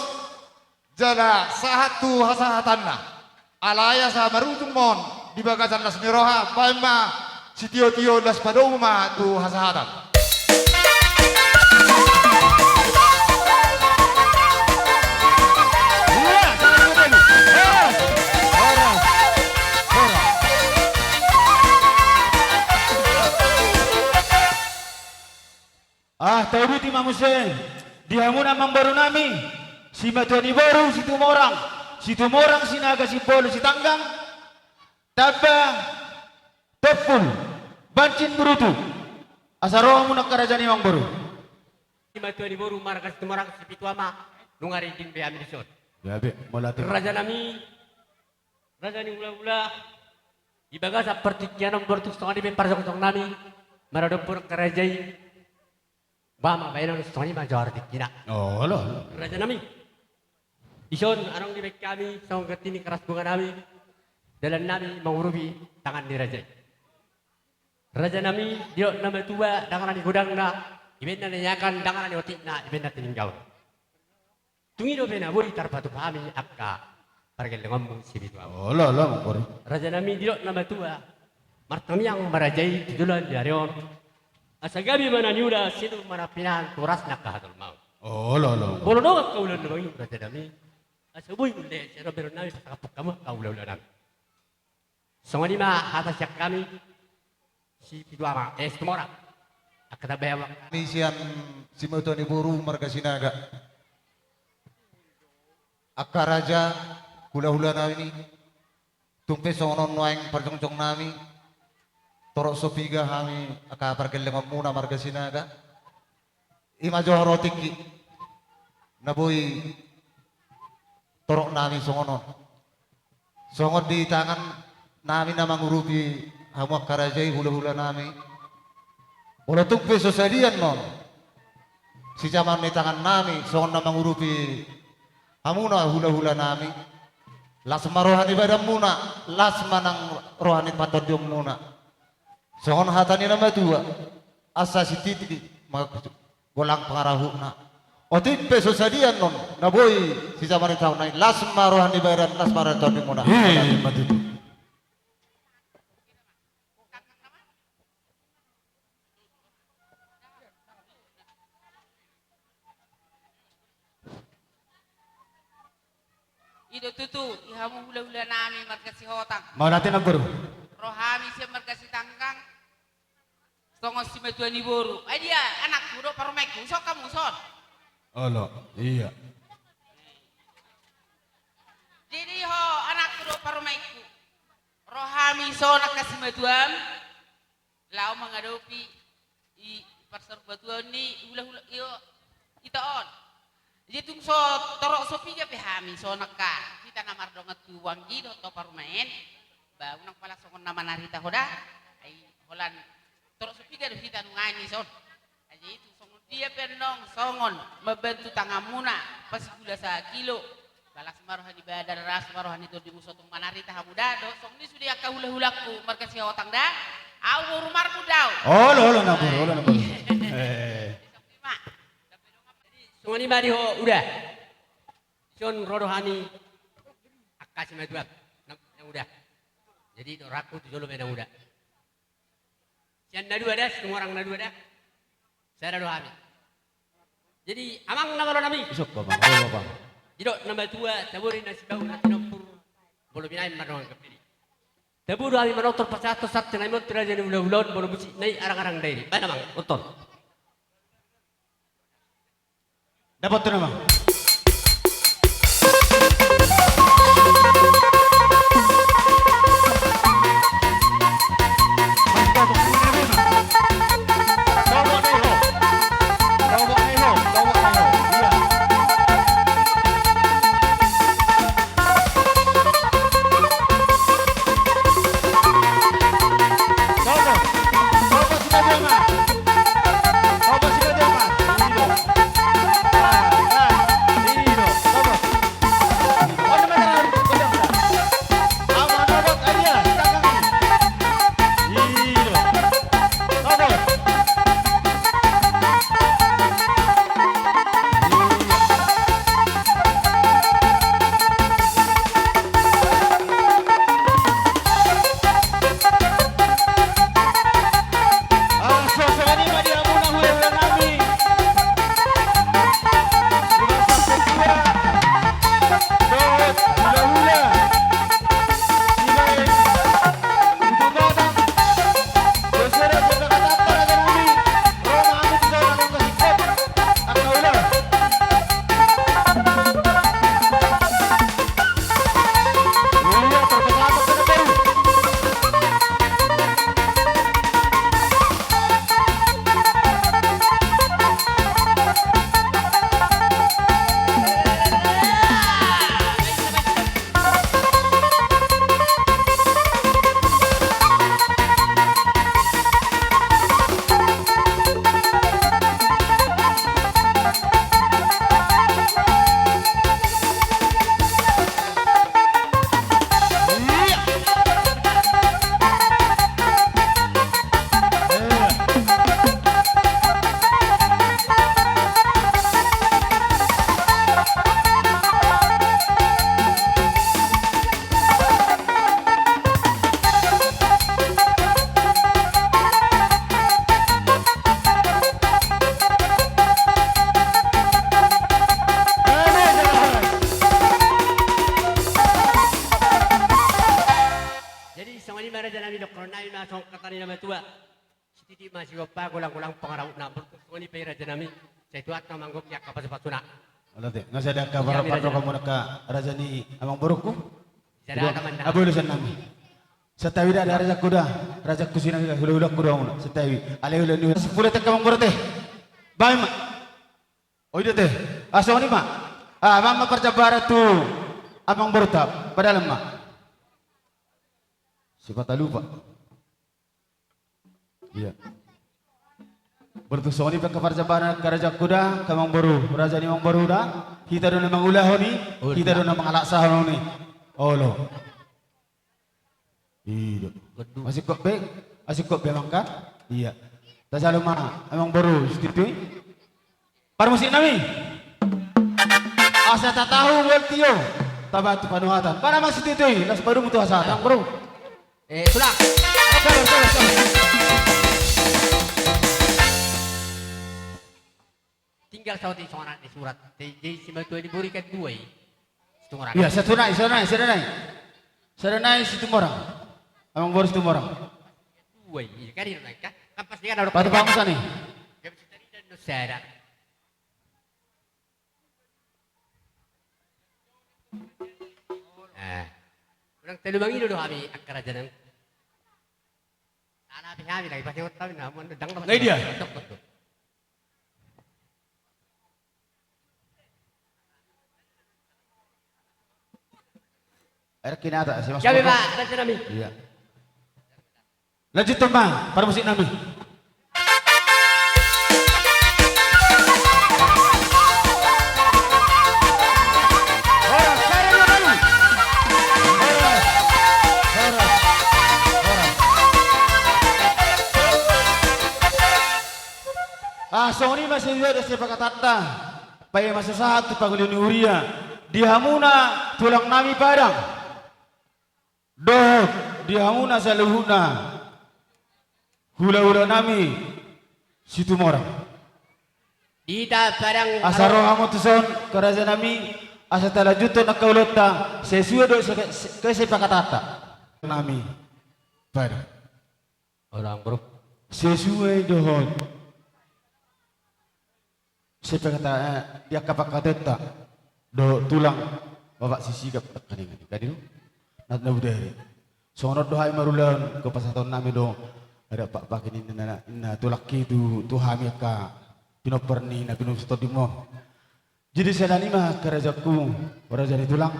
jala sahat tu hasahatanna. Alai asa marujung ma on di bagasan las ni roha, baen ma sitiotio, laos padomu ma tu hasahatan. Ah, tauduti ma muse di hamuna amangboru nami, simatua ni boru Situmorang, Situmorang Sinaga, Simbolu Sitanggang, Tamba, Tompul, Bansin Burutu. Asa ro hamuna angka raja ni amangboru. Simatua ni boru marga Situmorang, Sipitu Ama, nunga ringgit be hami dison. Gabe, mauliate. Raja nami, raja ni hulahula, di bagasan partingkian on bortuk songon i be parjongjong nami maradophon angka raja i. Ba ma baenon, songon i ma joro tingkina. Olo, olo. Raja nami, dison adong dibaen hami songon ganti ni karas bunga nami, dalan nami mangurupi tangan ni raja i. Raja nami, didok na matua dangana ni godangna, dibaen na niakan, dangana ni otikna dibaen na tininggaon. Tung i dope na boi tarpatupa hami angka pargellengonmu Sipitu Ama. Olo, olo, amangboru. Raja nami, didok na matua, martangiang ma raja i tu joloan ni ari on, asa gabe ma na niula, sitop ma na pinahan tu horas ni angka hatolmaon. Olo, olo, olo. Molo adong angka ulaon na mangido raja nami, asa boi muse sian on bereng nami pasangap hamu angka hulahula nami. Songon i ma hata sian hami Sipitu Ama, eh, Situmorang. Angka tambai ama. Hami sian simatua ni boru marga Sinaga, angka raja, hulahula nami, tung pe songon on nuaeng parjongjong nami, torop so piga hami angka pargellengonmuna marga Sinaga. I ma joro tingki na boi torop nami songon on. Songon di tangan nami na mangurupi hamu angka raja i, hulahula nami, molo tung pe so sadia annon sijaman ni tangan nami songon na mangurupi hamuna hulahula nami, las ma roha ni badanmuna, las ma nang roha ni partondionmuna. Songon hata ni na matua, asa sititi ma golang pangarahutna. Otik pe so sadia annon na boi sijaman ni tangan nami, las ma roha ni badan, las ma roha ni tondimuna. Ima tutu. I do tutu, i hamu hulahula nami marga Sihotang. Mauliate, amangboru. Ro hami sian marga Sitanggang, songon simatua ni boru. Ai dia anakku dohot parumaenku, dison hamu dison. Olo, iya. Jadi ho, anakku dohot parumaenku, ro hami dison angka simatuam, laho mangadopi i parsarbatuaon ni hulahula, io, ita on. Jadi tung so torop so piga pe hami dison angka hita na mardongan tu anggi dohot tu parumaen, ba unang pala songon na manarita ho da. Ai holan torop so piga do hita nuaeng dison. Ai jadi tung songon dia pe annon, songon mambantu tanganmuna, pasigula sakilo, ba las ma roha ni badan, las ma roha ni tondimu, so tung manarita hamu da. Dohot songon i sude angka hulahulangku marga Sihotang da. Au boru Marmut da au. Olo, olo, amangboru, olo, amangboru. Eh. Songon i ma di ho uda. Dison ro do hami angka simatuam, nang, nang uda. Jadi dohononku tu jolo ma nang uda. Sian na dua da, Situmorang na dua da. Sada do hami. Jadi amang na malo nami. Isop, amang. Olo, amang. Didok na matua, tabori na sibau na tinompur, molo binaen mardongan gambili. Tabo do hami manortor pasahathon santi nami on tu raja ni hulahula on, molo musik na i arang-arang dairi. Baen amang, ontor. Dapot tu nama. Songon hata ni na matua. Sititi ma sigompa, golang-golang pangarahutna. Molo tung songon i pe raja nami, sai tu Tuhan ma manggohi angka pasu-pasuna. Olo, ate. Nga sada angka parrohamuna, angka raja ni amangborungku. Sada hata ma. Abu urusan nami. Santabi da, rajaku da. Rajaku sinambi, hula-hulaku do hamuna. Santabi. Alai hula ni hula. Sampulu hata angka amangboru, ate. Baen ma. O, i do, ate. Ah, songon i ma. Ah, baen ma parjambaran tu amangborunta. Padalan ma. Sipata lupa. Iya. Berarti songon i pe angka parjambaran, angka rajaku da, angka amangboru, raja ni amangboru da. Hita do na mangulahon i, hita do na mangalaksahon i. Olo. I do. Masingkop be, masingkop be mangkat. Iya. Tajalo ma amangboru situtu i. Parmusik nami. Asa tatahu bual tio, tabaen tu panuhatan. Baen ma situtu i, laos padomu tu hasahatan, bro. Eh, tulang. Sabar, sabar, sabar. Tinggal saut i songon anak ni surat. Jadi simatua ni boru kan dua i. Situmorang. Iya, sada nai, sada nai, sada nai. Sada nai Situmorang. Amangboru Situmorang. Dua i, kan i nai kan. Kan pas dia kan ada. Patu bangsa ni. Dia bisa tadi dan sada. Eh. Unang talu mangido do hami angka raja nang. Ala pe hami lagi pasti hot hami na mon dang. Nah, dia. Air kinata si Mas. Gabe, Pak, raja nami. Iya. Lanjut, tembang, parmusik nami. Horas, sare dua kali. Horas, horas, horas. Ah, songon i ma sisada sipakatanta. Paima sahat tu pangoli ni huria. Di hamuna tulang nami Padang. Dohot di hamuna saluhutna hula-hula nami Situmorang. Asa ro hamu tuson, angka raja nami, asa talanjuthon angka ulaonta sesuai dohot kesepakatanta. Nami Padang. Orang, bro. Sesuai dohot. Sesuai kata, eh, di angka pangkataion dohot tulang Bapak Sisigap, kan i, kan i do? Na, na budari. Songon on do hami marulaon, kepasahaton nami do adat pakpake ni na, na, na tulangki tu, tu hami angka pinompar ni na pinusuk tondimon. Jadi sada ni ma angka rajaku, raja ni tulang.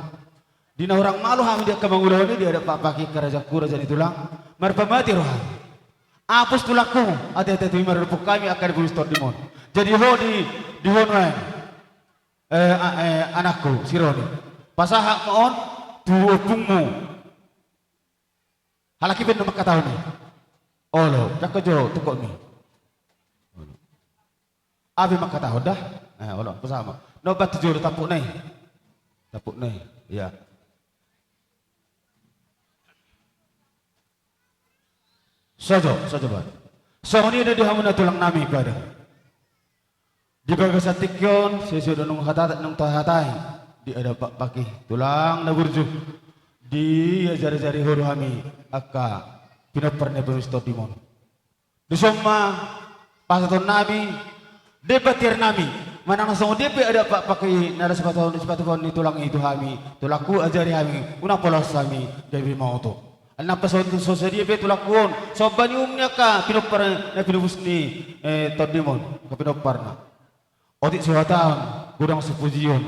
Di na hurang malo hami di angka mangulahon i di adat pakpake angka rajaku, raja ni tulang. Marpamate roha. Apus tulangku, ate-ate tu i maradophon hami angka na pinusuk tondimon. Jadi ho di, di ho nuaeng. Eh, a-, eh, anakku, si Roni. Pasahat ma on, tu ompungmu. Halak i pe na mangkatahon i. Olo, jangkon jo, tungkot ni. Olo. Ape mangkatahon da? Eh, olo, pasahat ma. Nomba tu jolo tampuk nai. Tampuk nai, iya. Sajo, sajo ba. Songon i do di hamuna tulang nami Padang. Di bagasan tingki on, sesuai do nunga hata, nunga tahatai. Di adat pakpake tulang na burju. Diajari-jari ho do hami angka pinompar ni pinusuk tondimon. Dison ma pasahaton nami, deba tiar nami, manang na songon dia pe adat pakpake na sipatupaon, sipatupaon ni tulang i tu hami, tulangku ajari hami, unang pola hami gabe maoto. Alana pasahat tu so sadia pe tulangku on, somba ni uhum ni angka pinompar na pinusuk ni, eh, tondimon, angka pinomparna. Otik so hataon, godang so pujion.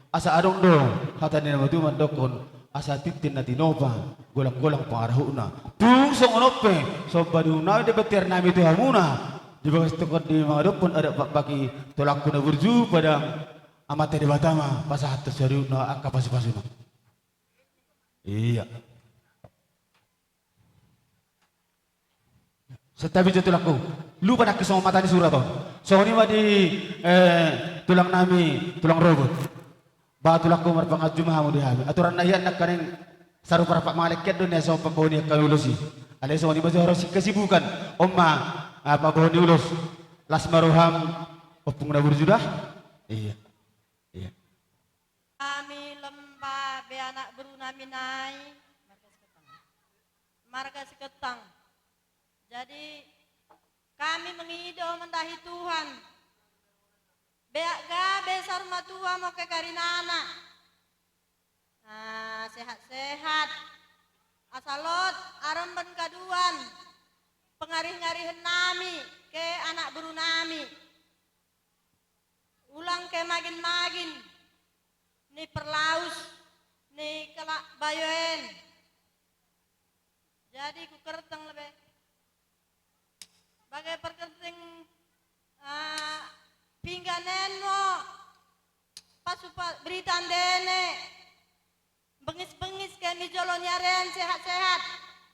Asa adong do hata ni na matua mandokkon, asa tintin na tinopa, golang-golang pangarahutna. Tung songon on pe, somba ni uhum nami, deba tiar nami tu hamuna. Di bagas tingki on di mangadophon adat pakpake tulangku na burju Padang, Amanta Debata ma pasahat tu saluhutna angka pasu-pasuna. Iya. Santabi jo tulangku. Lupa nangkin songon mata ni surat on. Songon i ma di, eh, tulang nami, tulang Robot. Ba tulangku, marpanganju ma hamu di hami. Aturan na hian nangkaning sarupa-rupa mangalengke do na songon pambahen ni angka ulos i. Alai songon i ma jo harus kesibukan. On ma, ah, pambahen ni ulos. Las ma roham, ompung na burju da. Iya. Iya. Nami Lemba be anak boru nami nai. Marga Siketang. Jadi, kami mengido mandahi Tuhan. Beak gabe saur matua ma ke karinana. Ah, sehat-sehat. Asa lot aromban kaduan. Pengarih-ngarihen nami ke anak boru nami. Ulang ke magin-magin ni perlaus ni kalak bayo en. Jadi ku kerteng lebe. Bagai perkerteng, ah, pinggan en mo. Pasupa berita ndene. Bengis-bengis ke mi jolo ni aren sehat-sehat.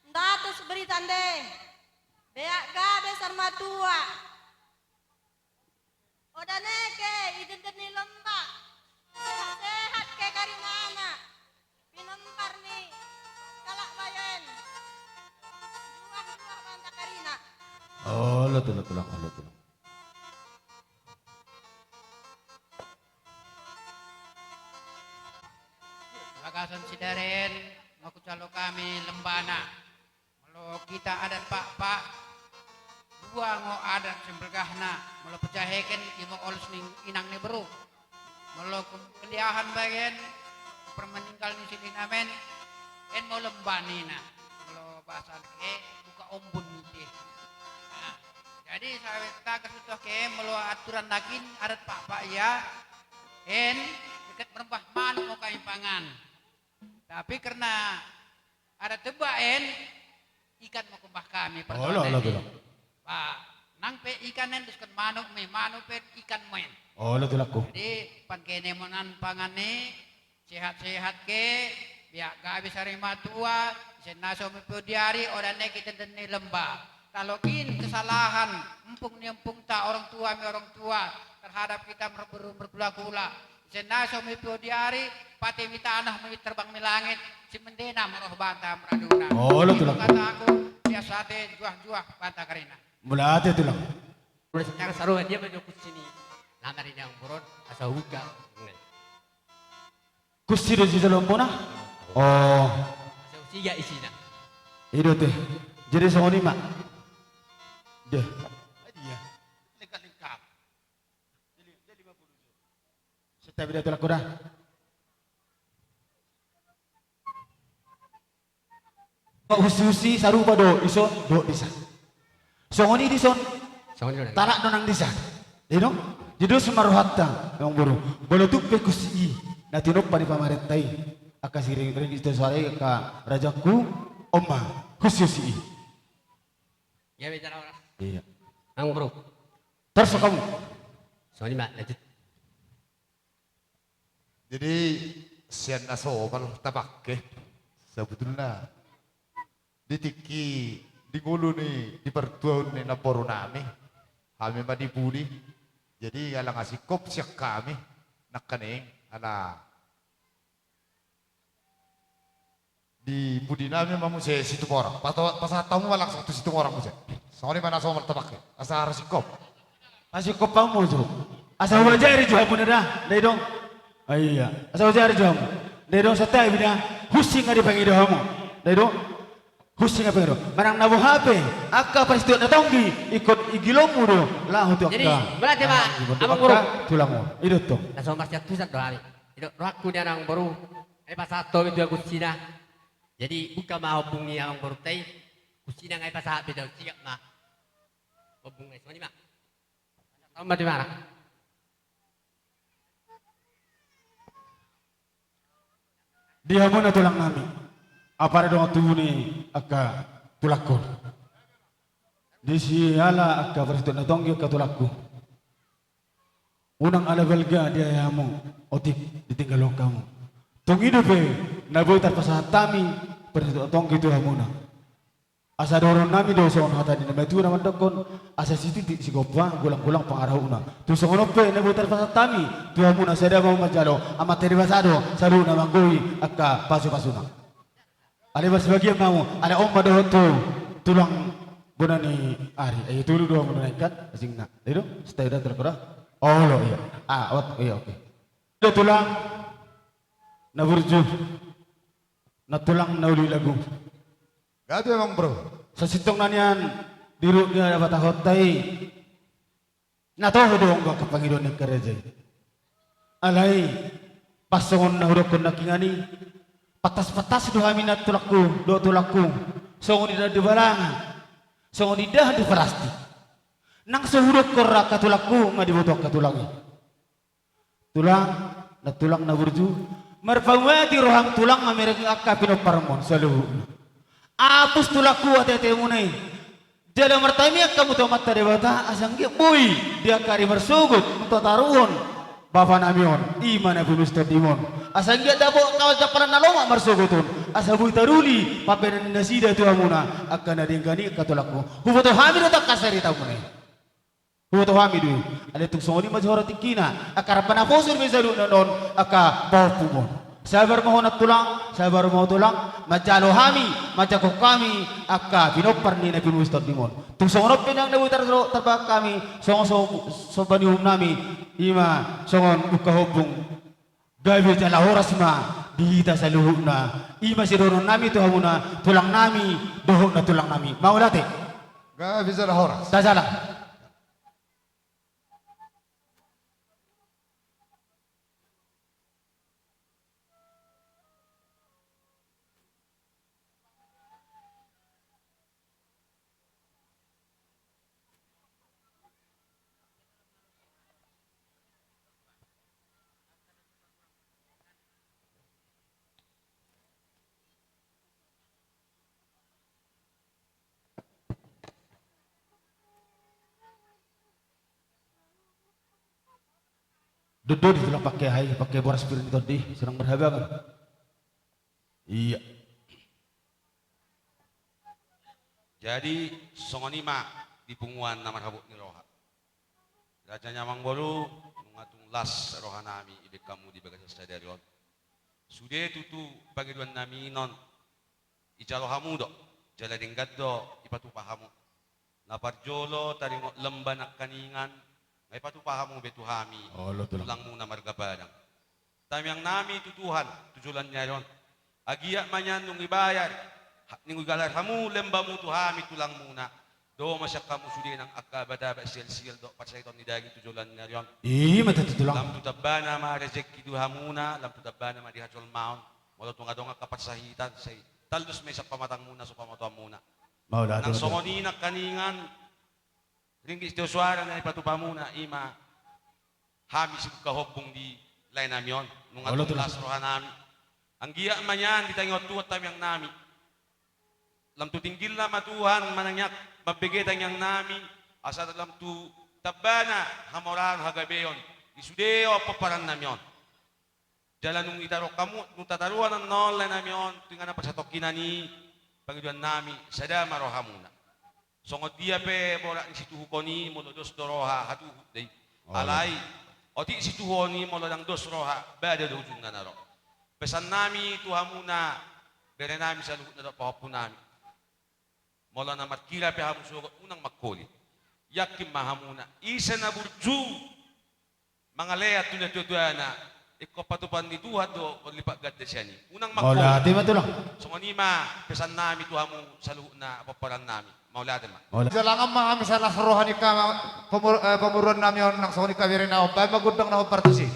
Ndatus berita nde. Beak gabe saur matua. Oda neke i denden ni lomba. Sehat-sehat ke karinana. Pinompar ni kalak bayo en. Juah-juah banta karina. Olo tulang, olo tulang. Bagasan sidari en, mangkujalo hami lembana. Molo hita adat Pakpak, dua ngo adat simbelgahna, molo pejaheken ima olos ni inang ni boru. Molo keliahan bagen, permeninggal ni silihna men, en mo lemba ninna. Molo bahasa nangke, buka ombun nite. Nah, jadi sawe tagas itu ke, molo aturan daging, adat Pakpak ia, en, deket merembah manuk mo hami pangan. Tapi karena ada tebak en, ikan mo kumbah hami. Olo, olo, olo. Ba, nang pe ikan en, duskan manuk me, manuk pe ikan mo en. Olo, tulangku. Jadi, pangkene mo nan pangan ni, sehat-sehat ke, beak gabe saur matua, ise na so mipio di ari, oda neke i denden ni lomba. Talokin kesalahan, empung ni empungta, orang tua mi orang tua, terhadap hita mergula-gula. Ise na so mipio di ari, pate mi tano, mi terbang mi langit, si mendena ma roha banta maradona. Olo, tulang. Kataku, biasa te juah-juah banta karina. Mauliate, tulang. Molo secara saroha dia menyokus sini. Lama di nang boron, asa uga. Kunsi do sijaloonmuna? Oh. Asa usiga isina. I do te. Jadi songon i ma. Deh. Dia. Lengkap-lengkap. Setta be da, tulangku da. Husi-husi sarupa do dison dohot disa. Songon i dison. Songon i do. Tarak do nang disa. I do. Jadi dos ma rohanta, amangboru. Molo tung pe husi i na tinompa ni pamarenta i, angka siring-ring i, tu sada i, angka rajaku, on ma husi-husi i. Iya, bicara orang. Iya. Amangboru. Terus kamu. Songon i ma, lanjut. Jadi, sian na somal tapangke, sabutulna di tingki, di ngolu ni, di partuaon ni namboru nami, hami ma di pudi. Jadi, ala nga singkop sian hami, nangkaning, ala di pudi nami ma muse Situmorang. Pato-, pasahat hamu ma langsung tu Situmorang muse. Songon i ma na somal tapangke. Asa ro singkop. Pasingkop hamu muse. Asa huajari jo hamu na da. Ndai dong. Ah, iya. Asa huajari jo hamu. Ndai dong, santabi da. Husi nga dipangido hamu. Ndai dong. Husi nga dipangido. Manang na boha pe. Angka parsituak na tonggi. Ingkon igilonmu do. Laho tu angka. Jadi, berarti, Pak, ah, ingkon tu abang angka guru. Tulangmu. I do tong. Na somal sian tusan do hami. I do rohangku di amangboru. Ai pasahat hamu tu husina. Jadi, buka ma ombung ni amangborunta i, husina nga i pasahat be daun sigak ma. Ombung nga i songon i ma. Tamba di mana? Di hamuna tulang nami. Apala dongan tubu ni angka tulangku. Di siala angka parsituak na tonggi angka tulangku. Unang ala balga di ai hamu, otik ditinggalhon hamu. Tung i dope na boi tarpasahat hami parsituak tonggi tu hamuna. Asa dohonon nami do songon hata ni na matua na mandokkon, asa sititik sigompa, golang-golang pangarahutna. Tung songon on pe na boi tarpasahat hami tu hamuna, sada ma hamu manjalo, Amanta Debata do saluhutna manggohi angka pasu-pasuna. Alai marsibagian ma hamu, alai on ma dohot tu tulang bona ni ari. Ai tolu do hamu na ingkon, asingna. Ai do, setta da tulang kura. Olo, iya. Ah, ot, iya, oke. Do tulang na burju. Na tulang na uli lagu. Gabe amangboru. Sasintongna nian Di ruhut ni na patahonta i, na toho do angka pangidoan ni angka raja i. Alai, pas songon na hudokkon nangkiningan i, pantas-pantas do hami na tulangku, dohot tulangku, songon indahan di balanga, songon indahan di parastik. Nang so hudokkon ra angka tulangku, nga diboto angka tulang i. Tulang, nantulang na burju, marpaung-aung ma tulang mamereng angka pinomparmon saluhutna. Apus tulangku ateatemuna i. Jala martangiang hamu tu Amanta Debata, asa anggiat boi di angka ari marsogot, tu taruhon bapanami on, i ma na pinustar di mon. Asa anggiat dapot kawan jampalan na lomak marsogot on, asa boi taruli pambahenan nasida tu hamuna, angka na denggan i angka tulangku. Huboto hami do tu angka saritamuna i. Huboto hami do i, alai tung songon i ma jala tingkina, angka rap na poso do i saluhutna on, angka pahompu mon. Sabar ma ho nantulang, sabar ma ho tulang, manjalo hami, manjangkon hami, angka pinompar ni na pinustar di mon. Tung songon on pe nang na boi tar-, tarbahen hami, songon so-, somba ni uhum nami, i ma songon ungkap ombung. Gabe jala horas ma di hita saluhutna, i ma sidohonon nami tu hamuna, tulang nami, dohot nantulang nami. Mauliate. Gabe jala horas. Tajalang. Dododi tulang pangke aha i, pangke boras pir ni tondi, sonang marhabangan. Ia. Jadi, songon i ma di punguan na marhabot ni roha. Raja ni amangboru, nunga tung las roha nami dibahen hamu di bagasan sadari on. Sude tutu pangidoan nami on, ijalo hamu do, jala denggan do ipatupa hamu. Na parjolo taringot lemba nangkiningan, nga ipatupa hamu be tu hami, olo, tulang, tulangmuna marga Padang. Tangiang nami tu Tuhan, tu joloan ni ari on. Anggiat ma nian dung ibayar, ha-, dung igalar hamu lembamu tu hami tulangmuna. Dohot ma sian hamu sude nang angka abat-abat, sial-sial dohot parsahiton ni daging tu joloan ni ari on. I ma tutu, tulang. Lam tu tambana ma rejeki di hamuna, lam tu tambana ma di hajolmaon. Molo tung adong angka parsahiton, sai taldus ma i sian pamatangmuna, sian pamatuanmuna. Mauliate. Nang songon i nangkiningan, ringgit sitio suara na ipatupamuna, i ma hami sibuka hombung di lae nami on, nunga, olo, tung, tulang, las roha nami. Anggiat ma nian ditangiangkon Tuhan tangiang nami. Lam tu tinggilna ma Tuhan manangiang, mambege tangiang nami, asa lam tu tambana hamoraon hagabeon di sude pomparan nami on. Jala nunga tataruhon hamu, nunga tataruhon annon lae nami on, tu inganan parsatongkinan i, pangidoan nami, sada ma rohamuna. Songon dia pe borat ni situhukon i, molo dos do roha, hatuhuk do i. Oh, iya. Alai, otik situhukon i, molo ndang dos roha, bada do ujungna na ro. Pesan nami tu hamuna, bere nami saluhutna dohot pahompu nami. Molo na markira pe hamu sogot, unang mangkolit. Yakin ma hamuna, ise na burju mangalean tu natuatuana, ingkon patupaon ni Tuhan do lipat ganda sian i. Unang mangkolit. Mauliate ma, tulang. Songon i ma pesan nami tu hamu saluhutna pomparan nami. Mauliate ma. Mauliate. Jalangan ma hami silas roha ni angka pamor-, eh, pamoruon nami on, nang songon i angka bere na on, baen ma gondang na hombar tusi.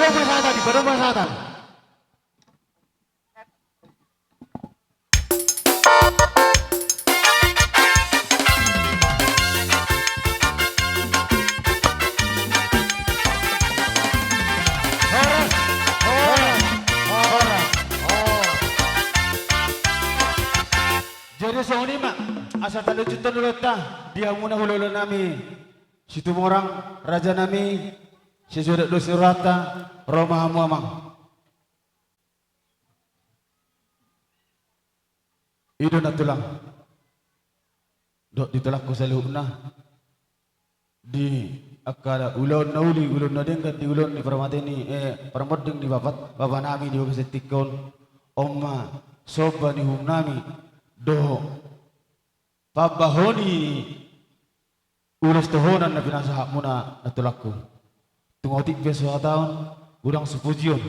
Pasahat tadi, pasahat tadi. Horas, horas, horas, horas. Jadi songon i ma, asa talucuthon ulaonta di hamuna hulahula nami Situmorang, raja nami, sesuai dohot ni rohanta, ro ma hamu amang. I do nantulang dohot di tulangku saluhutna di angka ulaon na uli, ulaon na denggan di ulaon ni parmata ni, eh, parmonding ni bapa, bapa nami di bagasan tingki on. On ma somba ni uhum nami dohot pambahoni ulos tohonan na pinasahatmuna nantulangku. Tung otik pe so hataon, godang so pujion.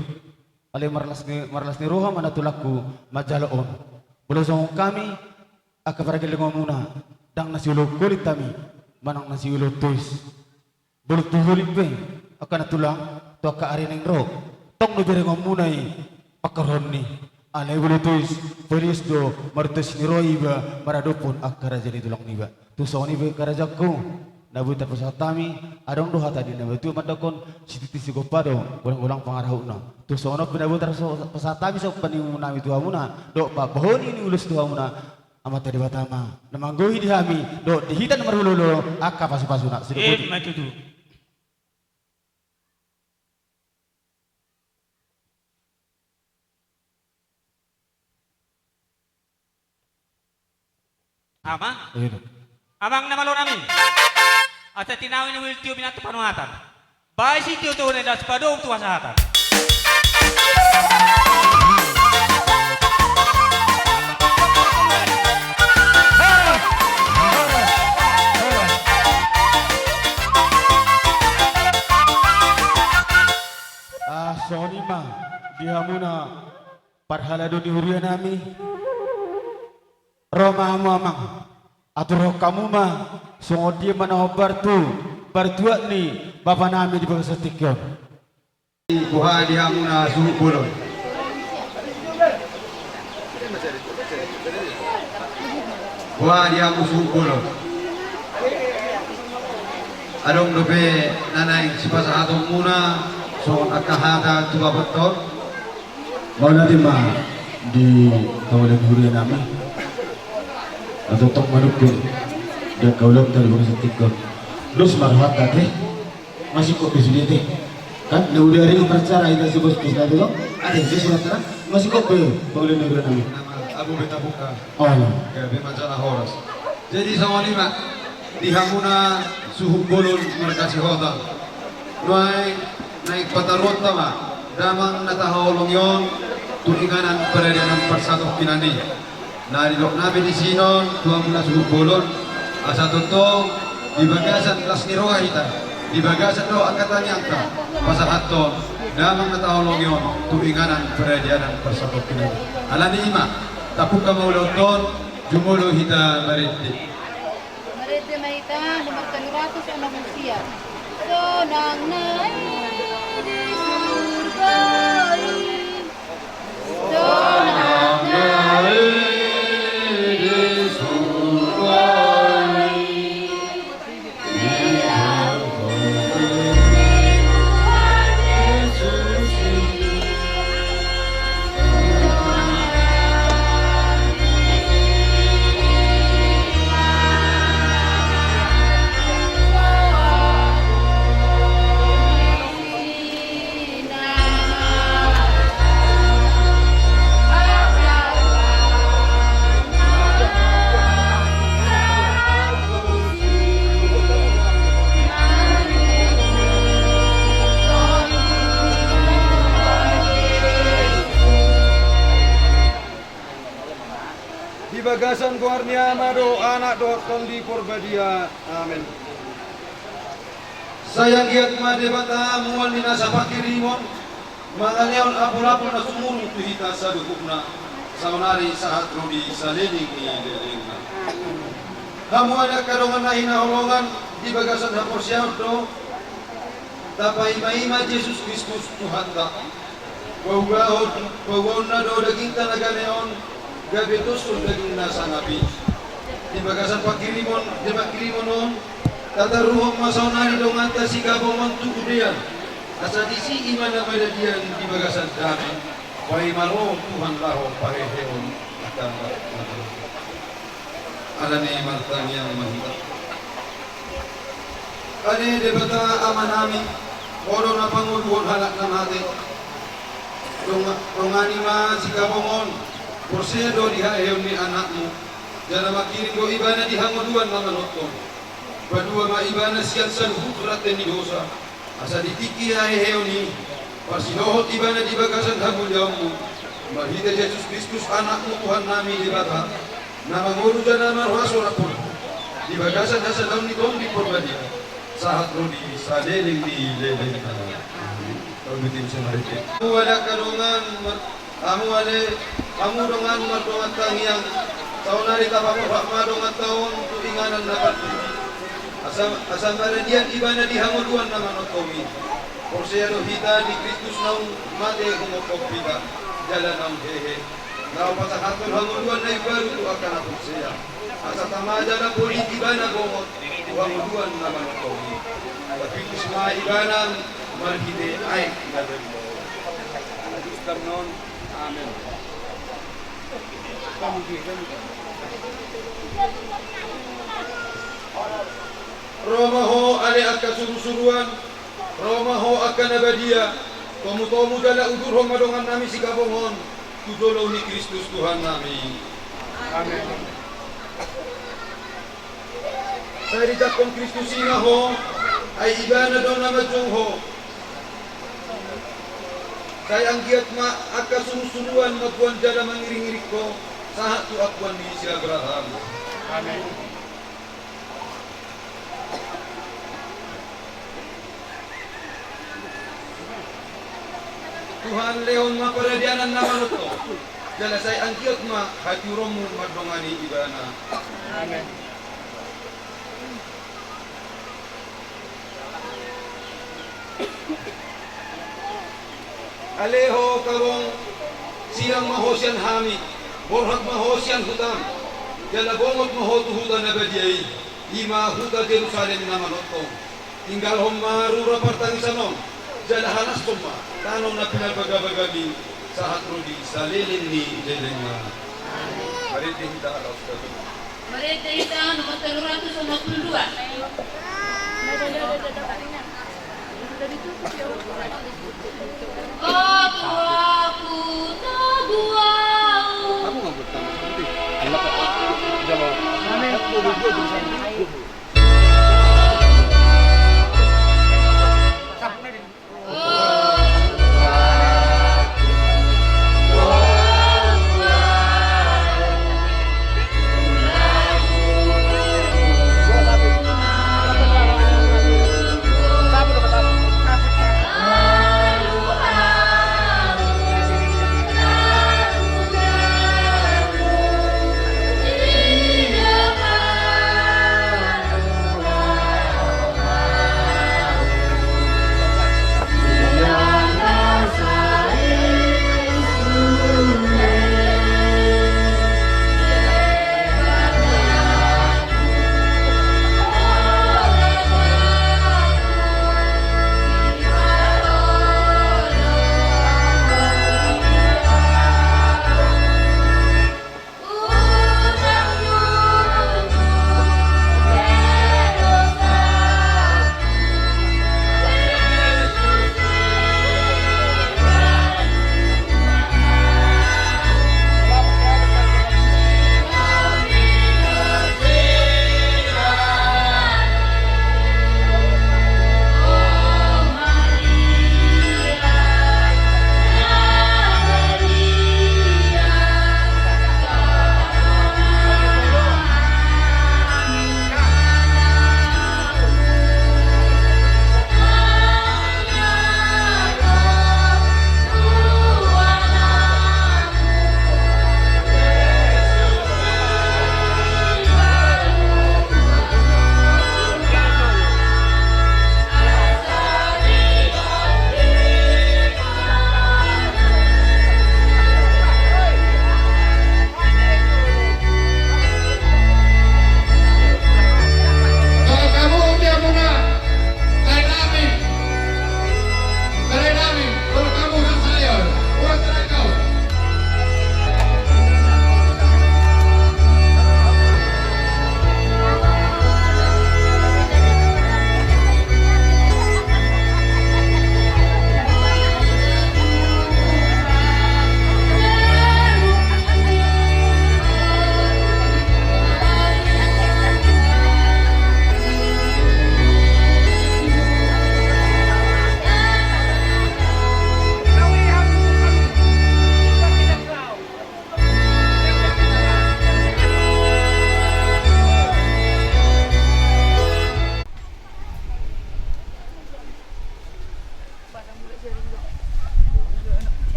Alai marlas ni, marlas ni roha ma nantulangku manjalo on. Molo songon hami angka pargellengonmuna, ndang na sioloi-oloi hami manang na sioloi tois. Molo tu holip pe angka nantulang, tu angka ari naeng ro, tong do berengonmuna i pangkorhon ni. Alai molo tois, palios do martois ni roha iba maradophon angka raja ni tulang niba. Tung songon i pe angka rajaku, na boi tarpasahat hami, adong do hata ni na matua mandokhon, sititi sigompa do golang-golang pangarahutna. Tung songon on pe na boi tarpasahat hami somba ni uhum nami tu hamuna dohot pambahoni ni ulos tu hamuna, Amanta Debata ma na manggohi di hami dohot di hita na marhulahula on angka pasupasuna. Sidung. Ima tutu. Amang. Iya, Dok. Amang na malo nami. Asa tinau ni ultiu binatu panuhatan. Baen sitio tu na das padong tu hasahatan. Ah, songon i ma di hamuna parhalado ni huria nami. Ro ma hamu amang, aturhon hamu ma songon dia ma na hombar tu partuat ni bapa nami di bagasan tingki on. Boha di hamuna suhut bolon? Boha di hamu suhut bolon? Adong dope na naeng sipasahatonmuna songon angka hata tu bapa on? Mauliate ma di kaula ni huria nami. Atau tong manukun di angka ulaonta di bagasan tingki on. Dos ma rohanta ate. Masingkop be sude ate. Kan na uda ari upacara ita si bos kisna ate do. Ate, dos rohanta. Masingkop be, kaula ni huria nami. Abu be tabuka. Oh, iya. Gabe ma jala horas. Jadi songon i ma di hamuna suhut bolon marga Sihotang. Nuaeng naeng pataruonta ma damang na tahaholongi on tu inganan paradianan parsatongkinan i. Na nidok nami disi on tu hamuna suhut bolon, asa tongtong di bagasan las ni roha hita, di bagasan dohot angka tangiangta, pasahathon damang na tahaholongi on tu inganan paradianan parsatongkinan i. Alani i ma, tabuka ma ulaonta on. Jumolo hita marende. Marende ma hita, nomor tolu ratus onom pulu sia. Sonang na i di surgo i. Sonang na i di surgo i. Di bagasan goar ni Ama dohot Anak dohot Tondi Porbadia. Amen. Sai anggiat ma Debata mual ni nasa pangkirimon, mangalehon apulapul na sumurung tu hita saluhutna, saonari sahat ro di saleleng ni lelengna. Hamu angka dongan na hinaholongan, di bagasan haporseaon do Tapaima-ima Jesus Kristus Tuhanta. Paubahon, paubaonna do dagingta na gale on, gabe tonsul dagingna sangap i. Di bagasan pangkirimon, di pangkirimon on, tataruhon ma saonari donganta sigabong on tu udean. Asa disi i ma na madadian di bagasan dame. Paima ro Tuhan laho paheheon angka na mate. Alani martangiang ma hita. Ale Debata Amanami, Ho do na pangoluhon halak na mate. Donga-, dongani ma sigabong on, porsea do di haheheon ni Anakmu, jala mangkirim do Ibana di hangoluan na manongtong. Palua ma Ibana sian saluhut rante ni dosa, asa di tingki haheheon i, parsihohot Ibana di bagasan hamuliaonMu, marhite Jesus Kristus Anakmu Tuhannami Debata, na mangolu jala na marhuaso rap Ho di bagasan hasadaon ni Tondi Porbadia, sahat ro di saleleng ni lelengna. Amin. Tolu tim semarite. Hamu ale angka dongan, mar-, hamu ale, hamu dongan mardongan tangiang, saonari tapaborhat ma donganta on tu inganan na partingki. Asa, asa maradian Ibana di hangoluan na manongtong i. Porsea do hita di Kristus naung mate humophop hita, jala naung hehe. Laho pasahathon hangoluan na imbaru tu angka na porsea. Asa tama jala polihit Ibana bongot tu hangoluan na manongtong i. Tapillis ma Ibana marhite aek na badia i. Amen. Ro ma ho ale angka surusuruan, ro ma ho angka na badia, tomutomu jala udurhon ma dongannami sigabong on tu jolo ni Kristus Tuhannami. Amen. Sai rijangkon Kristus i ma ho, ai Ibana do na manjou ho. Sai anggiat ma angka surusuruan mamboan jala mangiringiring ho sahat tu ampuan ni si Abraham. Amen. Tuhan, lehon ma paradianan na manongtong, jala sai anggiat ma hatiuronmu mandongani Ibana. Amen. Ale ho kabong, sirang ma ho sian hami, borhat ma ho sian hutam, jala bongot ma ho tu huta na badia i, i ma huta Jerusalem na manongtong. Tinggalhon ma rura partangisan on, jala halashon ma tano na pinarbagabagami, sahat ro di saleleng ni lelengna. Marende hita ala usta tu. Marende hita nomor tolu ratus onom pulu dua. O Tuhanku, togihon.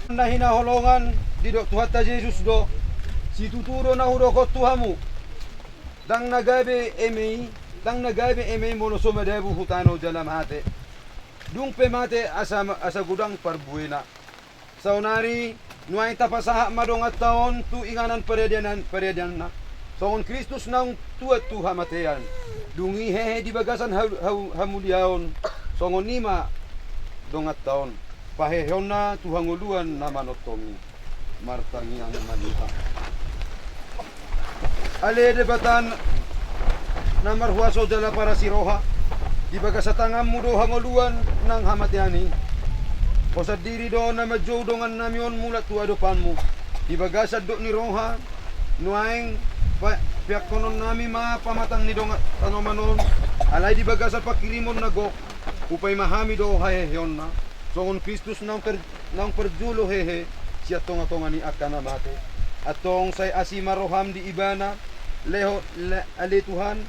Na hinaholongan, didok Tuhanta Jesus do: Situtu do na hudok on tu hamu, ndang na gabe eme i, ndang na gabe eme i molo so madabu hu tano jala mate. Dung pe mate asa, asa godang parbuena. Saonari, nuaeng tapasahat ma donganta on tu inganan paradianan, paradianna, songon Kristus naung tuat tu hamatean. Dung i hehe di bagasan ha-, ha-, hamuliaon, songon i ma donganta on, paheheonna tu hangoluan na manongtong i. Martangiang ma hita. Ale Debata na marhuaso jala parasi roha, di bagasan tanganmu do hangoluan nang hamatean i. Ho sandiri do na manjou dongannami on mulak tu adopanmu. Di bagasan dok ni roha, nuaeng pa-, peakkononnami ma pamatang ni dongan tanoman on, alai di bagasan panghirimon na gok, hupaima hami do haheheonna, songon Kristus naung per-, naung parjolo hehe sian tongatonga ni angka na mate. Antong sai asi ma roham di Ibana, leho-, le-, ale Tuhan,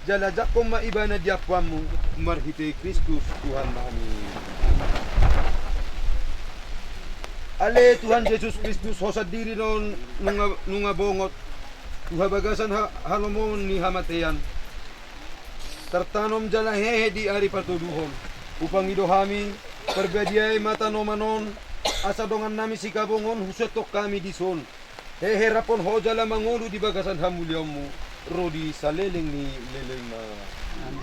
jala jangkon ma Ibana di ampuanmu, marhite Kristus Tuhannami. Ale Tuhan Jesus Kristus, ho sandiri do nunga, nunga bongot tu habagasan ha-, halomoan ni hamatean. Tartanom jala hehe di ari patoduhon. Hupangido hami, parbadiai ma tanoman on, asa dongannami sikabong on husuanhon hami dison, hehe raphon Ho jala mangolu di bagasan hamuliaonmu, ro di saleleng ni lelengna. Amin.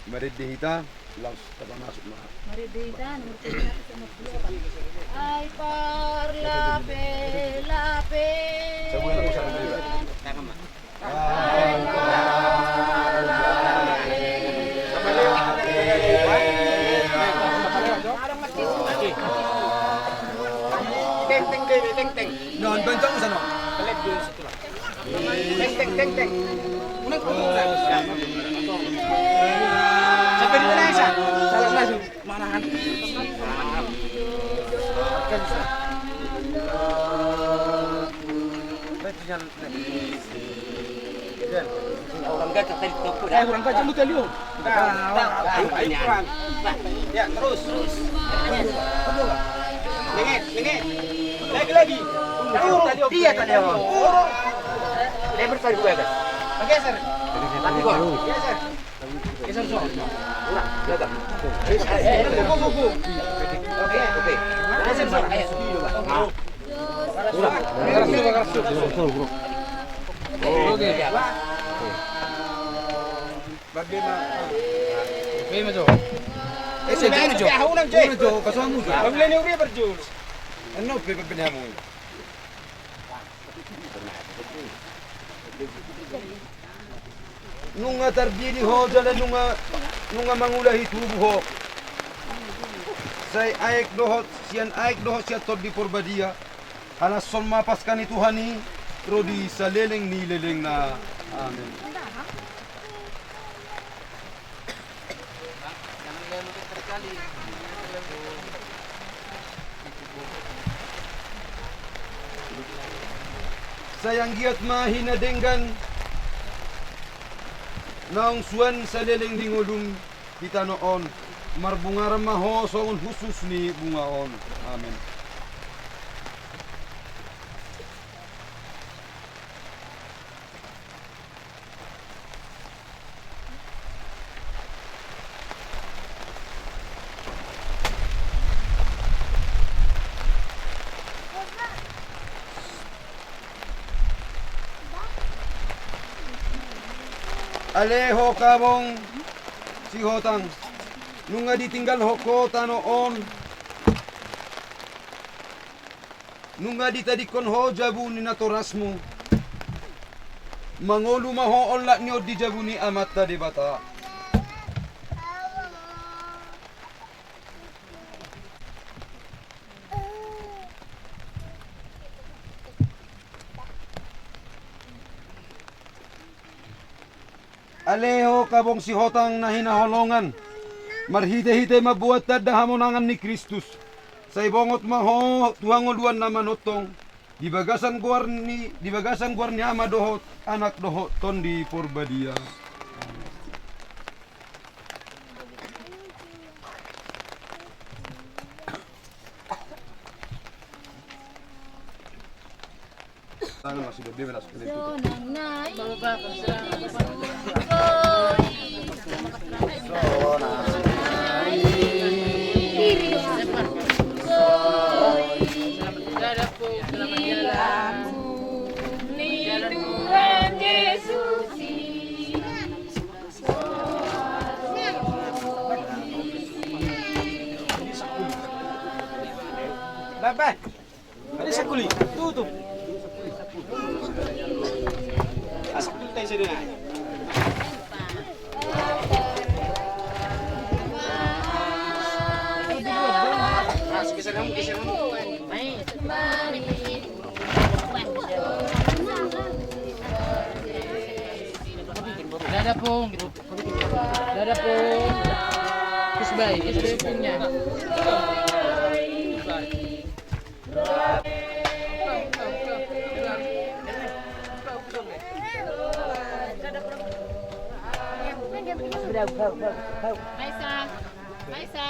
Marende hita, laos tapamasuk ma. Marende hita, nomor tiga ratus lima puluh delapan. Ai parlapelape. Sabulan ko sana juga. Tangan ma. Teng, teng, teng, teng, teng. Non, bancang sana. Teng, teng, teng, teng. Unang kutu, unang. Sampai di mana, Isa? Salah masuk. Manahan. Orang gajah tadi toko dah. Eh, orang gajah lu tadi, oh. Nah, nah, nah, nah, nah. Ya, terus, terus. Lengket, lengket. Lagi, lagi. Iya, tadi, oh. Dia bertadi gua, guys. Geser. Tadi gua. Geser. Nunga tardidi ho jala nunga, nunga mangulahi tubu ho. Sai aek dohot, sian aek dohot sian Tondi Porbadia. Halashon ma Paska ni Tuhan i, ro di saleleng ni lelengna. Amen. Sai anggiat ma hinadenggan naung suan saleleng ni ngolum di tano on, marbungaran ma ho songon hushus ni bunga on. Amen. Ale ho kabong Sihotang, nunga ditinggalhon ho tano on, nunga ditadingkon ho jabu ni natorasmu. Mangolu ma ho olat ni on di jabu ni Amanta Debata. Ale ho kabong Sihotang na hinaholongan, marhitehite mamboan tanda hamonangan ni Kristus, sai bongot ma ho tu hangoluan na manongtong. Di bagasan goar ni, di bagasan goar ni Ama dohot Anak dohot Tondi Porbadia. Tangan masih gede, belas kali itu. Bye bye. Ada sakuli, tutup. Ah, sakuli tai saya dengar. Ah, geser kamu, geser kamu. Dadah, Pung. Dadah, Pung. Terus baik, terus punya. Maisa, Maisa.